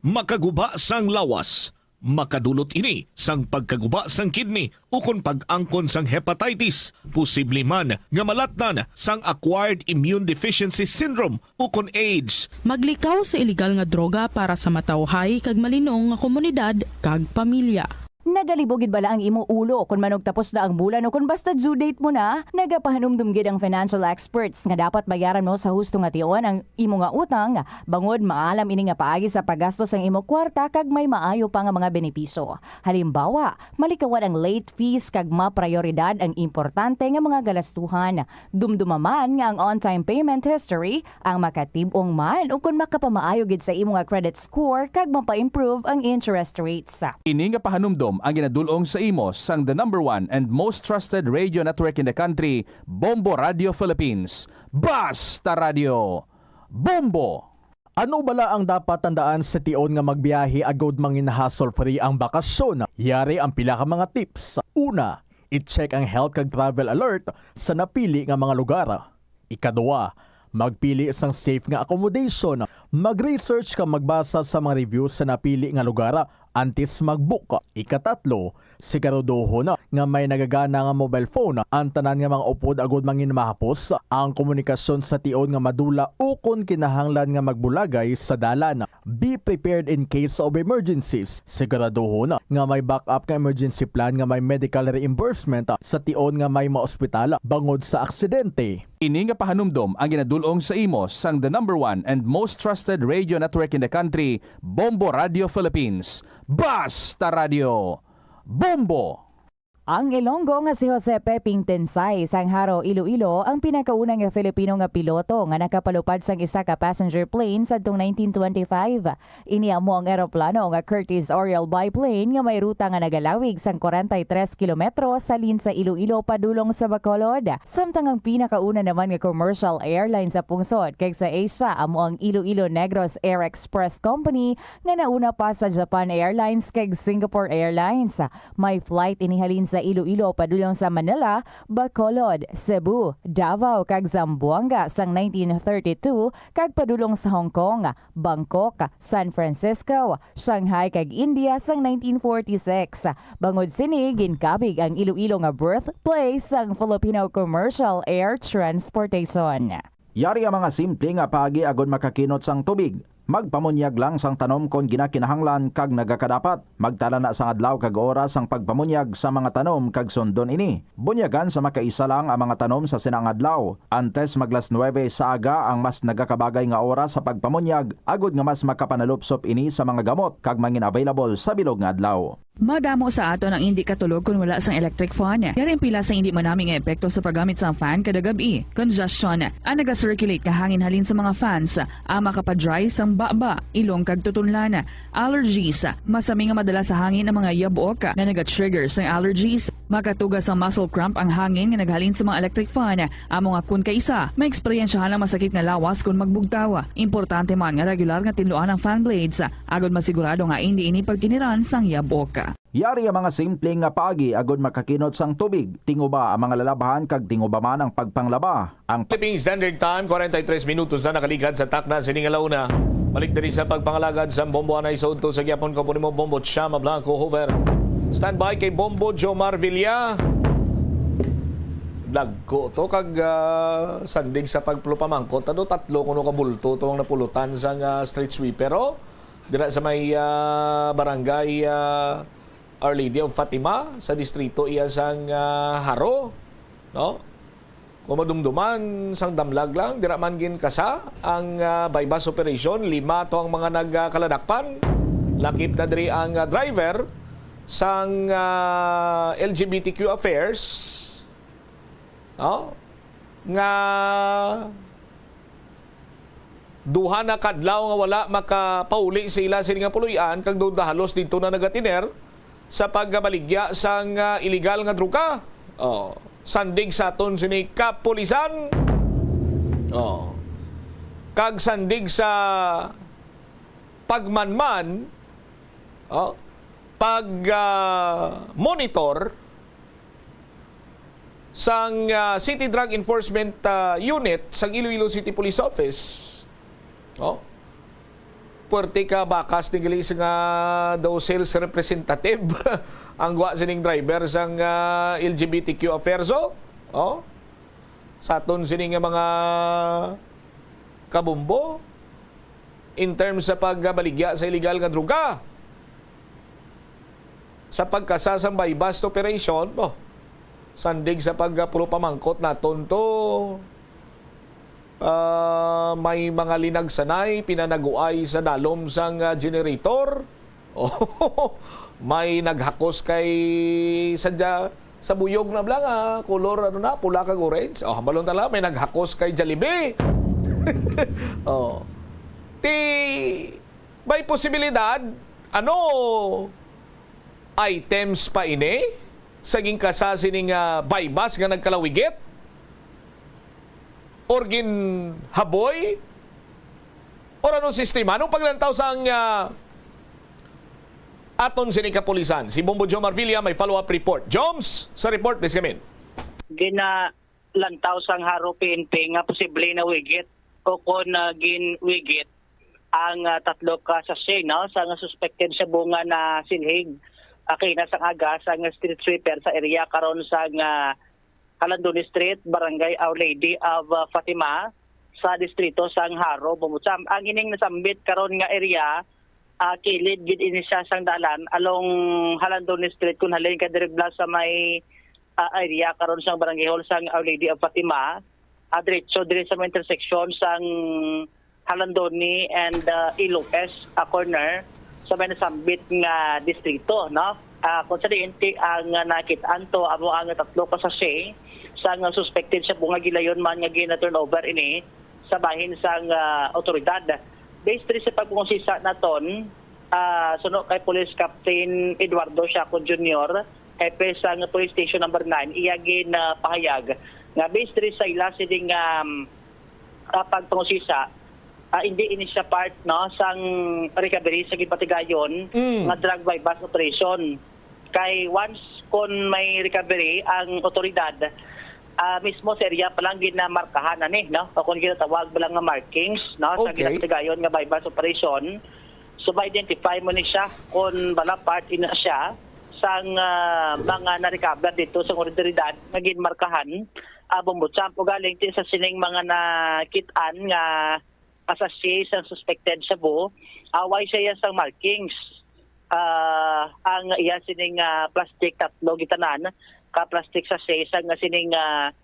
Makaguba sang lawas. Makadulot ini sang pagkaguba sang kidney ukon pag-angkon sang hepatitis, posible man nga malatnan sang acquired immune deficiency syndrome ukon AIDS. Maglikaw sa iligal nga droga para sa matawhay kag malinong nga komunidad kag pamilya. Nagalibog gid bala ang imo ulo kon manugtapos na ang bulan o kon basta due date mo na? Nagapahanumdom gid ang financial experts nga dapat bayaran mo sa husto nga tion ang imo nga utang, bangod maalam ini nga paagi sa paggastos ang imo kwarta kag may maayo pa nga mga benepisyo. Halimbawa, malikawan ang late fees kag maprayoridad ang importante nga mga galastuhan. Dumduma man nga ang on-time payment history ang makatib-ong man ukon makapamaayo gid sa imo nga credit score kag mapa-improve ang interest rates. Ini nga pahanumdom ang ginadul-ong sa imo sang the number one and most trusted radio network in the country, Bombo Radio Philippines. Basta Radio, Bombo! Ano bala ang dapat tandaan sa tion nga magbiyahe agud mangin hassle-free ang bakasyon? Yari ang pila ka mga tips. Una, i-check ang health kag travel alert sa napili nga mga lugar. Ikadua, magpili sang safe nga accommodation. Mag-research kag magbasa sa mga reviews sa napili nga lugar antes mag-book. Ikatatlo, siguraduhon nga may nagagana nga mobile phone ang tanan nga mga upod agud mangin mahapos ang komunikasyon sa tion nga madula ukon kinahanglan nga magbulagay sa dalan. Be prepared in case of emergencies. Siguraduhon nga may backup nga emergency plan nga may medical reimbursement sa tion nga may maospital bangod sa aksidente. Ini nga pahanumdom ang ginadul-ong sa imo sang the number one and most trusted radio network in the country, Bombo Radio Philippines. Basta Radio, Bombo! Ang Ilonggo nga si Jose Peping Tensay sang Jaro, Iloilo, ang pinakauna nga Filipino nga piloto nga nakapalupad sang isa ka passenger plane sadtong nineteen twenty-five. Ini amo ang eroplano nga Curtiss Oriole biplane nga may ruta nga nagalawig sang kwarenta y tres kilometro sa halin sa Iloilo padulong sa Bacolod. Samtang ang pinakauna naman nga commercial airline sa pungsod kag sa Asia amo ang Iloilo Negros Air Express Company nga nauna pa sa Japan Airlines kag Singapore Airlines. May flight ini halin sa Iloilo padulong sa Manila, Bacolod, Cebu, Davao, kag Zamboanga sang nineteen thirty-two kag padulong sa Hong Kong, Bangkok, San Francisco, Shanghai, kag India sang nineteen forty-six. Bangod sini, ginkabig ang Iloilo nga birthplace sang Filipino commercial air transportation. Yari ang mga simple nga paagi agod makakinot sang tubig. Magpamunyag lang sang tanom kon ginakinahanglan kag nagakadapat. Magtala na sang adlaw kag oras sang pagpamunyag sa mga tanom kag sundon ini. Bunyagan sa makaisa lang ang mga tanom sa sina nga adlaw. Antes mag las nuebe sa aga ang mas nagakabagay nga oras sa pagpamunyag, agod nga mas makapanalupsop ini sa mga gamot kag mangin-available sa bilog nga adlaw. Madamo sa aton ang indi katulog kon wala sang electric fan. Yari ang pila sang indi manami nga epekto sa paggamit sang fan kada gab-i. Congestion, ang naga-circulate nga hangin halin sa mga fans, ang makapa-dry sang baba, ilong kag tutunlan. Allergies, masami nga madala sa hangin ang mga yabok nga naga-trigger sang allergies. Makatuga sang muscle cramp ang hangin nga naghalin sa mga electric fan. Amo nga kon kaisa, maeksperiensyahan ang masakit nga lawas kon magbugtaw. Importante man nga regular nga tinluan ang fan blades, agod masigurado nga indi ini pagkiniran sang yabok. Yari ang mga simple nga paagi agod makakinot sang tubig. Tinguba ang mga lalabhan kag tinguba man ang pagpanglaba. Ang Philippine Standard Time, kwarenta y tres minutos na nakaligad sa takna sini nga launa. Balik diri sa pagpangalagad sa Bombo, anay sa udto sa gyapon ko po nimo, Bombo Chama Blanco Hover. Standby kay Bombo Jomar Villa. Dagko to kag, ah, sandig sa pagpulupamangkot. Ano, tatlo kuno ka bulto to ang napulutan sa nga street sweeper, oh. Dira sa may, ah, barangay, ah, Our Lady of Fatima sa distrito iya sang, ah, Jaro, no? Kung madumduman sang damlag lang, dira man gin kasa ang, ah, buy-bust operation, lima to ang mga nagkaladakpan. Lakip na diri ang, ah, driver sang, ah, L G B T Q affairs, no? Nga duha na ka adlaw nga wala makapauli sa ila sini nga puloy-an, kag duda halos didto na nagatiner sa pagbaligya sang, ah, iligal nga droga. Oh, sandig sa aton sini kapulisan. Oh. Kag sandig sa pagmanman, oh, pag, ah, monitor sang, ah, City Drug Enforcement, ah, Unit sang Iloilo City Police Office. Oh. Puwerte ka bakas ni gali nga daw sales representative ang gwa sining driver sang, ah, L G B T Q affairs, oh. Oh. Sa aton sini nga mga kabumbo, in terms sa pagbaligya sa iligal nga droga. Sa pagkasa sang buy-bust operation, oh, sandig sa pagpamangkot naton to, ah, may mga linagsanay, pinanaguay sa dalom sang, ah, generator. Oh, may naghakos kay sadya sa buyog na bala nga kolor, ano na, pula kag orange. Oh, hambalon ta lang, may naghakos kay Jollibee. Oh. Ti, may posibilidad, ano, items pa ini sa ginkasa sining, ah, buy-bust nga nagkalawigit? Or ginhaboy? Or anong sistema? Anong paglantaw sang, ah, aton sining kapulisan? Si Bombo Jomar Villa may follow-up report. Joms, sa report, please come in. Ginalantaw sang Jaro P N P nga posible na wigit o kon, ah, ginwigit ang, ah, tatlo ka sachet, no, sa nga suspected shabu nga nasilhig, ah, kaina sang aga sa nga street sweeper sa area karon sa nga Calandoni Street, Barangay Our Lady of, ah, Fatima, sa distrito sang Jaro, Bombo Champ. Ang ining nasambit karon nga area, ah, kilid gid ini siya sang dalan along Calandoni Street, kun halin ka diri bala sa may, ah, area karon sang Barangay Hall sang Our Lady of Fatima, ah, diretso diri sa may intersection sang Calandoni and, ah, Ilopez, ah, corner sa may nasambit nga distrito, no? Ah, kung sa diin ti ang, ah, nakit-an to, amo ang tatlo ka sachet sang suspected shabu nga gilayon man nga gina-turnover ini sa bahin sang, ah, otoridad. Based diri sa pagpangusisa naton, ah, suno kay Police Captain Eduardo Siaco Junior, hepe sang Police Station Number Nine, iya ginapahayag nga based diri sa ila sining, um, ah, pagpangusisa, ah, hindi ini siya part, no, sang recovery sa ginpatigayon Mm. nga drug buy-bust operation. Kay once kon may recovery ang otoridad, ah, mismo sa area pa lang ginamarkahan na ni, no? O kung ginatawag pa lang nga markings, no, sa Okay. ginatigayon nga buy-bust operation. So, ma-identify mo ni siya kung bala part ina siya sang, ah, mga na-recover dito sa otoridad nga ginmarkahan, ah, Bombo Champ. Ugaling ti sa sining mga nakit-an nga sachet sang suspected shabu, away siya sang markings. Ah, ang iya sining, ah, plastic, tatlo gitanan ka plastic sachet sang sining, ah,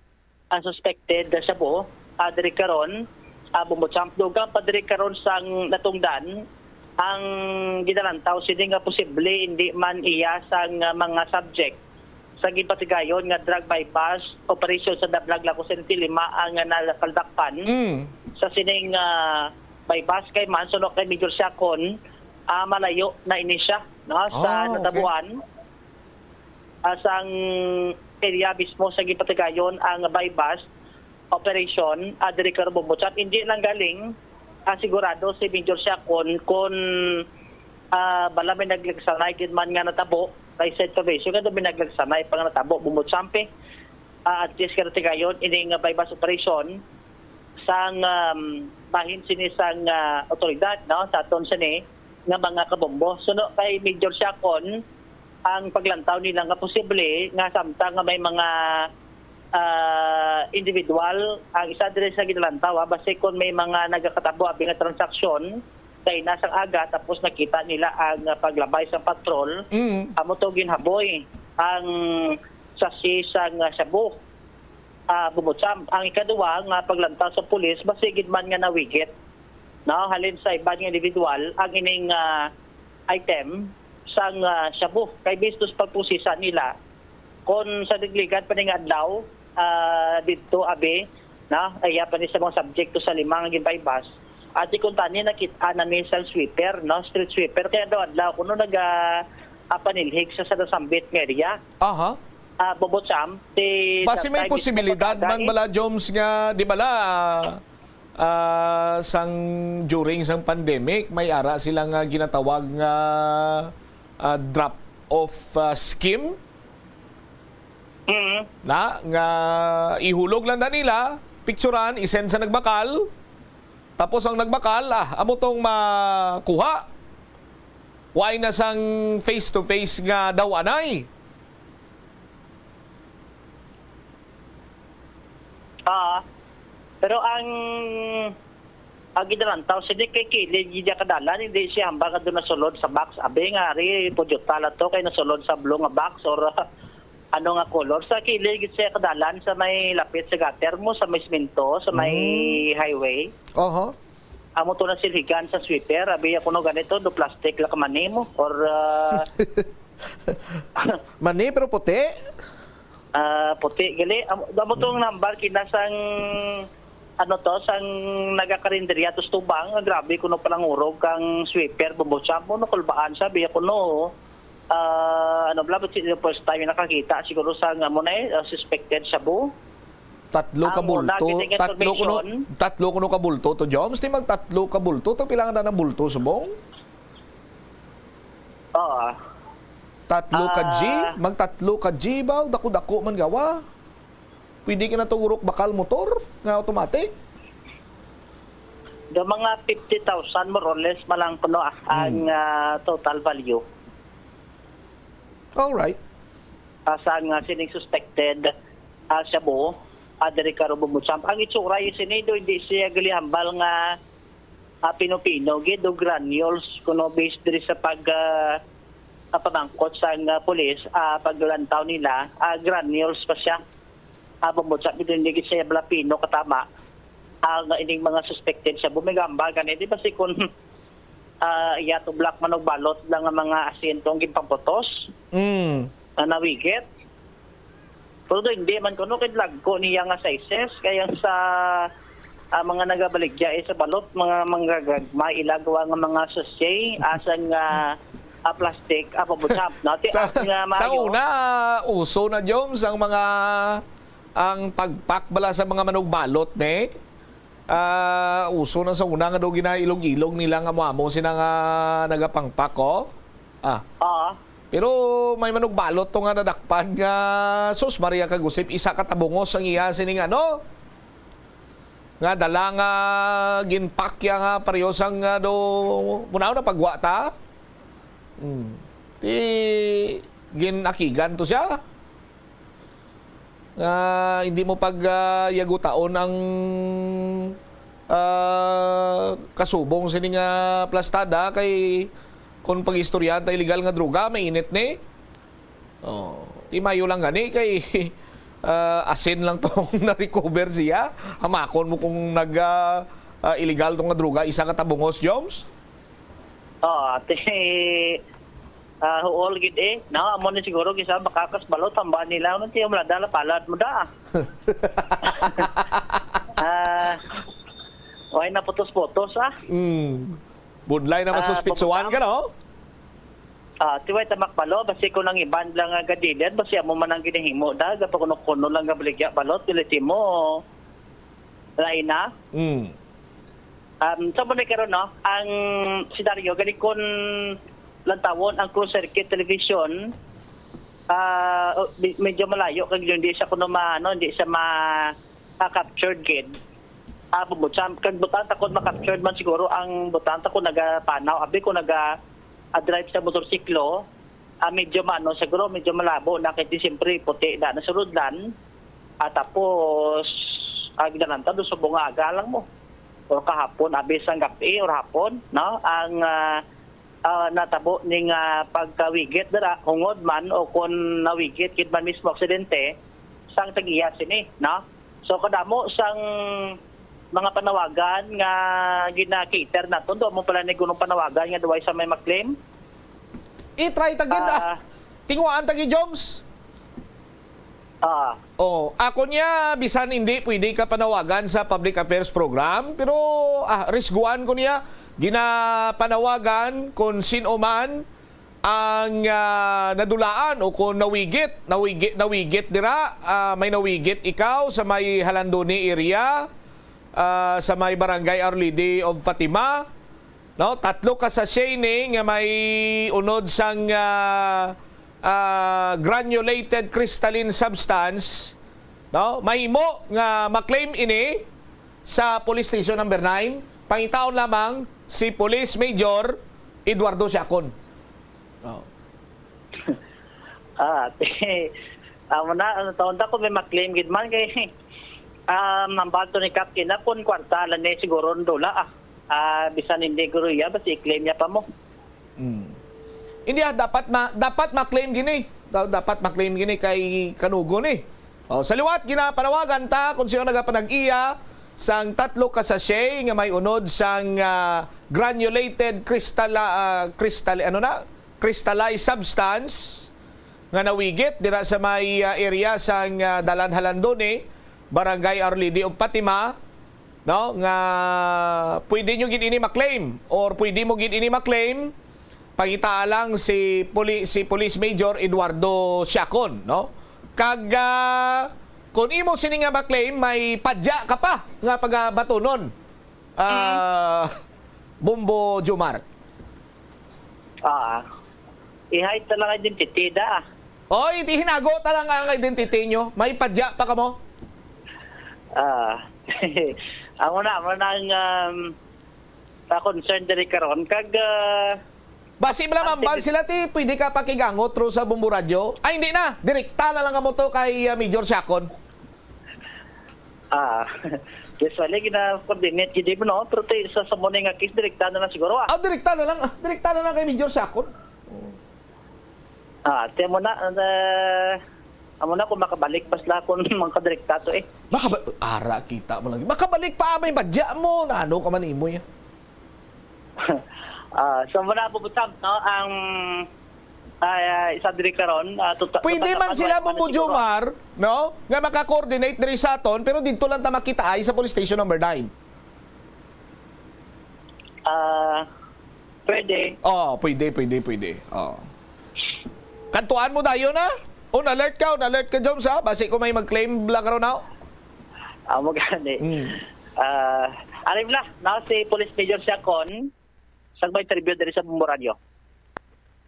ang suspected shabu, ah, diri karon, ah, Bombo Champ. Dugang pa diri karon sang natungdan ang ginalantaw sini nga posible hindi man iya sang, ah, mga subject sa ginpatigayon nga drug buy-bust operation sa Dablag, Lacuzon City, lima ang, ah, nakalakpan Mm. sa sining, ah, buy-bust. Kay man, suno kay Major Siacon, ah, malayo na ini siya, no, sa Ah, okay. natabuan, ah, sang area mismo sa ginpatigayon ang buy-bust operation, ah, diri karon, Bombo Champ. Hindi lang galing, ah, sigurado si Major Siacon kung, ah, bala may naglagsanay gid man nga natabo. Kay sa information nga may naglagsanay pa nga natabo, Bombo Champ, eh. Ah, at least, kinatigayon, ini nga buy-bust operation sang, um, bahin sini sang, ah, otoridad, no, sa aton sini nga mga kabombo. Suno kay Major Siacon, ang paglantaw nila nga posible nga samtang nga may mga, ah, individual, ang isa diri sa ginalantaw, ah, basi kon may mga nagakatabo abi nga transaksyon kaina sang aga, tapos nakita nila ang, ah, paglabay sa patrol, Mm. amo to ginhaboy ang sachet sang, ah, shabu, ah, Bombo Champ. Ang ikaduwa nga paglantaw sa pulis, basi gid man nga nawigit, no, halin sa iban nga individual ang ining, ah, item sang, ah, shabu. Kay based sa pagpusisa nila, kon sa digligad pa ni nga adlaw, ah, didto abi, no, iya pa ni sa mga subject to sa lima nga gin-buy-bust. Ati kon tani nakit-an na ni sa sweeper, no, street sweeper. Kaya daw adlaw kuno naga, ah, panilhig sa, sa nasambit nga area. Aha. Ah, Bombo Champ, ti Basi may tatay mismo posibilidad pagkagay. man bala, Joms, nga, di bala, ah, sang, during sang pandemic, may ara sila nga ginatawag nga, ah, drop-off, ah, scheme? Mm. Na, nga ihulog lang na nila, picturan, isend sa nagbakal, tapos ang nagbakal, ah, amo tong makuha. Why na sang face-to-face nga daw anay? Ah, pero ang Ang ginalantaw sini kay kilid gid siya kadalan, hindi siya hambal nga doon nasulod sa box. Abi nga ari, pudyuta lang to kay nasulod sa blue nga box or ano nga color. Sa kilid gid siya kadalan sa may lapit sa gutter mo, sa may semento, sa may Mm. highway. Oho. Amo to na silhigan sa sweeper. Abi ako no ganito, do plastic la ka mani mo. Or, ah, Mani, pero puti. Ah, puti gali. Am-, amo tong number kinasang, ano to, sang nagakarinderya to sa tubang. Ang grabe kuno palangurog kang sweeper, bubutsa mo, no, kulbaan siya, biya kuno. Ah, ano bala, but si-, first time nakakita siguro sa nga mo na eh, ah, suspected shabu. Tatlo ka Ang una, bulto, kining tatlo kuno, information. Tatlo kuno ka bulto to, Joms. Di magtatlo ka bulto to, pila nga na bulto subong? Oo. Tatlo ka G? Ah. Magtatlo ka G ba? Dako-dako man gawa. Pwede ka na to urok bakal motor nga automatic? Do mga fifty thousand more or less man lang kuno, ah, Hmm. ang, ah, total value. Alright. Ah, sa nga sining suspected, ah, shabu, ah, diri karon bumutsamp. Ang itsura yung sini do, hindi siya gali hambal nga, ah, pino-pino gid o granules kuno based diri sa pag, ah, ah, pamangkot sa nga pulis, ah, paglantaw nila, ah, granules pa siya. Ah, bumutsa gid, hindi gid siya bala pino katama. Ah, nga ining mga suspected shabu may gamba gani, di ba si kun, ah, iya to black man og balot lang nga mga asin tong ginpamputos Mm. na nawigit. Pero do, hindi man kuno kay lagko niya nga sizes, kay ang sa, ah, mga nagabaligya, eh, sa balot, mga manggagagma, ilagwa nga mga sachet, asang, ah, ah, plastic, ah, pabutap, no? Ti-, Sa, ang, ah, sa maayo. Una, uso na, Joms, ang mga, ang pagpak bala sa mga manugbalot, ne? Ah, uso na sa una nga daw ginailog-ilog nila nga mo-amo sina nga nagapangpak, oh. Ah. Oo. Pero may manugbalot to nga nadakpan nga, sus, Maria kagusip, isa ka tabungos ang iya sining ano, nga dala nga ginpakya nga pareho sang, ah, do, munaw na pagwa ta. Hmm. Ti ginakigan to siya. Nga hindi mo pag, ah, yagutaon ang, ah, kasubong sini nga plastada kay kung pag-istoryahan ta illegal nga droga, mainit ni. Oh, ti mayo lang gani kay, ah, asin lang tong na-recover siya. Hamakon mo kung nag, ah, ah, illegal tong nga droga, isa ka tabungos, Joms? Oo, ti, ah, huol gid eh. No, amo ni siguro gisa makakas balot hamba nila, ano, ti, wala dala palad mo da. Ah, way na putos-putos, ah. Mm. Budlay na Ah, masuspitsuhan ka, no? Ah, ti way ta makbalo, basi ko nang iban lang nga gadilid, basi amo man ang ginahimo da, gapakuno-kuno lang gabaligya balot, dili ti mo. Lain na. Mm. Um, sa mo na karon, no, ang senaryo, gani kun lantawon ang closed circuit television, ah, oh, di, medyo malayo kag hindi siya kuno ma-, ano, hindi siya ma-, ah, captured gid. Ah, bubutsan, kag butang takon ma-captured man siguro ang butang takon nagapanaw, abi ko naga, ah, drive sa motorsiklo, ah, medyo maano siguro, medyo malabo na kay di siyempre puti na nasulodlan. Ah, tapos, ah, ginalanta do subong nga aga lang mo. Or kahapon, abi sang gabi or hapon, no? Ang, ah, ah, natabo ning, ah, pagkawigit dira, hungod man o kon nawigit gid man mismo aksidente, sang tag-iya sini, no? So, kadamo sang mga panawagan nga gina-cater naton, do mo pala ni gunong panawagan nga duway sa may maklaim? I-try ta gid, ah. Ah. Tinguhaan ta gid, Joms. Ah. Oh, ako niya, bisan hindi pwede ka panawagan sa public affairs program, pero, ah, risguan ko niya, ginapanawagan kung sino man ang, ah, nadulaan o kung nawigit, nawigi-, nawigit dira, ah, may nawigit ikaw sa may Halandoni area, ah, sa may Barangay Our Lady of Fatima, no? Tatlo ka sachet ni nga may unod sang, ah, ah, granulated crystalline substance, no? Mahimo nga maklaim ini sa Police Station Number Nine. Pangitaon lamang si Police Major Eduardo Siacon. Oh. Ah, ti, amo na, ano, taon ta ko may maklaim gid man kay, ah, mambato ni Kap kina kun kwarta lang ni siguro ang dula, ah. Ah, bisan hindi guruya, basta i-claim niya pa mo. Mm. Hindi, ah, dapat ma dapat ma-claim gini. Da- Dapat ma-claim gini kay kanugon eh. Oh, sa liwat, ginapanawagan ta kung sino nagapanag-iya sang tatlo ka sachet nga may unod sang, ah, granulated crystal, ah, crystal, ano na? Crystallized substance nga nawigit dira sa may, ah, area sang, ah, Dalan Halandone, Barangay Arlidi ug Fatima, no, nga pwede nyo gid ini ma-claim or pwede mo gid ini ma-claim, pangitaa lang si Poli-, si Police Major Eduardo Siacon, no? Kag, ah, kung imo sini nga ma-claim, may padya ka pa nga pagabatunon, ah, Bombo Jomar. Ah, i-hide na lang identity da. Oy, di hinago ta lang ang identity nyo. May padya pa kamo. Ah, amo na, amo na ang um, ah, concern diri karon kag ah, Basi man lang mambal sila ti, pwede ka pakigangot ro sa Bombo Radyo. Ay, hindi na. Direkta na lang kamo to kay, ah, Major Siacon. ah, usually gina-coordinate gid mo, no? Pero ti, sa sa mo nga case direkta na lang siguro ah. Ah, direkta na lang. Ah, direkta na lang kay Major Siacon. Ah, ti mo na, ah, amo na kung makabalik pa sila kung makadirekta to eh. Makaba ara kita mo lang. Makabalik pa may badya mo. Na ano ka man imo ya. Ah, so muna po, Butcham, no, ang ah, isa diri karon, ah, tuta- Pwede tuta- man sila, ano, Bombo siguro. Jomar, no? Nga maka-coordinate diri sa aton, pero dito lang ta makita ay sa police station number nine. Ah, pwede. Oh, pwede, pwede, pwede. Oh. Kantuan mo dayon na? On alert ka, on alert ka, Joms, ha? Basi ko may mag-claim lang karon na. Amo gani. Mm. Ah, alim na, no, si Police Major Siacon, sa may interview diri sa Bombo Radyo.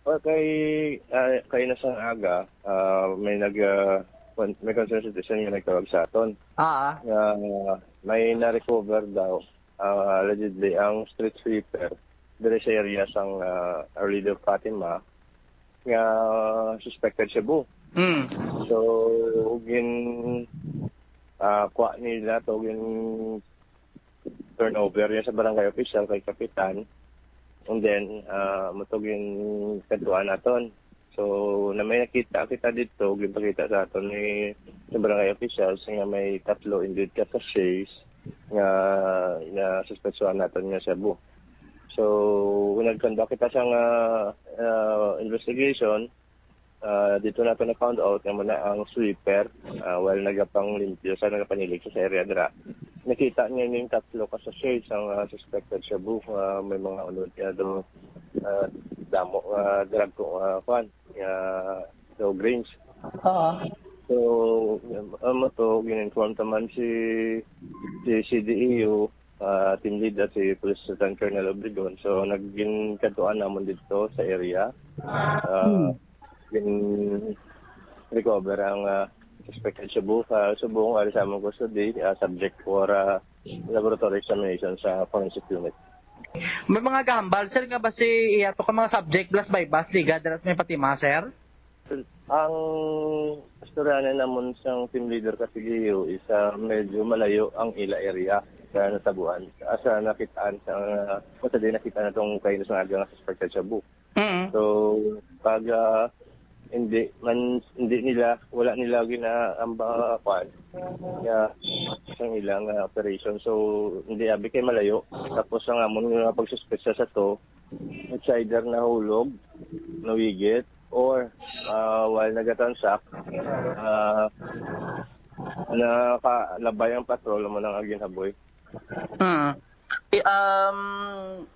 Well, kay, ah, kay na sang aga, ah, may nag, ah, kon- may concerned citizen nga nagtawag sa aton. Ah, Nga may na-recover daw, ah, allegedly, ang street sweeper diri sa area sang, ah, Our Lady of Fatima nga suspected shabu. mm. So, gin, ah, kuha nila to, gin turnover yan sa barangay official kay kapitan. And then, ah, mo to gin kadtuan naton. So, na may nakita kita dito, ginpakita sa aton ni sa barangay officials nga may tatlo indeed ka sachets nga na suspetsuhan naton nga shabu. So, nag-conduct kita sa nga, ah, investigation. Ah, dito nato na-found out nga muna ang sweeper, ah, while nagapang limpyo sa, nagapanilig sa area dira. Nakita niya ning tatlo ka sachets ang, ah, suspected shabu, ah, may mga unod nga do, ah, damo nga drug ko, ah, kwan, nga daw grains. Oo. So, amo to, gin-inform naman si, si C D E U, ah, team leader, si Police Lieutenant Colonel Obregon. So, naging kadtuan namon dito sa area. Ah, gin-recover ang, ah, suspected shabu, ah, subong ari sa among custody, ah, subject for, ah, laboratory examination sa forensic unit. May mga gahambal, sir, nga basi iya to ka mga subject blast by bus liga dira sa may Fatima, sir? Ang istoryanan namon sang team leader ka C D U is, ah, medyo malayo ang ila area sa natabuan, ah, sa nakitaan, sa, ah, kung sa di nakita na tong kayo sa aga nga suspected shabu. Mm. So, pag, ah, hindi man, hindi nila, wala nila ginaamba, kwan, nga sang ilang, ah, operation. So, hindi abi kay malayo. Tapos ang amon nga pagsuspetsa sa to, it's either nahulog, nawigit, or, ah, while nagatransact, ah, nakalabay ang patrol mo nang agin haboy. Mm. I- Um,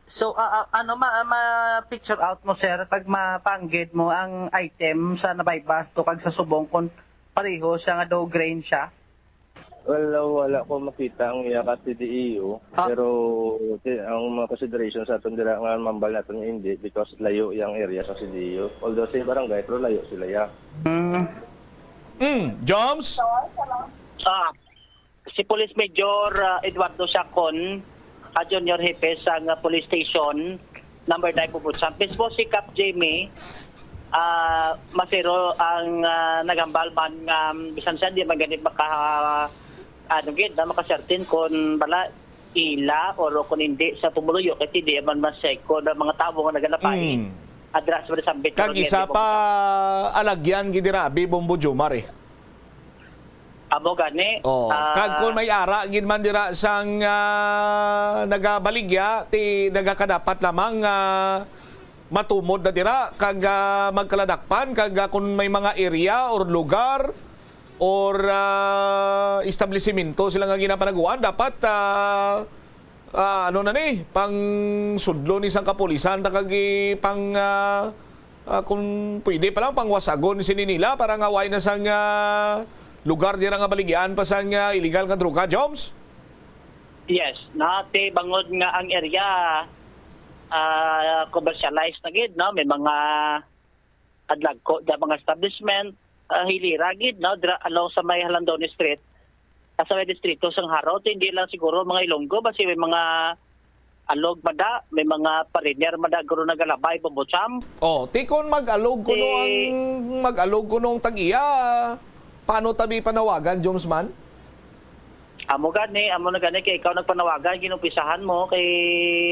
so, ah, ah, ano, ma, ma-picture out mo, sir, pag mapanggid mo ang item sa nabaybas to kag sa subong kung pareho siya nga daw grain siya? Well, wala ko makita ang iya ka C D E U, Ah. pero ti- ang mga consideration sa aton dira nga mambal naton hindi because layo yang area sa C D E U. Although sa barangay, pero layo sila ya. Mm. Mm, Joms? Ah, si Police Major ah, Eduardo Siacon, ah, Junior Hepe sa nga police station, number nine Bubusan. Mismo si Cap Jamie, ah, Masero ang ah, nagambal man nga um, bisan siya di man gani maka ano gid na makasertin kon bala ila or kung hindi sa pumuluyo, kay hindi man masay ko na mga tawo nga nagalabay. Mm. Adras mo sa ambit Kag karon nga isa hindi pa, mo alagyan gid dira, abi, Bombo Jomar, eh. Amo gani. Oh, ah, kag kung may ara gid man dira sang, ah, nagabaligya, ti nagakadapat lamang nga matumod na dira kag, ah, magkaladakpan kag, ah, kung may mga area or lugar or, ah, establisimento sila nga ginapanaguan, dapat, ah, ah, ano na ni, pang sudlo ni sang kapulisan ta kag i-, pang, ah, ah, kung pwede pa lang, pangwasagon sini nila para nga way na sang, ah, lugar dira nga baligyan pa sang, ah, illegal nga droga, Joms? Yes, na ti bangod nga ang area, ah, commercialized na gid, no? May mga adlagko da mga establishment, ah, hilira gid, no? Dira along sa may Halandoni Street, ah, sa may distrito sang Jaro, ti hindi lang siguro mga Ilonggo, basi may mga alog mada, may mga foreigner mada guro nagalabay, Bombo Cham. Oh, ti kon mag-alog kuno Ti- ang, mag-alog kuno ang tag-iya, paano tabi panawagan, Joms man? Amo gani, amo na gani kay ikaw nagpanawagan, ginumpisahan mo kay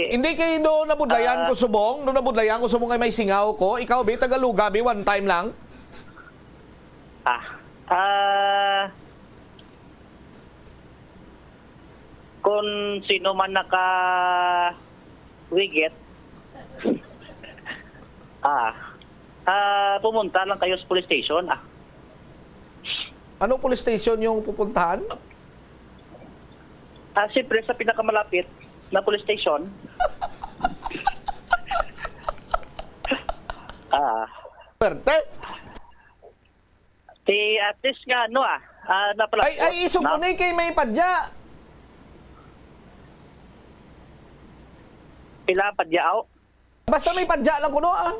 Hindi kay do nabudlayan Ah. ko subong, do nabudlayan ko subong kay may singaw ko. Ikaw, bi, Tagaloga, bi, one time lang. Ah. Ah. Kung sino man naka wigit, ah, ah, pumunta lang kayo sa police station, ah. Anong police station yung pupuntahan? Ah, siyempre, sa pinakamalapit na police station. Ah. Perte? Ti at least nga, ano, ah, ah, napalapos, Ay, ay, isog no? ko ni kay may padya. Pila ang padya, aw? Basta may padya lang kuno, ah.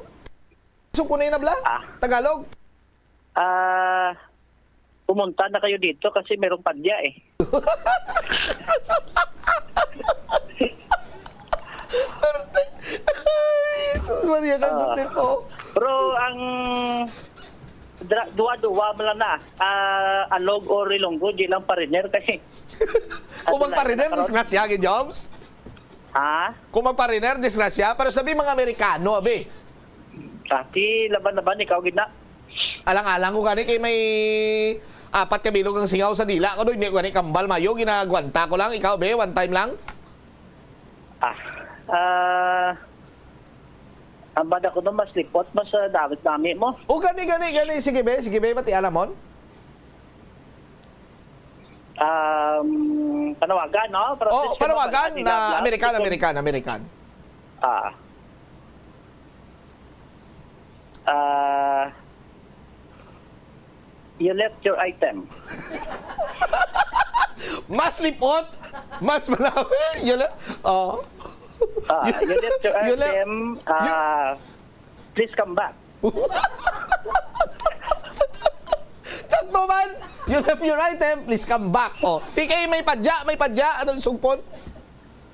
Isog ko na yun, abla? Ah. Tagalog? Ah, pumunta na kayo dito kasi merong padya, eh. Ay, Jesus Maria, kang Ah. Joseph, oh. Pero ang dra-, duwa-duwa mo lang na, ah, alog or ilonggo, di lang pariner kasi Kung ano lang, magpariner, nakaroon. Disgrasya, gid, Joms? Ha? Kung magpariner, disgrasya. Pero sabi, mga Amerikano, abi. Dati, laban-laban, ikaw, gid na. Alang-alang ko gani kay may apat ka bilog ang singaw sa dila ko, do, hindi ko gani kambal mayo, ginagwanta ko lang. Ikaw, be, one time lang? Ah, ah, ang bada ko no, mas lipot, mas, ah, damit-dami mo. O, gani, gani, gani. Sige, be, sige, be, mati alamon. Um, panawagan, no? Para Oh, sa mga panawagan Manila na Vlog, American, ito American, American. Ah. Ah, you left your item. Mas lipot, mas malawi. You left, oh. Ah, you left your You left, item. you Ah, please come back. Sakto man. You left your item, please come back. Oh, ti kay may padya, may padya. Anong sugpon?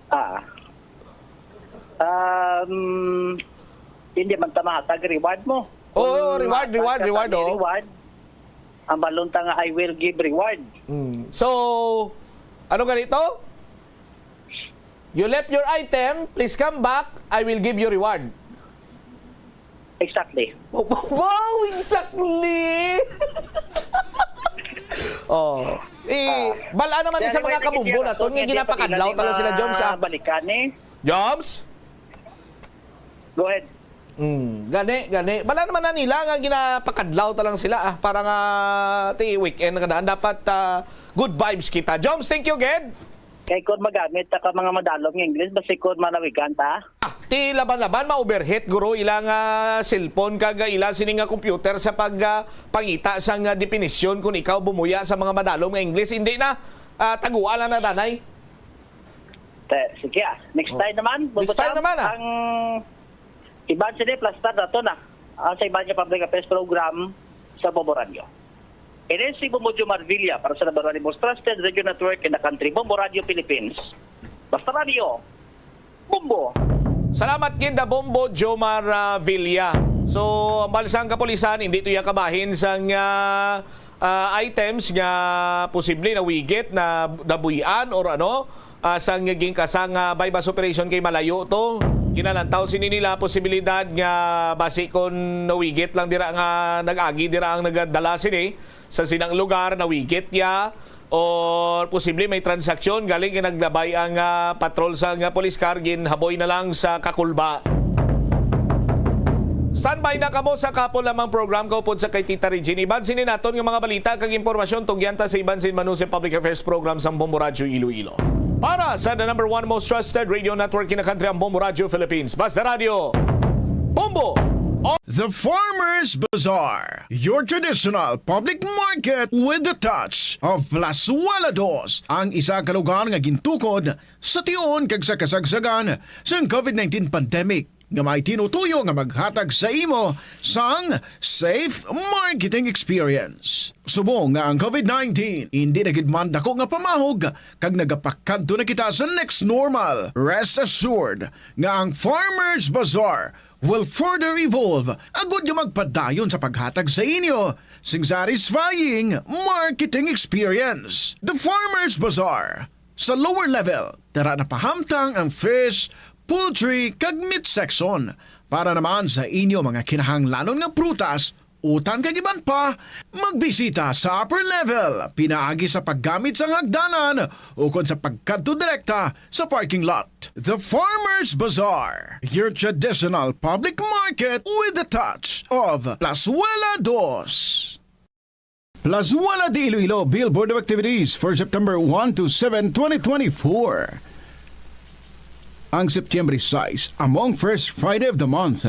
Ah. Um, hindi man ta mahatag reward mo. Oo, Kung reward, mahatag reward, ka reward, sa oh. Reward, ang balon ta nga, "I will give reward." Hmm. So, ano ganito? You left your item, please come back, I will give you reward. Exactly. Wow, exactly! Oh. Eh, Ah. bala naman Kaya sa mga anyway, kabumbo sige, naton, so, nga hindi ginapakadlaw pa tala sila, Joms, ah. Balikan, eh. Joms? Go ahead. Mm, gani, gani. Bala naman na nila nga ginapakadlaw ta lang sila, ah, para nga ti weekend na kadaan. Dapat, ah, good vibes kita. Joms, thank you, gid. Kay kung magamit ta ka mga madalom nga English, basi kung malawigan ta. Ah, ti laban-laban, ma-overheat, guro, ila nga cellphone kag ila sini nga computer sa pag, ah, pangita sang, ah, definisyon kung ikaw bumuya sa mga madalom nga English. Hindi na, ah, taguan lang na, danay. Te, sige, ah. Next Oh. time naman, Next time bubutang naman, ah. ang iban sini, plastar na to na. Ang sa iban nga public affairs program sa Bombo Radio. Ini si Bombo Jomar Villa para sa number one most trusted radio network in the country, Bombo Radio Philippines. Basta Radio, Bombo. Salamat gid, Bombo Jomar, ah, Villa. So, ang bala sang kapulisan, hindi to iya kabahin sang, ah, ah, items nga posible na wigit, na nabuy-an or ano, Ah, sang ginkasa nga buy-bust operation kay malayo to. Ginalantaw sini nila posibilidad nga basi kon nawigit lang dira nga nag-agi dira ang nagadala sini sa sinang lugar, nawigit ya, or posible may transaksyon galing kay naglabay ang, ah, patrol sa nga police car, ginhaboy na lang sa kakulba. Standby na kamo sa kapon lamang program kaupod sa kay Tita Regine. Iban sini naton nga mga balita kag impormasyon, tugyan ta sa iban sin Manuse Public Affairs Program sang Bombo Radyo Iloilo. Para sa the number one most trusted radio network in the country, ang Bombo Radyo Philippines. Basta Radyo, Bombo! The Farmers Bazaar, your traditional public market with the touch of Plazuela Dos, ang isa ka lugar nga gintukod sa tion kag sa kasagsagan sang COVID nineteen pandemic, nga may tinutuyo nga maghatag sa imo sang safe marketing experience. Subong nga ang COVID nineteen indi na gid man dako nga pamahog, kag nagapakadto na kita sa next normal, rest assured nga ang Farmers Bazaar will further evolve agud nga magpadayon sa paghatag sa inyo sing satisfying marketing experience. The Farmers Bazaar, sa lower level, tara na pahamtang ang fish, poultry, kag meat section para naman sa inyo mga kinahanglanon nga prutas, utan kag iban pa. Magbisita sa upper level pinaagi sa paggamit sang hagdanan ukon sa pagkadto direkta sa parking lot. The Farmers Bazaar, your traditional public market with the touch of Plazuela Dos. Plazuela de Iloilo Billboard of Activities for September one to seven, twenty twenty-four. Ang September sais, among first Friday of the month,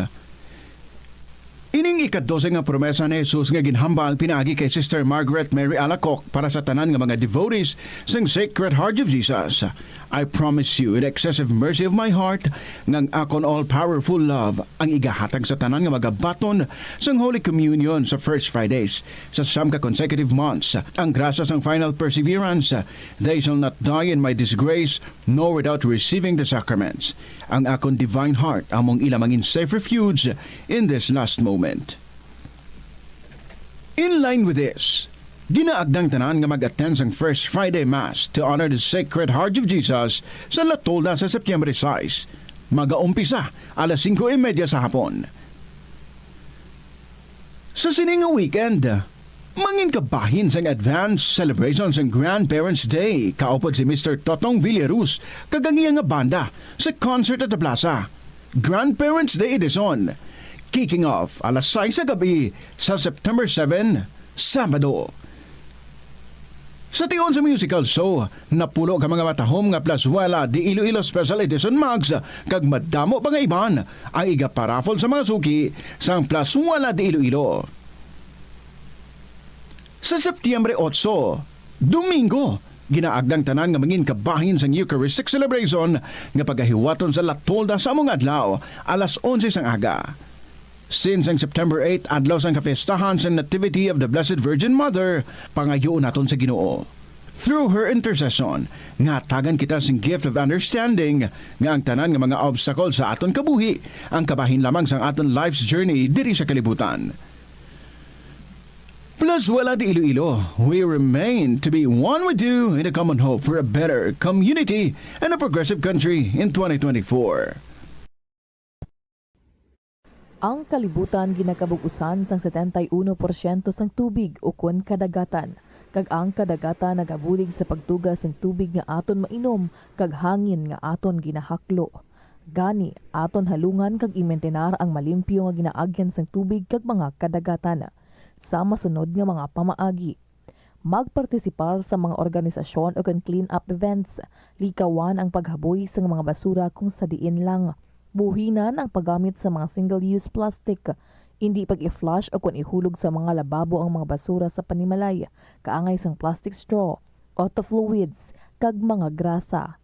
ining ikadose nga promesa ni Jesus nga ginhambal pinaagi kay Sister Margaret Mary Alacoc para sa tanan nga mga devotees sang Sacred Heart of Jesus. "I promise you in the excessive mercy of my heart nga ang akon all-powerful love ang igahatag sa tanan nga magabaton sang Holy Communion sa First Fridays sa siyam ka consecutive months. Ang grasya sang final perseverance, they shall not die in my disgrace, nor without receiving the sacraments. Ang akon divine heart among ila mangin safe refuge in this last moment." In line with this, ginaagdang tanan nga mag-attend sang First Friday Mass to honor the Sacred Heart of Jesus sa La Tolda sa Septyembre sais. Magaumpisa alas singko y media sa hapon. Sa sini nga weekend, mangin kabahin sang advance celebration sang Grandparents' Day, kaupod si Mister Totong Villarus kag ang iya nga banda sa concert at the plaza. Grandparents' Day Edition, kicking off alas sais sa gabi sa September seven, Sabado. Sa tion sa musical show, napulo ka mga matahom nga Plazuela de Iloilo Special Edition mugs kag madamo pa nga iban ang igaparaffle sa mga suki sang Plazuela de Iloilo. Sa Septyembre otso, Domingo, ginaagdang tanan nga mangin kabahin sang Eucharistic celebration nga pagahiwaton sa La Tolda sa among adlaw, alas onse sang aga. Since ang September eight, adlaw sang kapiestahan sa Nativity of the Blessed Virgin Mother, pangayoon naton sa Ginoo, through her intercession, nga hatagan kita sing gift of understanding nga ang tanan nga mga obstacle sa aton kabuhi ang kabahin lamang sang aton life's journey diri sa kalibutan. Plazuela de Iloilo, we remain to be one with you in a common hope for a better community and a progressive country in twenty twenty-four. Ang kalibutan ginakabug-usan sang setenta y uno porsyento sang tubig ukon kadagatan, kag ang kadagatan nagabulig sa pagtuga sang tubig nga aton mainom kag hangin nga aton ginahaklo. Gani, aton halungan kag imintenar ang malimpyo nga ginaagyan sang tubig kag mga kadagatan. Sa masunod nga mga pamaagi, magpartisipar sa mga organisasyon ukon clean-up events. Likawan ang paghaboy sang mga basura kung sa diin lang. Buhinan ang paggamit sa mga single-use plastic. Indi pag-i-flush ukon ihulog sa mga lababo ang mga basura sa panimalay, kaangay sang plastic straw, auto fluids, kag mga grasa.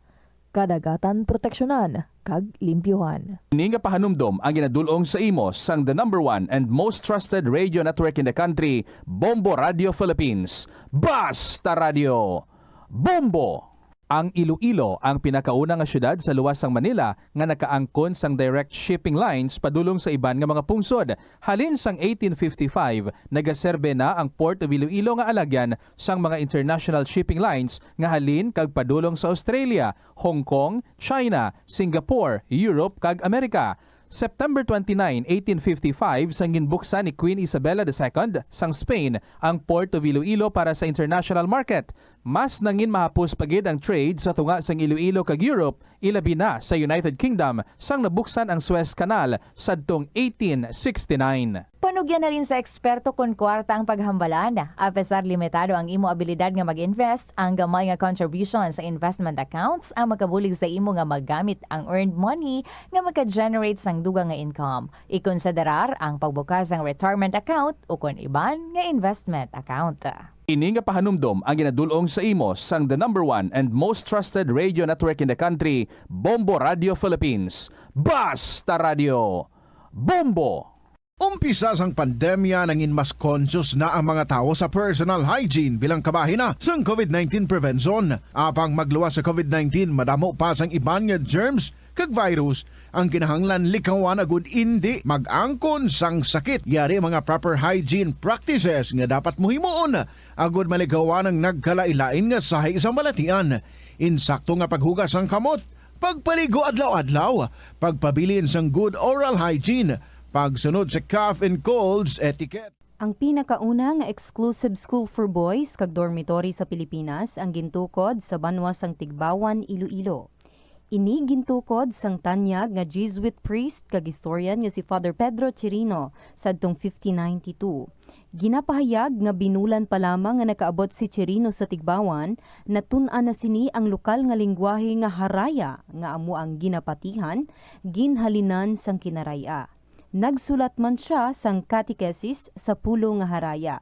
Kadagatan proteksyonan kag limpyuhan. Ini nga pahanumdom ang ginadul-ong sa imo sang the number one and most trusted radio network in the country, Bombo Radio Philippines. Basta Radio, Bombo! Ang Iloilo ang pinakauna nga siyudad sa luwas sang Manila nga nakaangkon sang direct shipping lines padulong sa iban nga mga pungsod. Halin sang eighteen fifty-five, nagaserbe na ang Port of Iloilo nga alagyan sang mga international shipping lines nga halin kag padulong sa Australia, Hong Kong, China, Singapore, Europe, kag Amerika. September twenty-nine, eighteen fifty-five, sang ginbuksan ni Queen Isabella the Second sang Spain ang Port of Iloilo para sa international market. Mas nangin mahapos pa gid ang trade sa tunga sang Iloilo kag Europe, ilabi na sa United Kingdom, sang nabuksan ang Suez Canal sadtong eighteen sixty-nine. Panugyan na rin sa eksperto kon kwarta ang paghambalan. Apesar limitado ang imo abilidad nga mag-invest, ang gamay nga contribution sa investment accounts ang makabulig sa imo nga magamit ang earned money nga maka-generate sang dugang nga income. Ikonsiderar ang pagbukas sang retirement account ukon iban nga investment account. Ini nga pahanumdom ang ginadul-ong sa imo sang the number one and most trusted radio network in the country, Bombo Radio Philippines. Basta Radio, Bombo! Umpisa sang pandemya, nangin mas conscious na ang mga tawo sa personal hygiene bilang kabahin na sang covid nineteen prevention. Apang magluwas sa covid nineteen, madamo pa sang iban nga germs kag virus ang kinahanglan likawan agud indi mag-angkon sang sakit. Yari ang mga proper hygiene practices nga dapat mo himuon agud malikawan ang nagkalain-lain nga sahi sang balatian. Insakto nga paghugas sang kamot, pagpaligo adlaw-adlaw, pagpabilin sang good oral hygiene, pagsunod sa cough and colds etiquette. Ang pinakauna nga exclusive school for boys kag dormitory sa Pilipinas ang gintukod sa banwa sang Tigbauan, Iloilo. Ini gintukod sang tanyag nga Jesuit priest kag historian nga si Father Pedro Chirino sadtong fifteen ninety-two. Ginapahayag nga binulan pa lamang nga nakaabot si Chirino sa Tigbauan, natun-an na sini ang lokal nga linggwahe nga Haraya, nga amo ang ginapatihan, ginhalinan sang Kinaray-a. Nagsulat man sia sang catechesis sa pulo nga Haraya.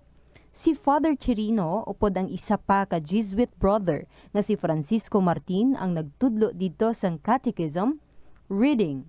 Si Father Chirino upod ang isa pa ka Jesuit brother nga si Francisco Martin ang nagtudlo didto sang catechism, reading,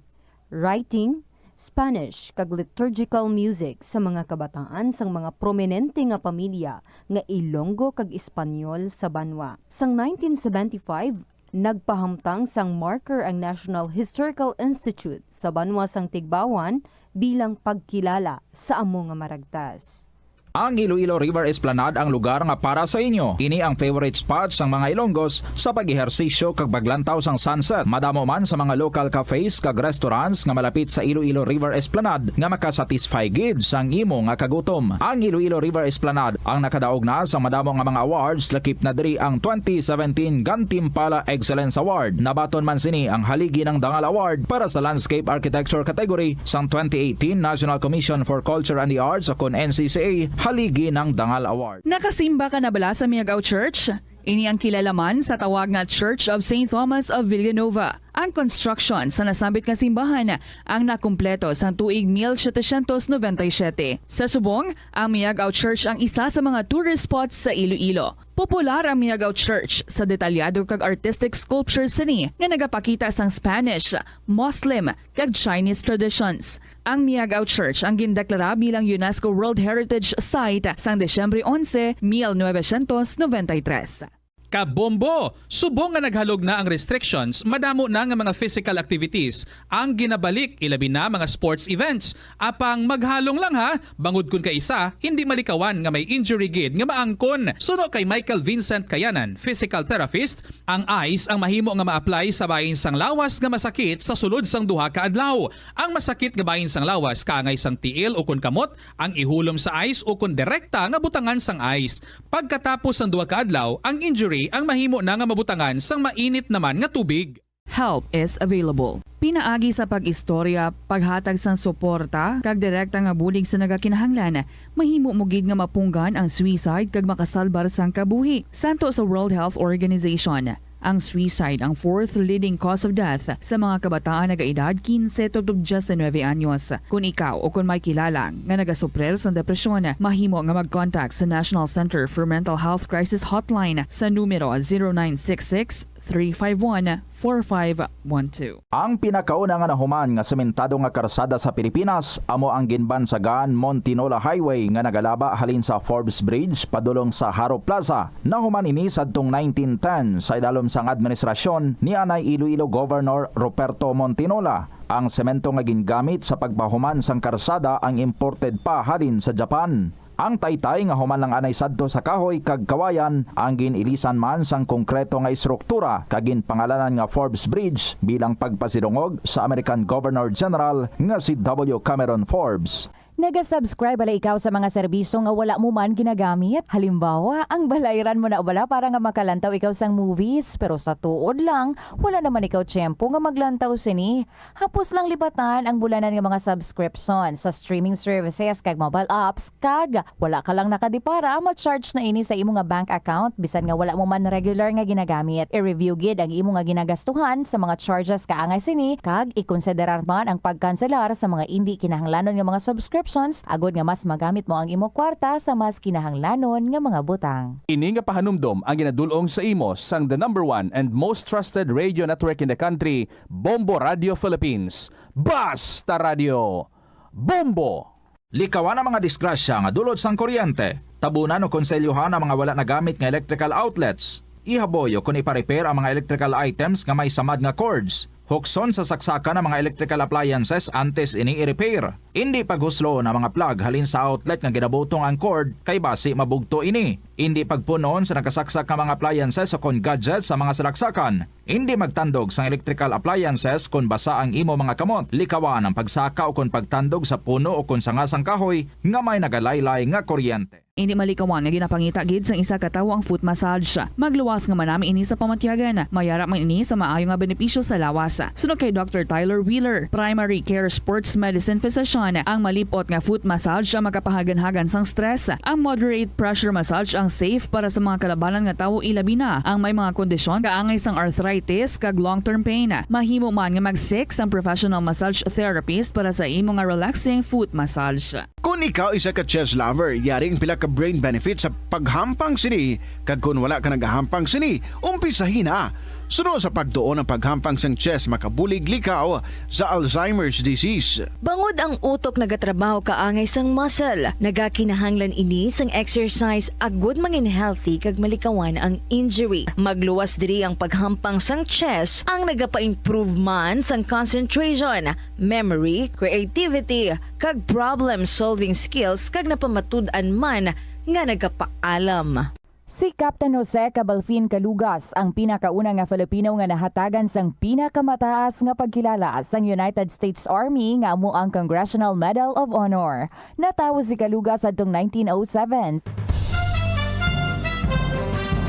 writing, Spanish, kag liturgical music sa mga kabataan sang mga prominente nga pamilya nga Ilonggo kag Espanyol sa banwa. Sang nineteen seventy-five, nagpahamtang sang marker ang National Historical Institute sa banwa sang Tigbauan bilang pagkilala sa amo nga maragtas. Ang Iloilo River Esplanade ang lugar nga para sa inyo. Ini ang favorite spot sang mga Ilonggos sa pag-ehersisyo kag paglantaw sang sunset. Madamo man sa mga local cafes kag restaurants nga malapit sa Iloilo River Esplanade nga makasatisfy gid sang imo nga kagutom. Ang Iloilo River Esplanade ang nakadaog na sang madamo nga mga awards, lakip na diri ang twenty seventeen Gantimpala Excellence Award. Nabaton man sini ang Haligi ng Dangal Award para sa Landscape Architecture category sang twenty eighteen National Commission for Culture and the Arts, o kon N C C A, Haligi ng Dangal Award. Nakasimba ka na bala sa Miagao Church? Ini ang kilala man sa tawag nga Church of Saint Thomas of Villanova. Ang construction sa nasambit nga simbahan ang nakumpleto sang tuig mil setecientos noventa y siete. Sa subong, ang Miagao Church ang isa sa mga tourist spots sa Iloilo. Popular ang Miagao Church sa detalyado kag artistic sculptures sini nga nagapakita sang Spanish, Muslim, kag Chinese traditions. Ang Miagao Church ang gindeklara bilang UNESCO World Heritage Site sang Disyembre onse, mil novecientos noventa y tres. Kabombo! Subong nga naghalog na ang restrictions, madamo na nga mga physical activities ang ginabalik, ilabi na mga sports events. Apang maghalong lang ha, bangod kun kaisa, hindi malikawan nga may injury gid nga maangkon. Suno kay Michael Vincent Kayanan, physical therapist, ang ice ang mahimo nga ma-apply sa bahin sang lawas nga masakit sa sulod sang duha ka adlaw. Ang masakit nga bahin sang lawas kaangay sang tiil ukon kamot, ang ihulom sa ice ukon direkta nga butangan sang ice. Pagkatapos sang duha ka adlaw, ang injury ang mahimo na nga mabutangan sang mainit naman nga tubig. Help is available. Pinaagi sa pag-istorya, paghatag sang suporta, kag direkta nga bulig sa nagakinahanglan, mahimo mo gid nga mapunggan ang suicide kag makasalbar sang kabuhi. Santo sa World Health Organization, ang suicide ang fourth leading cause of death sa mga kabataan nagaedad quince tubtob diecinuebe anyos. Kon ikaw o kon may kilala nga nagasuprir sang depresyon, mahimo nga mag-contact sa National Center for Mental Health Crisis Hotline sa numero zero nine six six, three five one, four five one two. Ang pinakauna nga nahuman nga sementado nga karsada sa Pilipinas amo ang ginbansagan Montinola Highway nga nagalaba halin sa Forbes Bridge padulong sa Jaro Plaza. Nahuman ini sadtong nineteen ten sa idalom sang administrasyon ni anay Iloilo Governor Ruperto Montinola. Ang semento nga gingamit sa pagpahuman sang karsada ang imported pa halin sa Japan. Ang taytay nga human lang anay sadto sa kahoy kag kawayan ang gin-ilisan man sang konkreto nga istruktura kag ginpangalanan nga Forbes Bridge bilang pagpasidungog sa American Governor General nga si W. Cameron Forbes. Naga-subscribe bala ikaw sa mga serbisyo nga wala mo man ginagamit? Halimbawa, ang balayran mo na bala para nga makalantaw ikaw sang movies, pero sa tuod lang, wala naman ikaw tiyempo nga maglantaw sini. Hapos lang libatan ang bulanan nga mga subscription sa streaming services kag mobile apps, kag wala ka lang nakadipara, ma-charge na ini sa imo nga bank account bisan nga wala mo man regular nga ginagamit. I-review gid ang imo nga ginagastuhan sa mga charges kaangay sini, kag ikonsiderar man ang pagkanselar sa mga indi kinahanglanon nga mga subscriptions agod nga mas magamit mo ang imo kwarta sa mas kinahanglanon nga mga butang. Ini nga pahanumdom ang ginadul-ong sa imo sang the number one and most trusted radio network in the country, Bombo Radio Philippines. Basta Radio, Bombo! Likawan ang mga disgrasya nga dulot sang kuryente. Tabunan o konselyohan ang mga wala nagamit nga electrical outlets. Ihaboy o kon ipa-repair ang mga electrical items nga may samad nga cords. Hukson sa saksakan ang mga electrical appliances antes ini i-repair. Indi paghusloon ang mga plug halin sa outlet nga ginabutong ang cord, kay basi mabugto ini. Indi pagpun-on sa nakasaksak nga mga appliances o kon gadgets sa mga salaksakan. Indi magtandog sang electrical appliances kon basa ang imo mga kamot. Likawan ang pagsaka o kon pagtandog sa puno o kon sanga sang kahoy nga may nagalaylay nga kuryente. Indi malikawan nga ginapangita gid sang isa ka tawo ang foot massage. Magluwas nga manami ini sa pamatyagan. Mayara man ini sa maayo nga benepisyo sa lawas. Suno kay Doctor Tyler Wheeler, primary care sports medicine physician, ang malip-ot nga foot massage ang makapahaganhagan sang stress. Ang moderate pressure massage ang safe para sa mga kalabanan nga tawo, ilabi na ang may mga kondisyon kaangay sang arthritis kag long-term pain. Mahimo man nga mag-seek sang professional massage therapist para sa imo nga relaxing foot massage. Kon ikaw isa ka chess lover, yari ang pila ka brain benefits sa paghampang sini, kag kon wala ka nagahampang sini, umpisahi na. Suno sa pagtuon, ang paghampang sang chess makabulig likaw sa Alzheimer's disease. Bangod ang utok nagatrabaho kaangay sang muscle, nagakinahanglan ini sang exercise agud mangin healthy kag malikawan ang injury. Magluwas diri ang paghampang sang chess, ang nagapa-improve man sang concentration, memory, creativity, kag problem-solving skills, kag napamatud-an man nga nagapaalam. Si Captain Jose Cabalfin Calugas ang pinakauna nga Filipino nga nahatagan sang pinakamataas nga pagkilala sang United States Army, nga amo ang Congressional Medal of Honor. Natawo si Calugas adtong nineteen oh seven.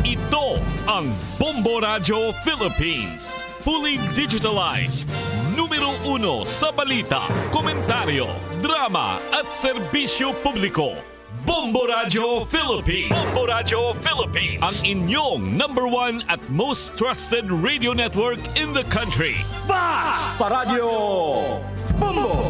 Ito ang Bombo Radyo Philippines. Fully digitalized. Numero uno sa balita, komentaryo, drama at serbisyo publiko. Bombo Radyo Philippines. Bombo Radyo Philippines. Ang inyong number one at most trusted radio network in the country. Basta Radyo Bombo!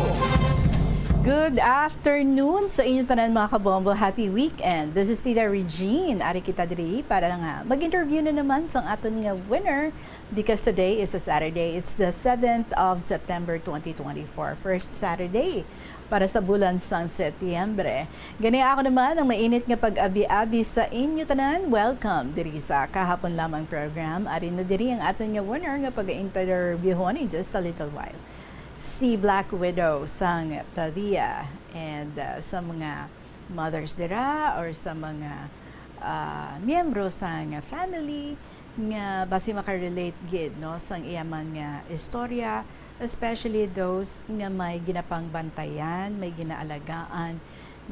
Good afternoon sa inyo tanan, mga kabombo. Happy weekend. This is Tita Regine. Ari kita diri para nga mag-interview na naman sang aton nga winner, because today is a Saturday. It's the seventh of September, twenty twenty-four. First Saturday para sa bulan sang Setyembre. Gani ako naman ang mainit nga pag-abi-abi sa inyo tanan. Welcome diri sa Kahapon Lamang program. Ari na diri ang aton nga winner nga pag-interviewon in just a little while. Si Black Widow sang Pavia, and, uh, sa mga mothers dira or sa mga, ah, miyembro sang family nga basi makarelate gid, no, sang iya man nga istorya, especially those nga may ginapangbantayan, may ginaalagaan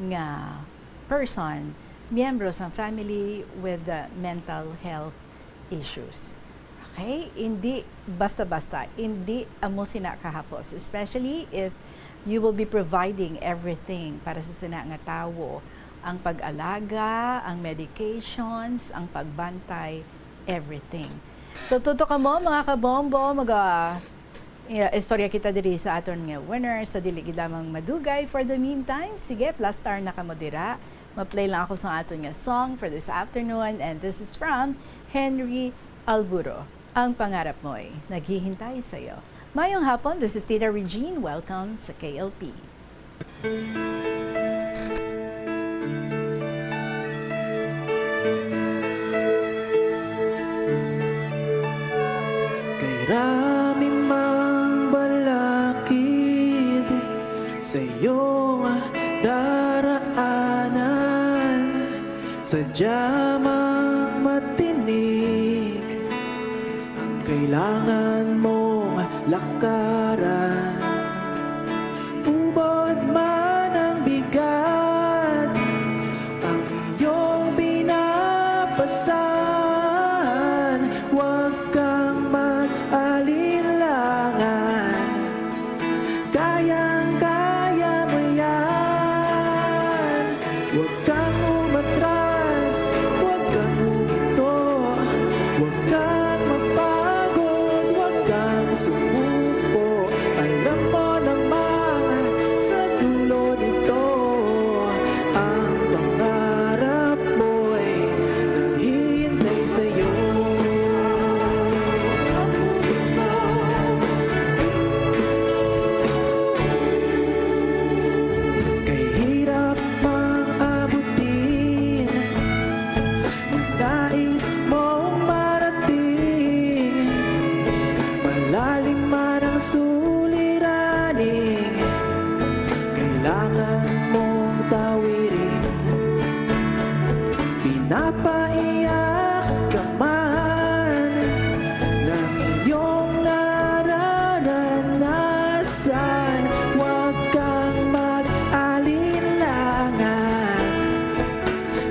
nga person, miyembro sang family with, uh, mental health issues. Okay? Hindi basta-basta, hindi amo sina kahapos, especially if you will be providing everything para sa sina nga tawo, ang pag-alaga, ang medications, ang pagbantay, everything. So, tutok kamo, mga kabombo, mag, ah, i-, istorya kita diri sa aton nga winner sa dili gid lamang madugay. For the meantime, sige, plus star na kamo dira. Ma-play lang ako sa aton nga song for this afternoon, and this is from Henry Alburo. Ang pangarap mo'y naghihintay sa'yo. Mayong hapon, this is Tita Regine. Welcome sa K L P. Kay rami mang balakid sa iyong daraanan, sadya mang matinik ang kailangan mong lakaran. Ubod man ang bigat, ang iyong binapasan, huwag kang mag-alinlangan. Kayang-kaya mo yan. Huwag kang umatras, huwag kang huminto, huwag kang mapagod, huwag kang sumuko. Alam mo namang sa dulo nito, ang pangarap mo'y naghihintay sa'yo. Kay hirap mang abutin ang nais mong marating, malalim man ang suliraning kailangan mong tawirin. Pinapaiyak ka man ng iyong nararanasan, huwag kang mag-alinlangan.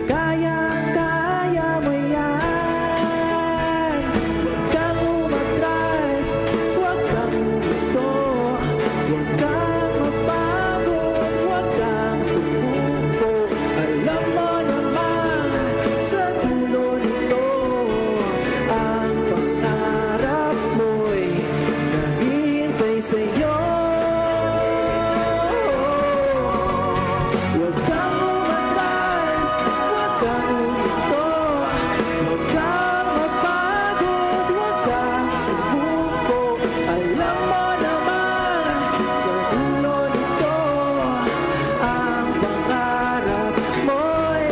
Kayang-kaya mo yan. Huwag kang umatras, huwag kang huminto, huwag kang mapagod, huwag kang sumuko. Alam mo naman, sa dulo nito, ang pangarap mo'y naghihintay sa'yo. Huwag kang umatras, huwag kang huminto, huwag kang mapagod, huwag kang sumuko. Alam mo naman, sa dulo nito, ang pangarap mo'y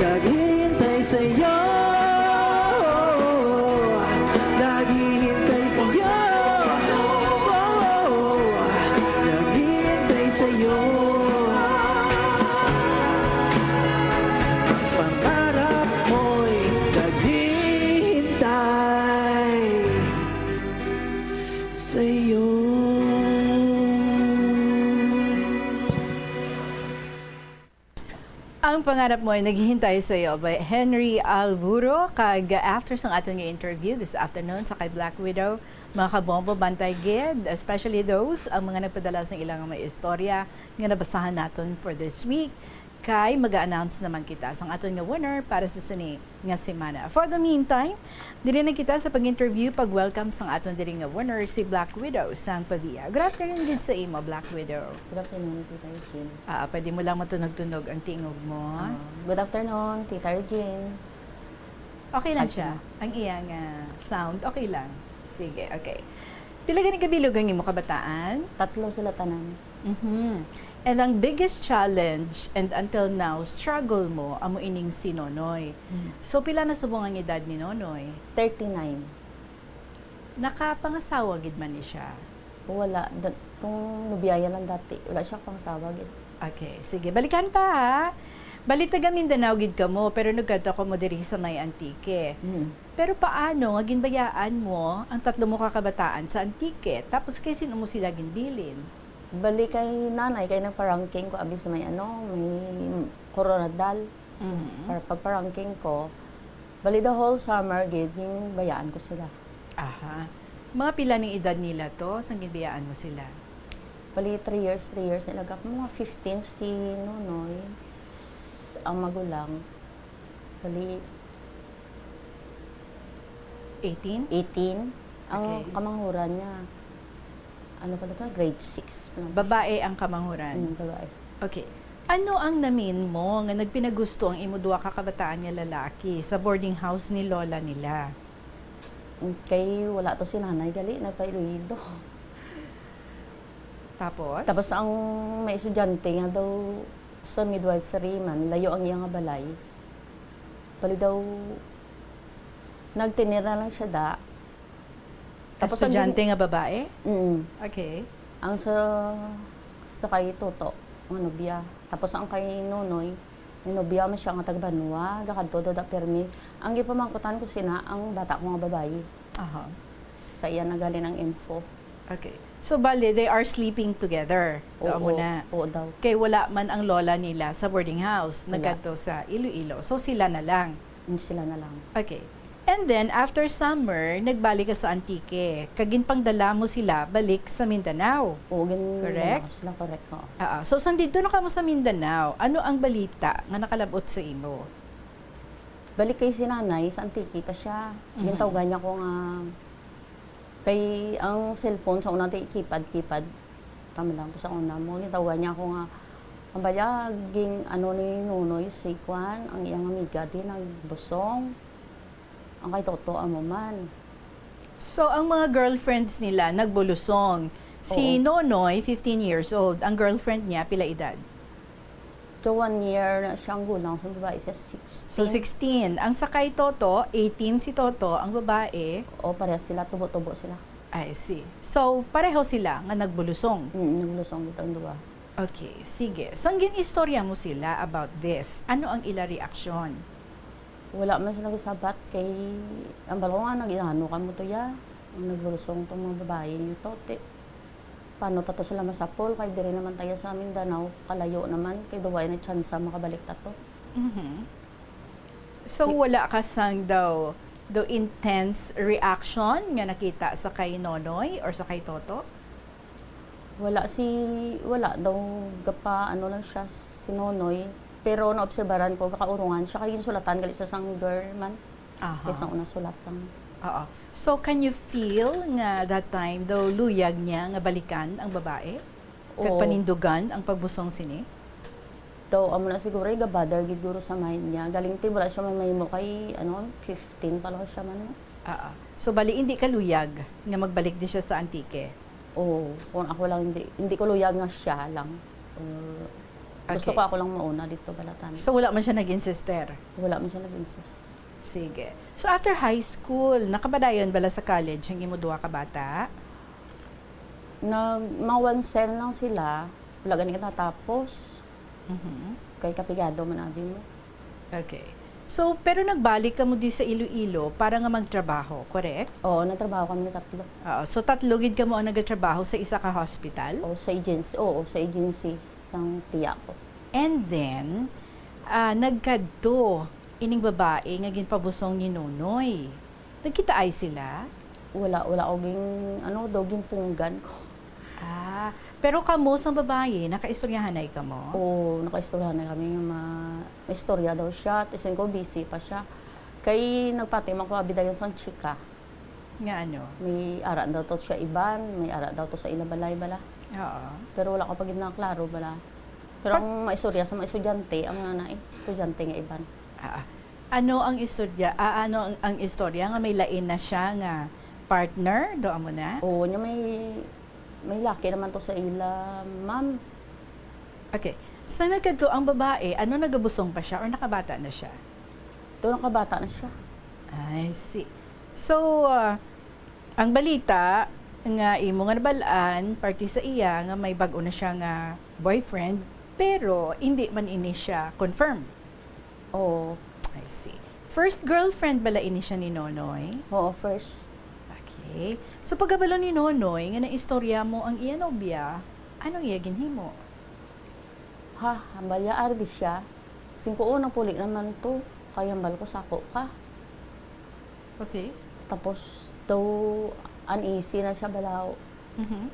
naghihintay sa'yo. Naghihintay sa'yo. Oh, naghihintay sa'yo. Ang pangarap mo'y naghihintay sa'yo. Ang pangarap mo ay naghihintay sa iyo by Henry Alburo. Kag after sang aton nga interview this afternoon sa kay Black Widow, mga kabombo, bantay gid, especially those ang mga nagpadala sa ilang mga istorya nga nabasahan naton for this week. Kay mag-announce naman kita sang aton nga winner para sa sini nga semana. For the meantime, diri na kita sa pag-interview, pag-welcome sang aton diri nga winner, si Black Widow sang Pavia. Good afternoon gid sa imo, Black Widow. Good afternoon, Tita Eugene. Ah, pwede mo lang matunog-tunog ang tingog mo? Ah, good afternoon, Tita Regine. Okay lang siya. Ang iyang, ah, sound, okay lang. Sige, okay. Pila gani ka bilog ang imo kabataan? Tatlo sila tanan. Mhm. And ang biggest challenge and until now struggle mo amo ining si Nonoy. Mm. So, pila na subong ang edad ni Nonoy? Thirty-nine. Nakapangasawa gid man ni siya? Wala. Da-, tong nobyayan lang dati. Wala siya pangasawa gid. Okay, sige. Balikan ta, ha? Bali, taga Mindanao gid kamo, pero nagkadto kamo diri sa may Antique. Mm. Pero paano nga ginbayaan mo ang tatlo mo ka kabataan sa Antique? Tapos kay sino mo sila ginbilin? Bali kay nanay, kay nagparangking ko abi sa may ano, may Coronadal. Mhm. Para pagparangking ko, bali the whole summer gid, ginbayaan ko sila. Aha. Mga pila ning edad nila to, sang ginbayaan mo sila? Bali, three years, three years nila gap. Mga fifteen si Nonoy, s-, ang magulang. Bali, eighteen? Eighteen. Ang Okay. kamanghuran niya, ano pa na to? Grade six pa lang. Babae ang kamanghuran? Mm, babae. Okay. Ano ang namin mo nga nagpinagusto ang imo duha ka kabataan nga lalaki sa boarding house ni lola nila? Kay wala to si nanay, gali na pa Iloilo. Tapos? Tapos ang may estudyante nga daw sa midwifery man, layo ang iya nga balay. Bali daw, nagtinir na lang siya da. Tapos ang Estudyante gin- nga babae? Mm. Okay. Ang sa, sa kay Toto, nga nobya. Tapos ang kay Nonoy, may nobya man siya nga taga-Banwa, gakadto daw da pirmi. Ang gipamangkutan ko sina, ang bata ko nga babayi. Aha. Sa iya na galing ang info. Okay. So, bali, they are sleeping together. Doon mo Oo, na. Oo daw. Kay wala man ang lola nila sa boarding house. Wala. Nagkadto sa Iloilo. So, sila na lang. Yun sila na lang. Okay. And then, after summer, nagbalik ka sa Antique. Kag ginpangdala mo sila balik sa Mindanao. Oo, gin- Correct? Sila, correct, oo. Ah, so, sang didto na kamo sa Mindanao, ano ang balita nga nakalabot sa imo? Balik kay si nanay, sa Antique pa siya. Mhm. Gintawgan niya ko nga, kay ang cellphone sa una, tay keypad, keypad. Tama lang to sa una mo. Gintawgan niya ako nga, ang baya, ging, ano ni Nonoy, si Kwan, ang iyang amiga, di nagbusong. Ang kay Toto, amo man. So, ang mga girlfriends nila, nagbulusong. Si Oo. Nonoy, fifteen years old. Ang girlfriend niya, pila edad? So, one year na siyang gulang sa babae, siya sixteen. So, sixteen. Ang sa kay Toto, eighteen si Toto, ang babae. O, parehas sila, tubo-tubo sila. I see. So, pareho sila nga nagbulusong. Mm, naglusong dito ang duwa. Okay, sige. Sang gin-istorya mo sila about this, ano ang ila reaksyon? Wala man sila gisabat kay, ang balo nga, nag-inano ka mo to ya. Ang naglusong tong mga babae niyo to, ti, paano tato sila masapol? Kay diri naman tayo sa Mindanao, kalayo naman, kay duwa na tsansa makabalik tato. Mhm. So, wala ka sang daw, daw intense reaction nga nakita sa kay Nonoy or sa kay Toto? Wala si, wala daw gapa, ano lang siya, si Nonoy. Pero naobserbaran ko, gakaurungan siya, kay ginsulatan gali siya sang girl man. Aha. Kay sang una sulat lang. Oo. So, can you feel nga that time daw luyag niya nga balikan ang babae? Kag Oo. Panindugan ang pagbusong sini? Daw, amo na siguro, eh, gabother gid guro sa mind niya. Galing ti, wala siya mamahimo kay, ano, fifteen pa lang siya man. Oo. So, bali, hindi ka luyag nga magbalik di siya sa Antique? Oo, kung ako lang, hindi, hindi ko luyag nga siya lang. Uh, gusto Okay. ko ako lang mauna dito, balatan. So, wala man siya nag-insister? Wala man siya nag-insist. Sige. So, after high school, nakapadayon bala sa college ang imo duha ka bata? Nag, mga one sem lang sila, wala gani natapos. Mhm. Kay kapigado man abi mo. Okay. So, pero nagbalik ka mo di sa Iloilo para nga magtrabaho, correct? Oo, nagtrabaho kami tatlo. Oo. So, tatlo gid kamo ang nagatrabaho sa isa ka hospital? O sa agency, oo, sa agency sang tiya ko. And then, ah, nagkadto ining babae nga ginpabusong ni Nonoy. Nagkitaay sila? Wala, wala ko ging, ano, daw ginpunggan ko. Ah, pero kamo sang babae, nakaistoryahanay kamo? Oo, nakaistorya na kami nga ma, maistorya daw siya. Tisin ko, busy pa siya. Kay nagpati man ko abi dayon sang chika. Nga ano? May ara daw to siya iban, may ara daw to sa ila balay bala. Oo. Pero wala ko pa gid na klaro bala. Pero Pag- ang maistorya sa mga estudyante, ang nanay, estudyante nga iban. Ah, ano ang istorya? Ah, ano ang, ang istorya nga may lain na siya nga partner? Doon mo na? Oo, niya may, may laki naman to sa ila, ma'am. Okay. Sa nagkadto ang babae, ano, nagabusong pa siya or nakabata na siya? To, nakabata na siya. I see. So, ah, ang balita nga imo nga nabalaan, parte sa iya nga may bag-o na siya nga boyfriend, pero hindi man ini siya confirm. Oo. I see. First girlfriend bala ini siya ni Nonoy? Oo, first. Okay. So, pagkabalo ni Nonoy nga naistorya mo ang iya nobya, ano iya ginhimo? Ha, hambal ya, ardi siya. Singko, "O, napuli naman to. Kay hambal ko, sako ka." Okay. Tapos, daw, uneasy na siya balaw. Mhm.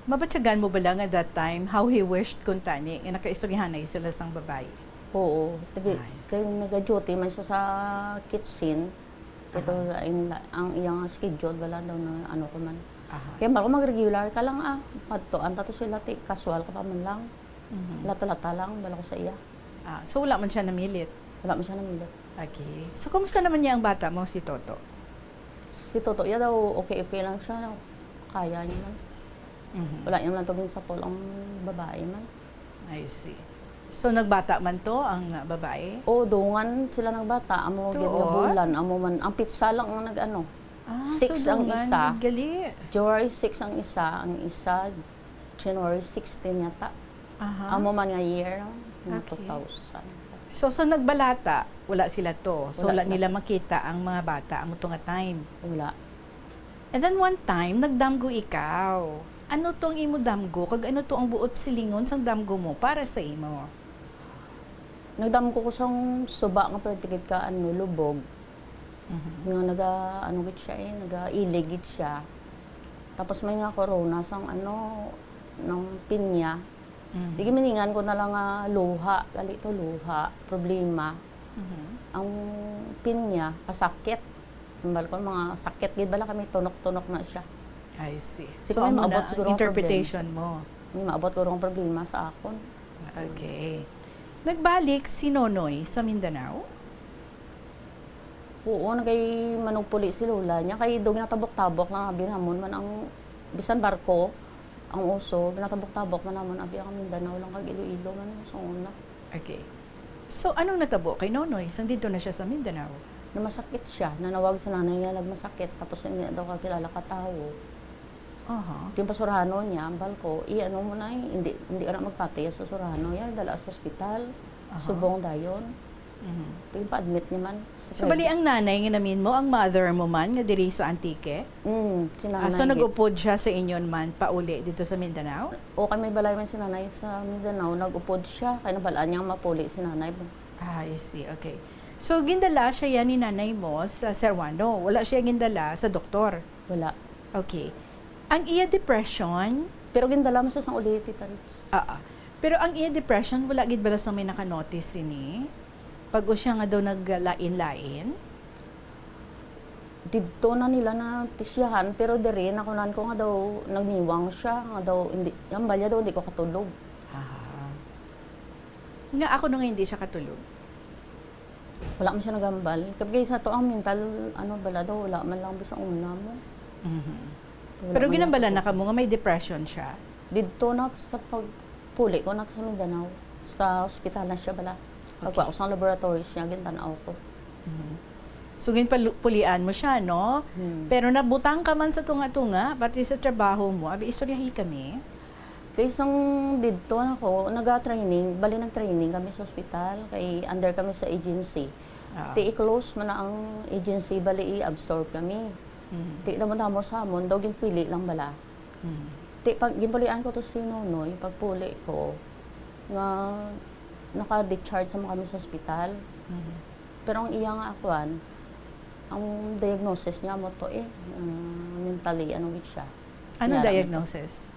Mabatyagan mo bala nga that time, how he wished kuntani nga nakaistoryahanay sila sang babae? Oo. Tabi, Nice. Kay nag-duty man siya sa kitchen. Ito, Aha. ang, ang iyang schedule, wala daw na ano ko man. Aha. Kaya bako mag-regular ka lang, ah. Madto, anta to sila, ti, casual ka pa man lang. Mhm. Lato-lata lang, bala ko sa iya. Ah, so, wala man siya namilit? Wala man siya namilit. Okay. So, kumusta naman niya ang bata mo, si Toto? Si Toto, iya daw, okay, okay lang siya. Kaya niya man. Mhm. Wala niya man to ginsapol ang babae man. I see. So, nagbata man to ang, ah, babae? O, dungan sila nagbata. Amo gid nga Tuod? bulan, amo man. Ang pitsa lang ang nag-ano. Ah, Six so ang dungan isa. gid gali. January six ang isa, ang isa January sixteen yata. Aha. Amo man nga year, mga Okay. two thousand. So, sa nagbalata, wala sila to. So, Wala wala sila nila to. makita ang mga bata, amo to nga time. Wala. And then one time, nagdamgo ikaw. Ano to ang imo damgo? Kag ano to ang buot silingon sang damgo mo para sa imo? Nagdamgo ko sang suba nga perti gid ka, ano, lubog. Mhm. Nga naga, ano gid siya eh, nagailig gid siya. Tapos may nga corona sang, ano, ng pinya. Mhm. Di giminingan ko na lang nga luha, gali to luha, problema. Mhm. Ang pinya, kasakit. Tambal ko, mga sakit gid bala kami, tunok-tunok na siya. I see. Siguro So, may amo maabot na siguro ang ang interpretation probinsya. mo. May maabot siguro ang problema sa akon. Okay. Nagbalik si Nonoy sa Mindanao? Oo, nagay manugpuli si Lola niya. Kay do ginatabok-tabok na abi namon man ang bisan barko, ang uso, ginatabok-tabok man namon abi ang Mindanao lang kag Iloilo man sa una. Okay. So, anong natabo kay Nonoy sang didto na siya sa Mindanao? Namasakit siya. Nanawag si nanay niya, nagmasakit. Tapos hindi na daw kakilala ka tawo. Aha. Yung pasurhano niya, ambal ko, i-ano mo na eh, hindi, hindi ka na magpatay sa surhano. Yan, dala sa ospital. Aha. Subong dayon. Mhm. Yung pa-admit niya man. sa So, bali private. ang nanay nga namin mo, ang mother mo man, nga diri sa Antique? Mm, si Ah, so, nanay gid. nag-upod siya sa inyon man, pauli dito sa Mindanao? O, kay may balay man si nanay sa Mindanao, nag-upod siya, kay nabalaan niya nga mapuli si nanay. Ah, I see. Okay. So, gindala siya yan ni nanay mo sa Ceruano. Wala siya gindala sa doktor. Wala. Okay. Ang iya depression, Pero gindala mo siya sang uli, Tita Ritz. Ah, ah. Pero ang iya depression, wala gid bala sa may nakanotice sini? Pag-o siya nga daw naglain-lain? Didto na nila natisyahan, pero diri, nakunan ko nga daw nagniwang siya, nga daw hindi, ang balya daw hindi ko katulog. Ah. Nga ako nung hindi siya katulog? Wala man siya nagambal. Kay sa to ang mental, ano, bala daw, wala man lang bisang una mo. Mhm. Wala Pero man ginambalan lang na ako. kamo nga may depression siya? Didto na sa pagpuli ko na sa Mindanao, sa ospital na siya bala. Okay. Pagkuha ko sa laboratories niya, gintanaw ko. Mhm. So, ginpalu-, pulian mo siya, no? Hmm. Pero nabutang ka man sa tunga-tunga, parte sa trabaho mo. Abi, istoryahi kami. Kay sang didto na ko, naga-training, bali nag-training kami sa ospital, kay under kami sa agency. Ah. Ti i-close man na ang agency, bali i-absorb kami. Mhm. Ti damo-damo sa amon, daw ginpili lang bala. Mhm. Ti pag ginpulian ko to si Nonoy, pagpuli ko, nga naka-discharge sa kami sa ospital. Mhm. Pero ang iya nga akuan, ang diagnosis niya mo to eh, ah, mentally, ano gid siya. Anong Niya lang diagnosis?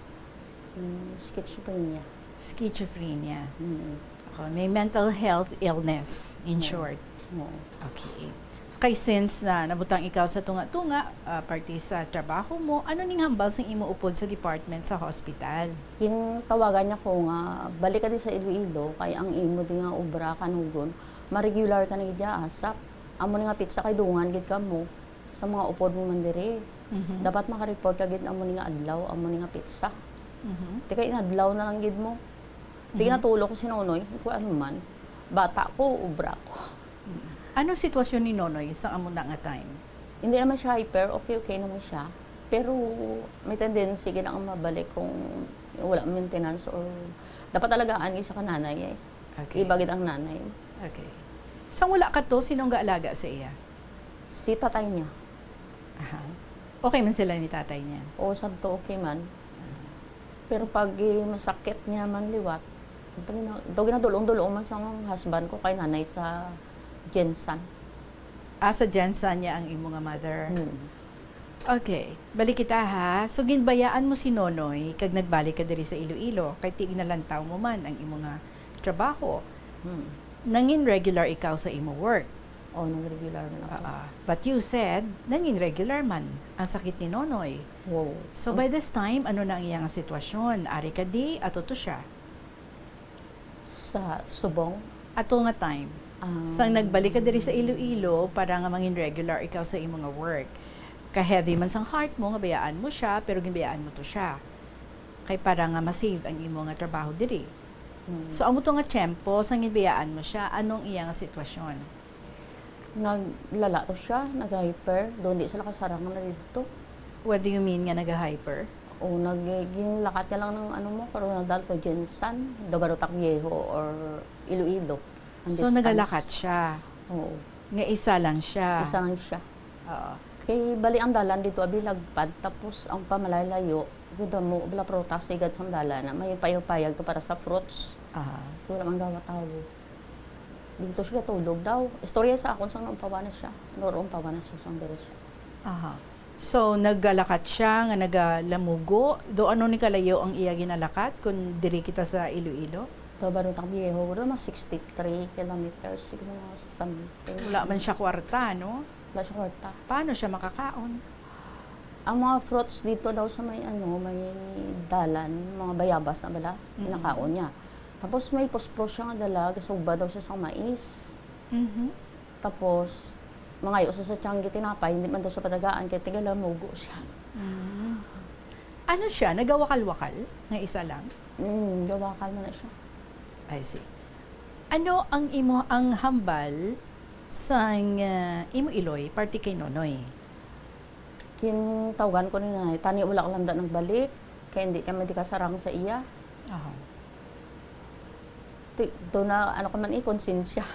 Mm, schizophrenia. Schizophrenia. Mm. Ako, may mental health illness, in Oo. short. Oo. Okay. Kay since na nabutang ikaw sa tunga-tunga, ah, parte sa trabaho mo, ano ning hambal sang imo upod sa department sa hospital? Gintawagan niya ko nga, "Balik ka di sa Iloilo, kay ang imo di nga obra kanugon, ma-regular ka na gid dya, ASAP. Amo ni nga petsa kay dungan gid kamo sa mga upod mo man diri. Mhm. Dapat maka-report ka gid amo ni nga adlaw, amo ni nga petsa." Mhm. Ti kay inadlaw na lang gid mo. Ti Mhm. natulo ko si Nonoy, ko ano man, bata ko, obra ko. Mm. Ano sitwasyon ni Nonoy sa amo na nga time? Hindi naman siya hyper, okay, okay naman siya. Pero may tendency gid ang mabalik kung wala maintenance or dapat alagaan gid siya ka nanay eh. Okay. Iba gid ang nanay. Okay. Sa wala ka to, sino ang gaalaga sa iya? Si tatay niya. Aha. Okay man sila ni tatay niya? Oo, sabto okay man. Pero pag, eh, masakit niya man liwat, daw gina-, daw ginadulong-dulong man sa husband ko kay nanay sa Gensan. Ah, sa Gensan niya ang imo nga mother? Hmm. Okay, balik kita ha. So, ginbayaan mo si Nonoy kag nagbalik ka diri sa Iloilo kay ti ginalantaw mo man ang imo nga trabaho. Hmm. Nangin regular ikaw sa imo work. Oh, nang regular man ako. Ah, ah. But you said, nangin regular man ang sakit ni Nonoy. Wow. So, by this time, ano na ang iyang sitwasyon? Ari ka di, ato to siya? Sa subong? Ato nga time. Ah. Sang nagbalik ka diri sa Iloilo para nga mangin regular ikaw sa imo nga work. Ka-heavy man sang heart mo nga bayaan mo siya, pero ginbayaan mo to siya. Kay para nga ma-save ang imo nga trabaho diri. Mm. So, amo to nga tiyempo, sang ginbayaan mo siya, anong iya nga sitwasyon? Naglala to siya, nag-hyper. Doon di sila kasarang na dito. What do you mean nga nag-hyper? O, nag-, ginlakat niya lang ng ano mo, Coronadal to Gensan, Dabarutak Viejo or Iloilo. Ang So, distance. Nagalakat siya. Oo. Nga isa lang siya. Isa lang siya. Oo. Kay bali ang dalan dito, abi lagpad, tapos ang pamalayo-layo, kita mo, wala prutas, sigad sang dalan, na may payag-payag to para sa fruits. Aha. Kay wala man gawa tawo. Dito siya tulog daw. Istorya sa akon sang naumpawan na siya. Nuro umpawan na siya sang diri siya. Aha. So, nagalakat siya nga nagalamugo. Do ano ni kalayo ang iya ginalakat kung diri kita sa Iloilo? Dabarutak Viejo, wala mga sixty-three kilometers, siguro mga something. Wala man siya kwarta, no? Wala siya kwarta. Paano siya makakaon? Ang mga fruits dito daw sa may ano, may dalan, mga bayabas na bala, Mm. nakaon niya. Tapos may puspros siya nga dala, gasugba daw siya sa mais. Mhm. Tapos, mangayo sa sa tiyanggi tinapay, hindi man daw siya patagaan, kaya tigalamugo siya. Mm. Ano siya? Nagawakal-wakal nga isa lang? Mm, gawakal man na siya. I see. Ano ang imo ang hambal sang ah, imo iloy parte kay Nonoy? Kintawgan ko ni nanay, tani wala ko landa nagbalik, kaya hindi kami di kasarang sa iya. Aha. Ti, do na, ano ka man eh, konsensya.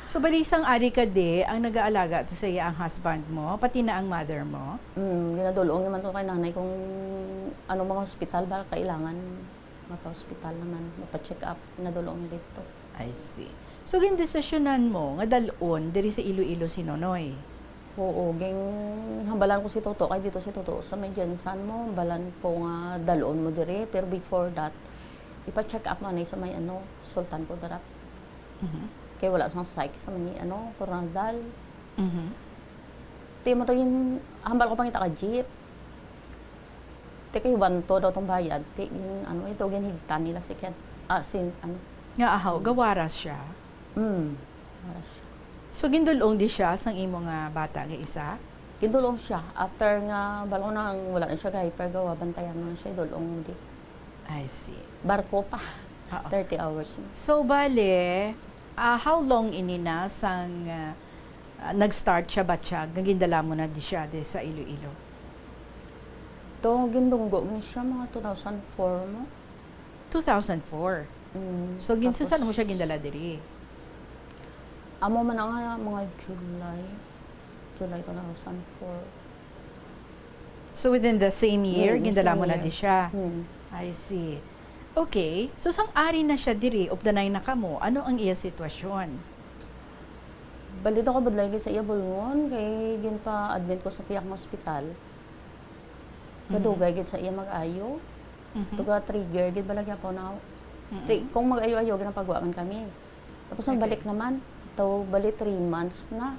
So, bali sang ari ka di, ang nagaalaga to sa iya ang husband mo, pati na ang mother mo? Mm, ginadulong naman ko kay nanay kung anong mga hospital ba kailangan, mapa-hospital naman, mapa-check up, ginadulong niya dito. I see. So, gindesisyonan mo nga dalon diri sa Iloilo si Nonoy? Oo, ging hambalan ko si Toto, kay dito si Toto sa may Gensan mo, hambalan ko nga dalon mo diri, pero before that, ipa-check up man sa may ano, Sultan Kudarat. Mhm. Kay wala sang psych sa may ano, Coronadal. Mhm. Ti mo to yung hambal ko pangita ka jeep. Ti kay one two daw tong bayad, ti yung ano, ito ginhigtan nila si Ken. Ah, si ano. Nga ahaw, gawaras siya. Mm. Wala siya. So, gindulong di siya sang imo nga bata nga isa? Gindulong siya. After nga, balo na ang wala na siya kay pergawa, bantayan mo na siya, idulong mo di. I see. Barko pa. Oo. Thirty hours. So, bale, ah, how long ini na sang ah, ah, nag-start siya batyag, nga gindala mo na di siya di sa Iloilo? To, gindunggo ni siya mga two thousand four mo. Two thousand four. Mm, So, gin-, tapos, saan mo siya gindala diri? Amo man nga mga July. July two thousand four. So, within the same year, Mm, gindala same mo na year. di siya? Hmm. I see. Okay. So, sang ari na siya diri, updanay na kamo, ano ang iya sitwasyon? Bali daw kabudlay gid sa iya bulngon, kay ginpa-admit ko sa pihak nga ospital. Mhm. Kadugay gid sa iya mag-ayo. Mhm. Tuga trigger gid bala gyapon na. Mm-mm. Ti, kung mag-ayo-ayo, ginapagwa man kami. Tapos ang Okay. balik naman, daw bali three months na.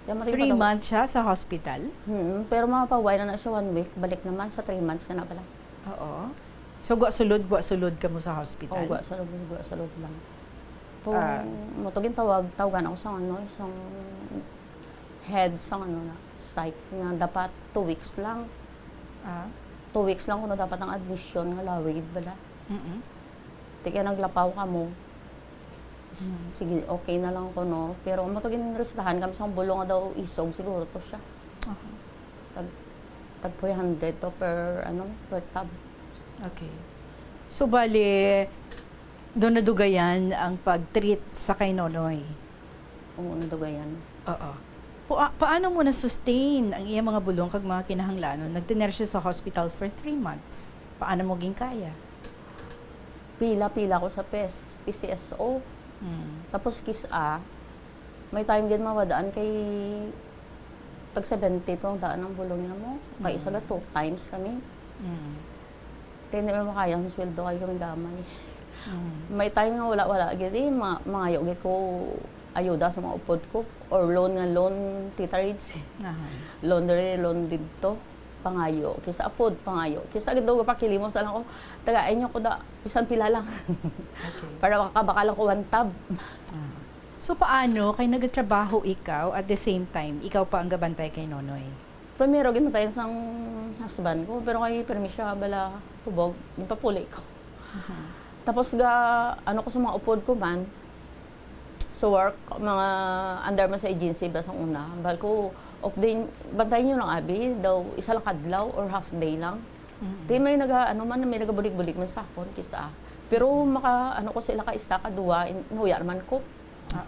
Kaya mati Three pa daw- months siya sa hospital? Hmm, pero mapaway na na siya one week, balik naman sa three months ka na pala. Oo. So, gwa sulod, gwa sulod ka mo sa hospital? O, gwa sa loob, gwa sa loob lang. Kung Ah. mo to gintawag, tawagan ako sa ano, isang head sa ano na, psych nga dapat two weeks lang. Ah? Two weeks lang kuno dapat ang admission nga lawig bala. Mm-mm. Ti kaya naglapaw kamo. S- Mm. Sige, okay na lang kuno. Pero mo to ginrestahan kami sa bulong nga daw isog siguro to siya. Aha. Tag, tag three hundred to per, ano, per tub. Okay. So, bali, doon nadugayan ang pag-treat sa kay Nonoy? Oo, nadugayan. Oo. Pua-, paano mo na-sustain ang iya mga bulong kag mga kinahanglanon? Nagtener siya sa hospital for three months. Paano mo ginkaya? Pila-pila ko sa P S, P C S O. Hmm. Tapos kis-a, may time gid mawadaan kay tag seventy to ang daan ang bulong niya mo. Kay isa Mm. ga two times kami. Mm. Kaya hindi mo makaya ang sweldo kay kami gamay. Mm. May time nga wala-wala gid eh, ma mangayo gid ko ayuda sa mga upod ko or loan nga loan, Tita Rich. Aha. Loan diri, loan didto. Pangayo. Kis-a food, pangayo. Kis-a gid daw pakilimos lang ko. Tagaay niyo ko da, bisan pila lang. Okay. Para makakabakal ako one tub. Ah. So, paano kay nagatrabaho ikaw at the same time, ikaw pa ang gabantay kay Nonoy? Primero, ginatayan sang husband ko, pero kay permi siya bala hubog, ginpapuli ko. Tapos ga, ano ko sa mga upod ko man, sa work, mga under man sa agency ba sang una, bal ko, "Ok, din, bantayan niyo lang, abi, daw isa lang kadlaw or half day lang." Di may naga, ano man, may nagabulig-bulig man sa akon, kisa. Pero maka, ano ko sila ka isa, ka duwa, in-, nahuya naman ko. Ah.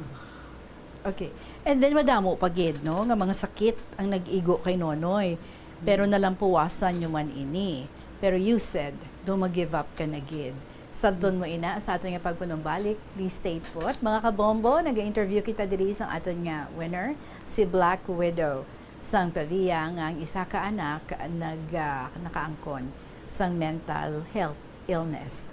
Okay. And then madamo pa gid, no, nga mga sakit ang nag-igo kay Nonoy. Pero nalampuwasan nyo man ini. Pero you said, "Don't ma-give up ka na gid." Sabton mo ina sa aton nga pagpanumbalik, please stay put. Mga kabombo, naga-interview kita diri sa aton nga winner, si Black Widow sang Pavia, nga ang isa ka anak nag, ah, nakaangkon sang mental health illness.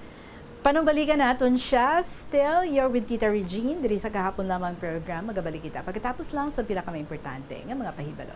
Panumbalikan naton siya. Still, you're with Tita Regine diri sa Kahapon Lamang program. Magabalik kita pagkatapos lang sa pila ka mga importante nga mga pahibalo.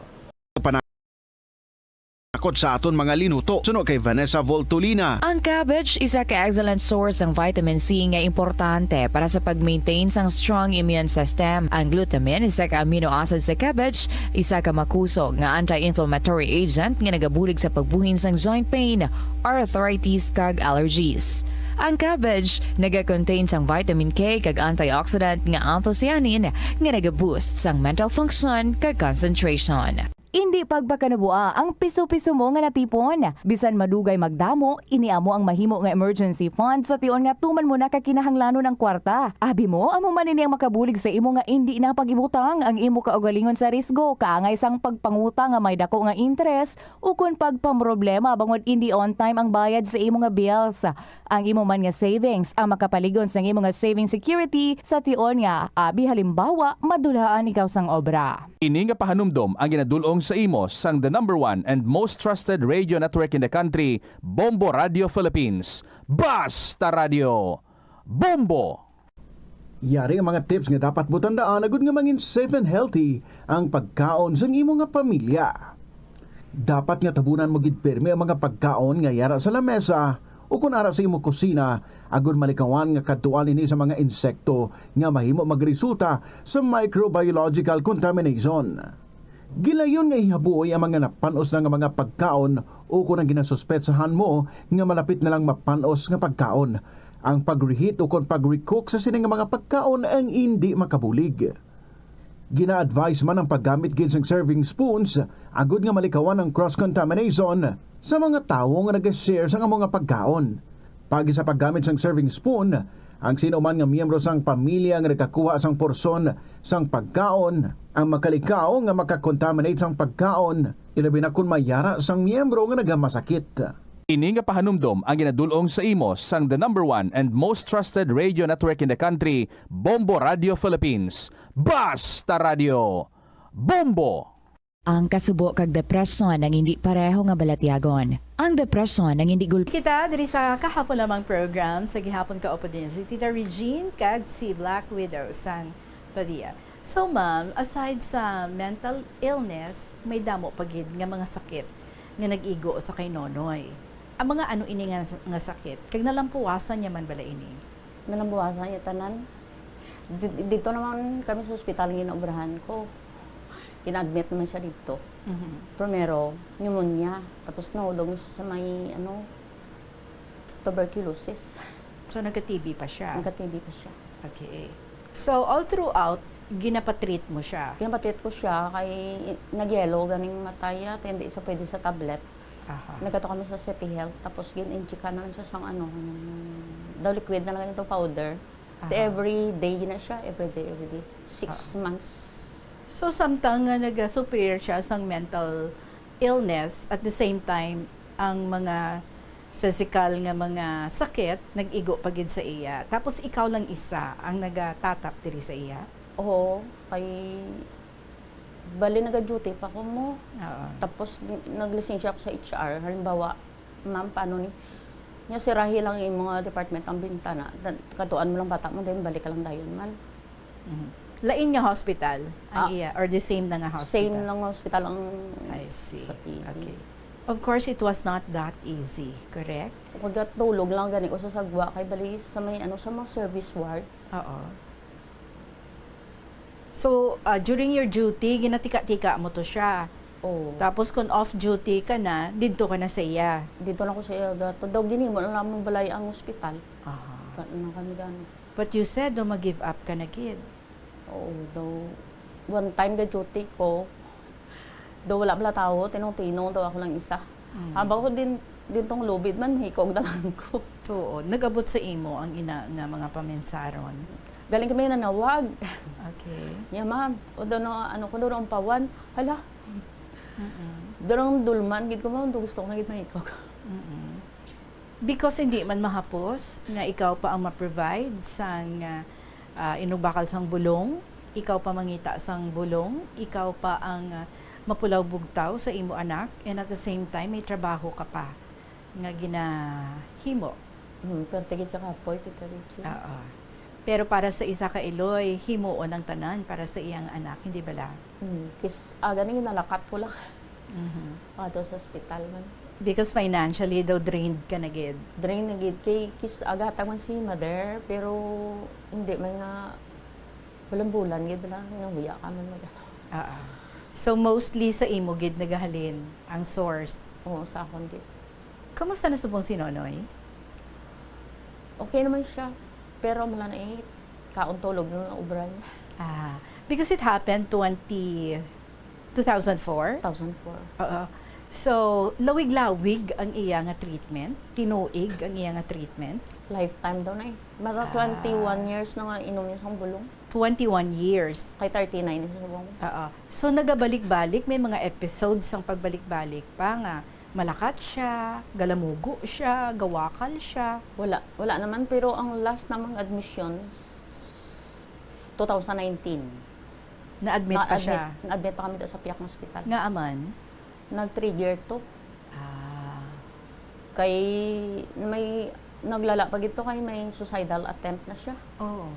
Panakot sa aton mga linuto. Suno kay Vanessa Voltolina. Ang cabbage isa ka excellent source sang vitamin C nga importante para sa pag-maintain sang strong immune system. Ang glutamine, isa ka amino acid sa cabbage, isa ka makusog nga anti-inflammatory agent nga nagabulig sa pagbuhin sang joint pain, arthritis, kag allergies. Ang cabbage naga-contain sang vitamin K kag antioxidant nga anthocyanin nga naga-boost sang mental function kag concentration. Indi pagpakanabua ang piso-piso mo nga natipon. Bisan madugay magdamo, ini amo ang mahimo nga emergency fund sa tion nga tuman mo na ka kinahanglanon ang kwarta. Abi mo, amo man ini ang makabulig sa imo nga indi na pag-ibutang ang imo kaugalingon sa risgo, kaangay sang pagpangutang nga may dako nga interes, ukon pagpamroblema bangod indi on time ang bayad sa imo nga bills. Ang imo man nga savings ang makapalig-on sang imo nga saving security sa tion nga, abi halimbawa, madulaan ikaw sang obra. Ini nga pahanumdom ang ginadul-ong sa imo sang the number one and most trusted radio network in the country, Bombo Radio Philippines. Basta Radio, Bombo! Yari ang mga tips nga dapat mo tandaan agud nga mangin safe and healthy ang pagkaon sang imo nga pamilya. Dapat nga tabunan mo gid pirmi ang mga pagkaon nga yara sa lamesa ukon ara sa imo kusina, agud malikawan nga kadtuan ini sa mga insekto nga mahimo magresulta sa microbiological contamination. Gilayon nga ihabuoy ang mga napan-os na nga mga pagkaon ukon ang ginasuspetsahan mo nga malapit na lang mapan-os nga pagkaon. Ang pag-reheat ukon pag-recook sa sini nga mga pagkaon ang indi makabulig. Gina-advise man ang paggamit gid sang serving spoons agud nga malikawan ang cross-contamination sa mga tawo nga naga-share sang amo nga pagkaon. Paagi sa paggamit sang serving spoon, ang sino man nga miyembro sang pamilya nga nagkakuha sang porsyon sang pagkaon ang makalikaw nga makakontaminate sang pagkaon, ilabi na kon may yara sang miyembro nga nagamasakit. Ini nga pahanumdom ang ginadul-ong sa imo sang the number one and most trusted radio network in the country, Bombo Radio Philippines. Basta Radio, Bombo! Ang kasubo kag depresyon ang indi pareho nga balatyagon. Ang depresyon ang indi gul- Kita diri sa Kahapon Lamang program sa gihapon, kaupod ninyo si Tita Regine kag si Black Widow sang Pavia. So, ma'am, aside sa mental illness, may damo pa gid nga mga sakit nga nag-igo sa kay Nonoy. Ang mga ano ini nga, nga sakit? Kag nalampuwasan niya man bala ini? Nalambuwasan niya tanan. Di-, dito naman kami sa ospital ang ginaobrahan ko. Gina-admit naman siya dito. Mhm. Primero, pneumonia. Tapos nahulog na siya sa may, ano, tuberculosis. So, nagka-T B pa siya? Nagka-T B pa siya. Okay. So, all throughout, ginapatreat mo siya? Ginapatreat ko siya kay nagyelo ganing mata iya, kaya hindi siya pwede sa tablet. Aha. Nagkadto kami sa City Health, tapos gin-injectan na lang siya sang ano, yung daw liquid na lang ito, powder. Aha. Every day na siya, every day, every day. Six Ah. months. So, samtang nga naga-suffer siya sang mental illness, at the same time, ang mga physical nga mga sakit, nag-igo pa gid sa iya. Tapos ikaw lang isa ang nagatapok diri sa iya? Oo, kay bali naga-duty pa ko mo. Oo. Tapos naglisensya ako sa H R. Halimbawa, "Ma'am, paano ni?" Nya, "Sirahi lang imo nga department ang bintana. Dan-, katuan mo lang bata mo, then balik ka lang dayon man." Mhm. Lain nga hospital ang Ah. iya, or the same na nga hospital? Same lang hospital ang I see. sa T B. Okay. Of course, it was not that easy, correct? Ako, gatulog lang gani ko sa sagwa kay bali sa may, ano, sa mga service ward. Oo. So, ah, during your duty, ginatika-tika mo to siya. Oo. Tapos kung off duty ka na, didto ka na sa iya. Dito na ko sa iya gato. Daw ginimo na lamang balay ang ospital. Aha. Sa na kami gani. But you said, do mag-give up ka na gid. Oo, daw one time ga duty ko. Daw wala bala tawo, tinong-tinong daw ako lang isa. Mm. Habang ko din, din tong lubid man, hikog na lang ko. Tuod, nag-abot sa imo ang ina nga mga pamensaron. Galing kami nanawag. Okay. Niya, ma'am, o daw na, ano ko daw na umpawan. Hala, Mm-mm. daw na dulman, gid ko, ma'am, daw gusto ko na gid mahikog. Mm-mm. Because hindi man mahapos nga ikaw pa ang ma-provide sang, ah, ah, inugbakal sang bulong, ikaw pa mangita sang bulong, ikaw pa ang, ah, mapulaw bugtaw sa imo anak, and at the same time, may trabaho ka pa nga ginahimo. Hmm, perti gid ka kapoy, Tita Richie. Oo. Pero para sa isa ka Iloy, himuon ang tanan para sa iyang anak, hindi bala? Hmm, kis, aga ni ginalakat ko lang. Mhm. Ato sa ospital man. Because financially daw drained ka na gid. Drain na gid kay kis aga hatag man si mother, pero hindi man nga bulan-bulan gid lang nga buya ka man mag ano. Oo. So mostly sa imo gid nagahalin ang source. Oo, sa akon gid. Kamusta na subong si Nonoy? Okay naman siya. Pero mala na eh, kaon tulog na lang obra niya. Ah, because it happened twenty, two thousand four? Two thousand four. Oo. So, lawig-lawig ang iya nga treatment? Tinuig ang iya nga treatment? Lifetime daw na eh. Mata Ah. twenty-one years na nga inom niya sang bulong. Twenty-one years. Kay thirty-nine na siya subong. Oo. So, nagabalik-balik, may mga episodes ang pagbalik-balik pa nga malakat siya, galamugo siya, gawakal siya. Wala, wala naman. Pero ang last namang admission, s- s- two thousand nineteen. Na-admit pa Na-admit- siya. Na-admit pa kami sa Piak nga ospital. Nga aman? Nag-trigger to. Ah. Kay may naglala pa gid to kay may suicidal attempt na siya. Oo.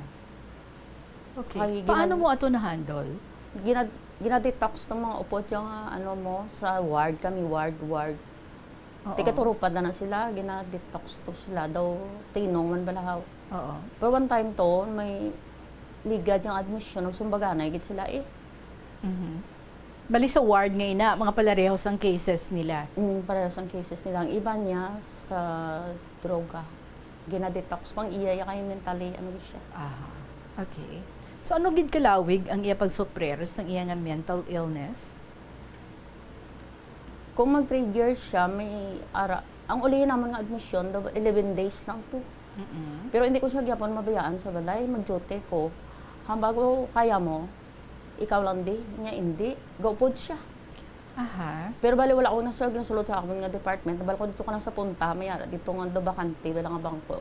Okay. Kay Paano ginag- mo ato na-handle? Gina, gina-detox tong mga upod yung ah, ano mo sa ward kami ward ward. Oo. Tika turupad na na sila, gina-detox to sila daw tinong man balahaw. Oo. Pero one time to may ligad yung admission, nagsumbaganay gid sila eh. Mhm. Bali sa ward nga ina, mga palarehos ang cases nila. Mm, parehas ang cases nila. Ang iba niya sa droga. Gina-detox pang iya ya kay mentally ano siya. Aha. Okay. So ano gid kalawig ang iya pagsuprir sang iya nga mental illness? Kung mag-trigger siya, may ara ang ulihi naman nga admission, daw eleven days lang to. Mm-mm. Pero hindi ko siya gyapon mabayaan sa balay, mag-duty ko. Hambag ko, kaya mo, ikaw lang di, niya hindi. Gaupod siya. Aha. Pero bali wala ko na siya ginasulod sa akon nga department. Bali ko dito ka lang sa punta, may ara dito nga do bakante, wala nga bangko,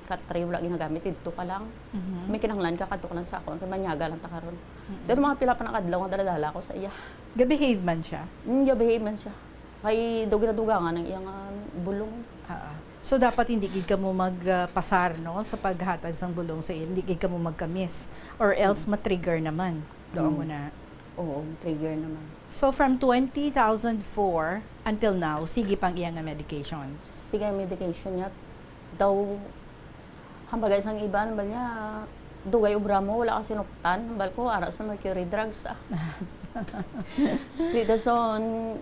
kat tray wala ginagamit, dito ka lang. Mhm. May kinahanglan ka, kadto ka lang sa akon. Kay manyaga lang ta karon. Mm-mm. Pero mga pila pa nakadlaw nga dala-dala ko sa iya. Ga-behave man siya? Mm, ga-behave man siya. Kay do ginadugangan ang iya nga bulong. Ah, ah. So dapat hindi gid kamo magpasar, no, sa paghatag sang bulong sa iya, hindi gid kamo magkamis or else Mm. ma-trigger naman. Doon Mm. mo na. Oo, trigger naman. So from twenty thousand four until now, sige pang iya nga medication. Sige ang medication niya. Daw hambagay sang iban ba niya, dugay obra mo, wala ka sinuptan. Hambal ko, ara sa mercury drugs ah. Dito son,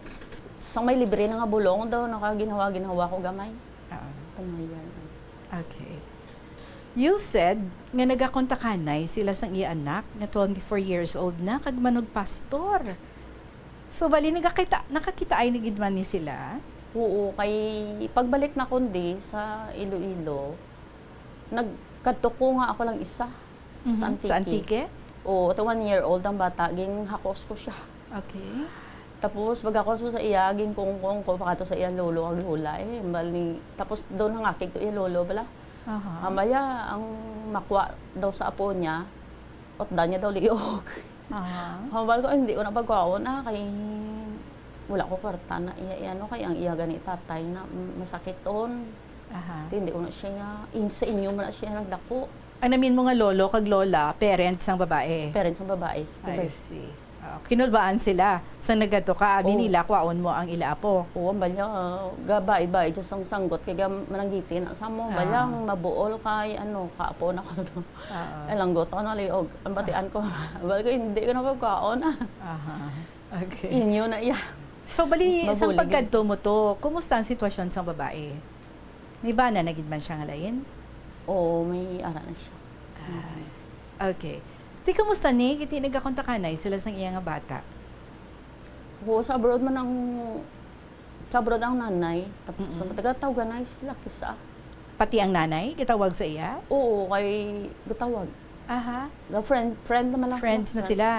sang may libre na nga bulong daw, nakaginhawa-ginhawa ko gamay. Oo. Tumayan. Okay. You said nga nagakontakanay sila sang iya anak nga twenty-four years old na kag manugpastor. So bali nagakita nakakitaay na gid man ni sila? Oo, kay pagbalik na kundi sa Iloilo, nagkadto ko nga ako lang isa Mhm. sa Antique. Sa Antique? Oo, ito one year old ang bata, ginhakos ko siya. Okay. Tapos pagkakos ko sa iya, ginkungkong ko pa kato sa iya lolo kag lola eh. Bali, tapos daw nangakig to iya lolo bala. Aha. Amaya ang makwa daw sa apo niya, utdan niya daw liog. Aha. Hambal ko, "Ay, hindi ko na pagkaon ah, kay wala ko kwarta na iya, iya, no, kay ang iya gani tatay na mm, masakiton." Aha. Hindi ko na siya, in, sa inyo man na siya nagdako. Ang namin mo nga lolo kag lola, parents sang babae. Parents ng babae. I see. Ah, kinulbaan sila. Sa nagkadto ka, abi Oo. nila, kwaon mo ang ila apo. Oo, ang banya, ah, gabaid-baid siya sang sanggot, kay ga-, mananggiti na sa mo, Ah. balyang mabuol kay, ano, kaapo na ko. Oo. Ay, langgot ako na liog. Ang batian ko, bal ko, hindi ko na pagkaon. Aha. Okay. Inyo na iya. So, bali, sang Mabulig yun. Pagkadto mo to, kumusta ang sitwasyon sang babae? May bana na gid man siya nga lain? Oo, may ara na siya. Ah, okay. Ti, kumusta ni? Kiti nagakontakanay sila sang iya nga bata? Oo, sa abroad man ang, sa abroad ang nanay. Tapos sa Mm-mm. taga-, tawganay sila, kisa. Pati ang nanay, gitawag sa iya? Oo, kay gitawag. Aha. Ga friend, friend naman lang Friends sila, na friend. Sila.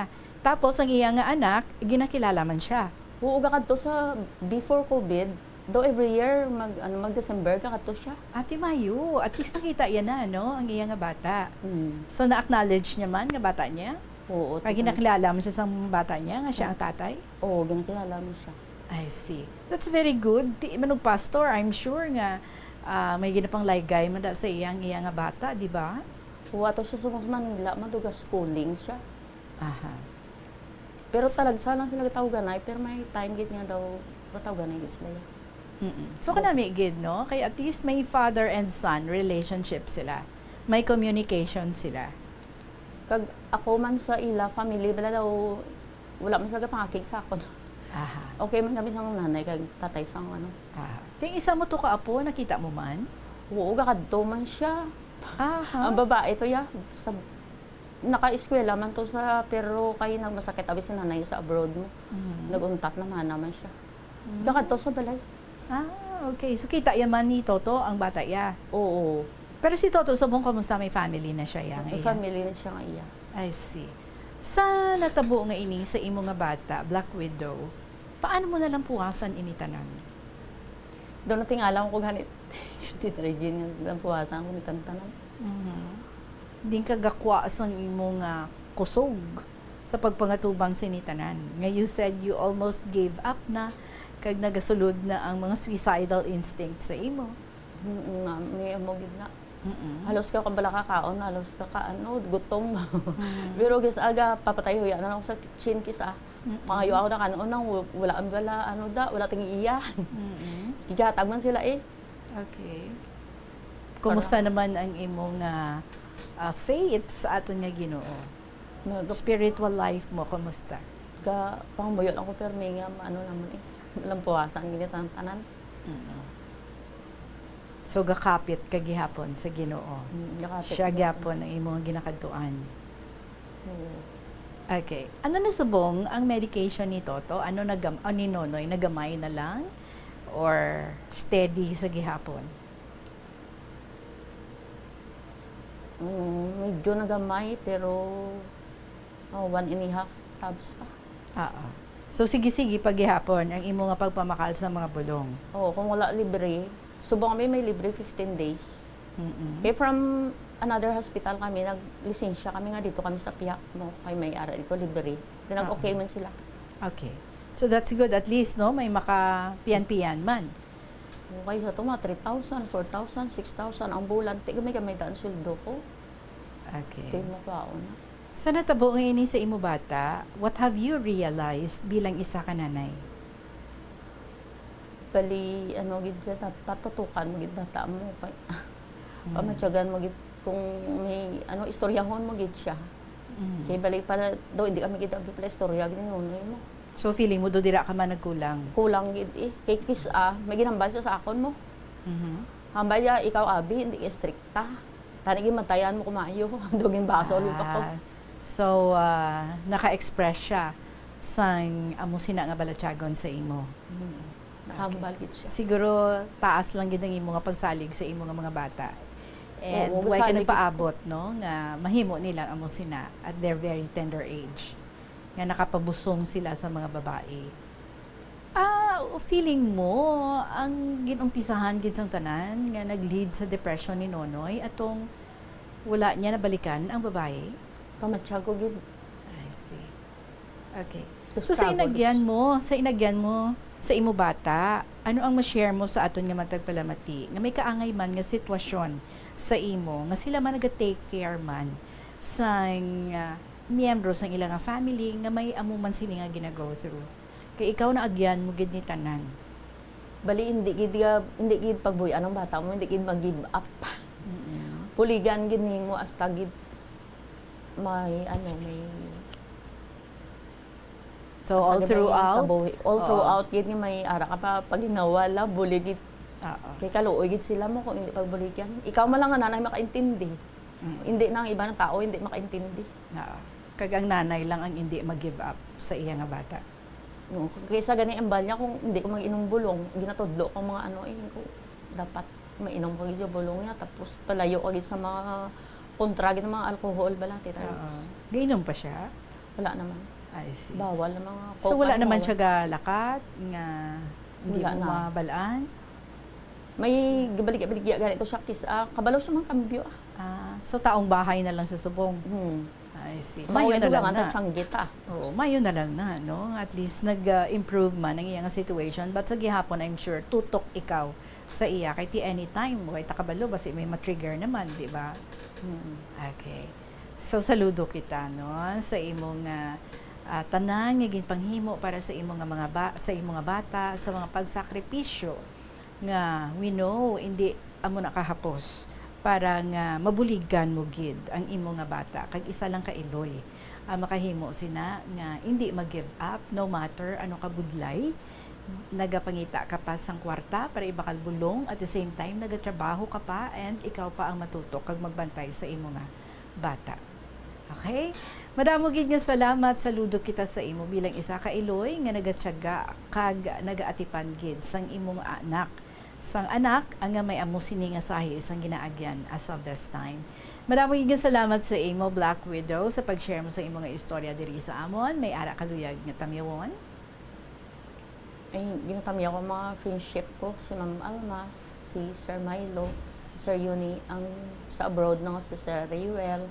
Tapos ang iya nga anak, ginakilala man siya. Oo, gakadto sa before covid, daw every year, mag, ano, mag December, gakadto siya. Ate Mayo, at least nakita yan na, no? Ang iya nga bata. Mm. So, na-acknowledge niya man nga bata niya? Oo, Kaya totoo. Ginakilala mo siya sa bata niya, nga siya ang tatay? Oo, ginakilala mo siya. I see. That's very good. Ti, man og pastor, I'm sure nga, ah, may ginapanglaygay man da sa iya ang iya nga bata, di ba? Wa to siya subong sa Manila, maduga schooling siya. Aha. Pero talagsa lang sila gatawganay, pero may time gid nga daw gatawganay gid sila, ya. Mm-mm. So, kanami gid, no? Kay at least may father and son relationship sila. May communication sila. Kag ako man sa ila, family, bala daw, wala man sila gapangakig sa akon. Aha. Okay man kami sang nanay kag tatay sang ano. Aha. Ting isa mo to ka apo, nakita mo man? Oo, gakadto man siya. Aha. Ang babae to, ya, sa, naka-eskwela man to sa, pero kay nagmasakit abi si nanay sa abroad mo. Mm. Nag-untat na man naman siya. Mm. Gakadto sa balay. Ah, okay. So, kita ya man ni Toto ang bata ya? Oo. Pero si Toto subong, kumusta? May family na siya ya nga May iya? Family na siya nga iya. I see. Sa natabo nga ini sa imo nga bata, Black Widow, paano mo nalampuwasan ini tanan? Daw natingala ko gani, Tita Regine, nga lampuwasan ko ni tanan. Mhm. Din ka gakwa sang imo nga kusog sa pagpangatubang sini tanan. Nga you said you almost gave up na, kag nagasulod na ang mga suicidal instinct sa imo. Mm, nga, may amo gid na. Mm-mm. Halos ka, ka bala kakaon, halos ka ka, ano, gutom. Mm. Pero gis-, aga, papatay huya na lang ako sa kitchen, kisa. Mm-mm. Mangayo ako na kanon, nang wa-, wala ang bala, ano da, wala ting iya. Mm-mm. Igatag man sila eh. Okay. Kumusta Parang naman ang imong, ah, ah, faith sa aton nga Ginoo? Nag- Spiritual life mo, kumusta? Ga, pangmuyo lang ko, pero may nga, ano naman eh, lampuwasan gid ang tanan. Mm. So, gakapit ka gihapon sa Ginoo? Mm, gakapit Siya gihapon. Gihapon ang imong ginakadtuan? Oo. Okay. Ano na subong ang medication ni Toto? Ano nagam-, ah, ni Nonoy? Nagamay na lang? Or steady sa gihapon? Mm, medyo nagamay, pero, oh, one and a half tubs pa. Oo. So, sige-sige pa gihapon ang imo nga pagpamakal sa mga bulong? Oo, kung wala libre, subong kami may libre fifteen days. Mm-mm. Kay from another hospital kami, naglisensya kami nga dito kami sa pihak mo, kay may ara dito, libre. Then, nag-okay Oo. man sila. Okay. So, that's good. At least, no, may makapiyan-piyan man. Okay, sa to, mga three thousand, four thousand, six thousand ang bulan. Ti gamay-gamay daan sweldo ko. Okay. Ti mo kwaon. Sa natabo nga ini sa imo bata, what have you realized bilang isa ka nanay? Bali, ano gid siya, nat-, natutukan mo gid bata mo. Kay, Mm. pamatyagan mo gid kung may, ano, istoryahon mo gid siya. Mm. Kay bali pala, daw, hindi kami gid abi pala istorya gid ni Nonoy mo. So, feeling mo, do dira ka man nagkulang? Kulang gid eh. Kay kis-, ah, may ginhambal siya sa akon mo. Mhm. Hambal niya, ikaw, abi, hindi ka estrikta. Tani, ginbantayan mo kumayo. Duging basol yung ako. Ah. So, ah, naka-express siya sang amo sina nga balatyagon sa imo. Mm. Nakahambal Okay. gid siya. Siguro, taas lang gid ang imo nga pagsalig sa imo nga mga bata. And Oo, way ka gasalig gid ko. Nagpaabot, no, nga mahimo nila ang amo sina at their very tender age. Nga nakapabusong sila sa mga babae. Ah, feeling mo, ang ginumpisahan gid sang tanan nga nag-lead sa depression ni Nonoy atong wala niya nabalikan ang babae? Pamatsyag ko gid. I see. Okay. So, sa Struggle. Inagyan mo, sa inagyan mo sa imo bata, ano ang ma-share mo sa aton nga matagpalamati nga may kaangay man nga sitwasyon sa imo, nga sila man naga-take care man sang, ah, miyembro sang ila nga family nga may amo man sini nga gina-go through? Kay ikaw naagyan mo gid ni tanan. Bali, hindi gid nga, hindi gid pagbuy-an ang bata mo, hindi gid mag-give up. Mm-mm. Puligan gid nimo hasta gid may, ano, may So, all throughout? Kabuhi. All throughout, gid nga may ara ka pa, pag ginawala, buligid. Oo. Kay kaluoy gid sila mo kung hindi pagbuligyan. Ikaw man lang nga nanay makaintindi. Mm. Hindi na ang iba ng tao, hindi makaintindi. Oo. Kag ang nanay lang ang hindi mag-give up sa iya nga bata. No, kaysa gani ang balya kung hindi ko mag-inom bulong, ginatudlo ko mga ano, eh, ko, dapat mainom ko gid yung bulong niya, tapos palayo ko gid sa mga kontra gid ng mga alcohol, balati, Oo. drugs. Giinom pa siya? Wala naman. I see. Bawal na mga So, wala coke, naman bawal. Siya galakad nga hindi Wala mo na. Mabalaan? May gabaligya-baligya gani to siya, kis, ah, kabalo siya mga kambyo, ah. Ah, so, taong bahay na lang sa subong? Hmm. I see. Mao Mayo na ito lang lang na. Ang tiyanggi ta. Oo, mayo na lang na, no? At least nag-improve man ang iyang situation. But sa gihapon, I'm sure, tutok ikaw sa iya. Kay ti anytime, kay takabalo, basi may matrigger naman, di ba? Hmm. Okay. So, saludo kita, no? Sa imong ah, ah, tanan nga ginpanghimo para sa imong nga mga ba- sa imong nga bata, sa mga pagsakripisyo nga we know hindi amo na kahapos para nga mabuligan mo gid ang imo nga bata kag isa lang ka Iloy ang makahimo sina nga hindi mag-give up no matter ano ka budlay. Nagapangita ka pa sang kwarta para ibakal bulong, at the same time nagatrabaho ka pa and ikaw pa ang matutok kag magbantay sa imo nga bata. Okay? Madamo gid nga salamat, saludo kita sa imo bilang isa ka Iloy nga nagatyaga kag nagaatipan gid sang imo nga anak. Sang anak ang nga may amo sini nga sahi sang ginaagyan as of this time. Madamo gid nga salamat sa imo, Black Widow, sa pag-share mo sa imo nga istorya diri sa amon. May ara ka luyag nga tamyawon? Ay, ginatamyaw ko ang mga friendship ko, si Ma'am Alma, si Sir Milo, si Sir Yuni, ang sa abroad na si Sir Rayuel,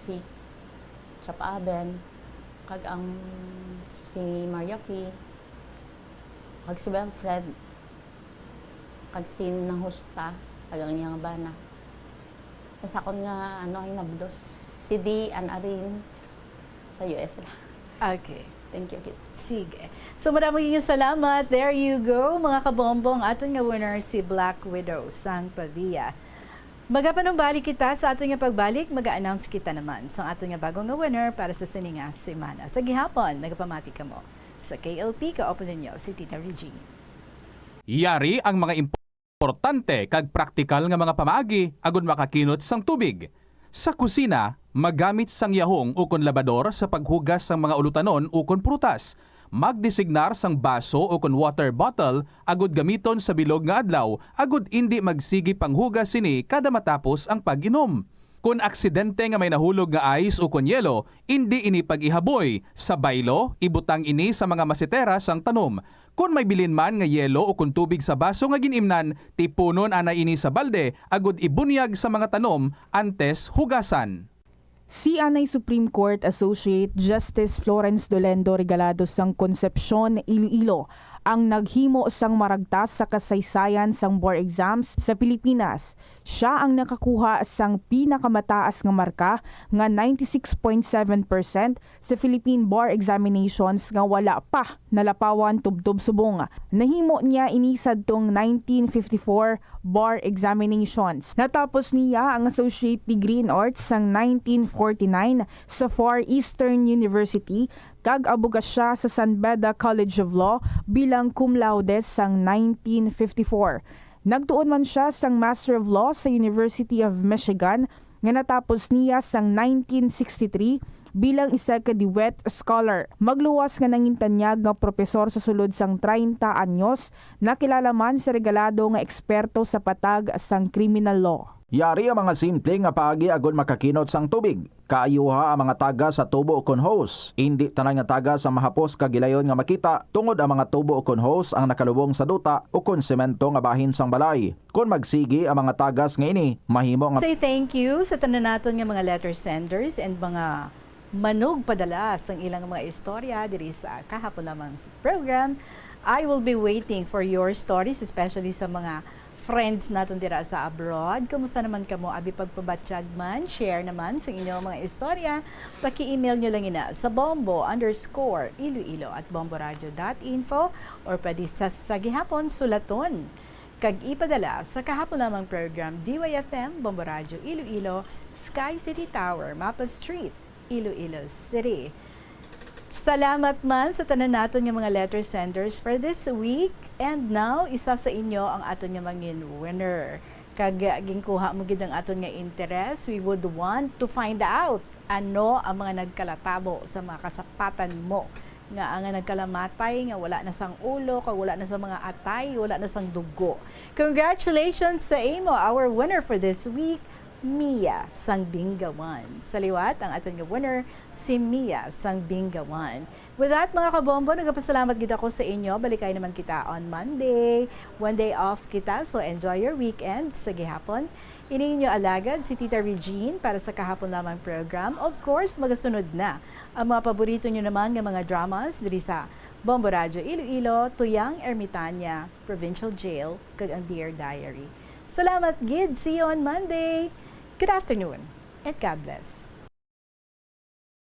si Chap Aben, kag ang si Maria Fee, kag si Wilfred, kag si Nang Husta, kag ang iyang bana. Sa akon nga, ano, hinabdos, si Di An Arin, sa U S sila. Okay. Thank you, Kit. Sige. So, madamo yung salamat. There you go, mga kabombo. Ang aton nga winner, si Black Widow sang Pavia. Magapanumbalik kita sa aton nga pagbalik, mag-announce kita naman sa aton nga bago nga winner para sa sini nga semana. Sa gihapon, nagapamati kamo sa K L P, kaupunan niyo si Tita Regine. Yari ang mga importante kag praktikal nga mga pamaagi agud makakinot sang tubig. Sa kusina, magamit sang yahong ukon labador sa paghugas sang mga ulutanon ukon prutas. Magdesignar sang baso ukon water bottle agud gamiton sa bilog nga adlaw agud indi magsigi panghugas sini kada matapos ang pag-inom. Kon aksidente nga may nahulog nga ice ukon yelo, indi ini pag-ihaboy. Sa baylo, ibutang ini sa mga masetera sang tanom. Kon may bilin man nga yelo ukon tubig sa baso nga gin-imnan, tipunon anay ini sa balde agud ibunyag sa mga tanom antes hugasan. Si anay Supreme Court Associate Justice Florence Dolendo Regalado sang Concepcion, Iloilo, ang naghimo sang maragtas sa kasaysayan sang bar exams sa Pilipinas. Siya ang nakakuha sang pinakamataas nga marka nga ninety-six point seven percent sa Philippine Bar Examinations nga wala pa nalapawan tubtob subong. Nahimo niya ini sadtong nineteen fifty-four bar examinations. Natapos niya ang associate degree in arts sang nineteen forty-nine sa Far Eastern University kag abogasya sa San Beda College of Law bilang cum laude sang nineteen fifty-four. Nagtuon man siya sang Master of Law sa University of Michigan nga natapos niya sang nineteen sixty-three bilang isa ka DeWitt Scholar. Magluwas nga nangintanyag nga propesor sa sulod sang treinta anyos, nakilala man si Regalado nga eksperto sa patag sang criminal law. Yari ang mga simple nga paagi agud makakinot sang tubig. Kaayuha ang mga tagas sa tubo ukon hose. Indi tanan nga tagas ang mahapos kag gilayon nga makita, tungod ang mga tubo ukon hose ang nakalubong sa duta ukon semento nga bahin sang balay. Kon magsigi ang mga tagas nga ini, mahimo nga Say thank you sa tanan naton nga mga letter senders and mga manugpadala sang ilang mga istorya diri sa Kahapon Lamang program. I will be waiting for your stories, especially sa mga friends naton dira sa abroad. Kumusta naman kamo? Abi pagpabatyag man, share naman sa inyong mga istorya. Paki-email nyo lang ina sa bombo underscore iloilo at bomboradio dot info, or pwede sa, sa gihapon sulaton kag ipadala sa Kahapon Lamang program, D Y F M, Bombo Radyo Iloilo, Sky City Tower, Mapa Street, Iloilo City. Salamat man sa tanan naton nga mga letter senders for this week. And now, isa sa inyo ang aton nga mangin winner. Kag, ah, ginkuha mo gid ang aton nga interes. We would want to find out ano ang mga nagkalatabo sa mga kasapatan mo nga, nga nagkalamatay, nga wala na sang ulo, kag wala na sa mga atay, wala na sang dugo. Congratulations sa imo, our winner for this week, Mia sang Bingawan. Sa liwat, ang aton nga winner, si Mia sang Bingawan. With that, mga kabombo, nagapasalamat gid ako sa inyo. Balikay naman kita on Monday. One day off kita, so enjoy your weekend. Sa gihapon, ini inyo alagad, si Tita Regine, para sa Kahapon Lamang program. Of course, magasunod na ang mga paborito nyo naman nga mga dramas diri sa Bombo Radyo Iloilo, Tuyang Ermitania, Provincial Jail, kag ang Dear Diary. Salamat gid. See you on Monday. Good afternoon and God bless.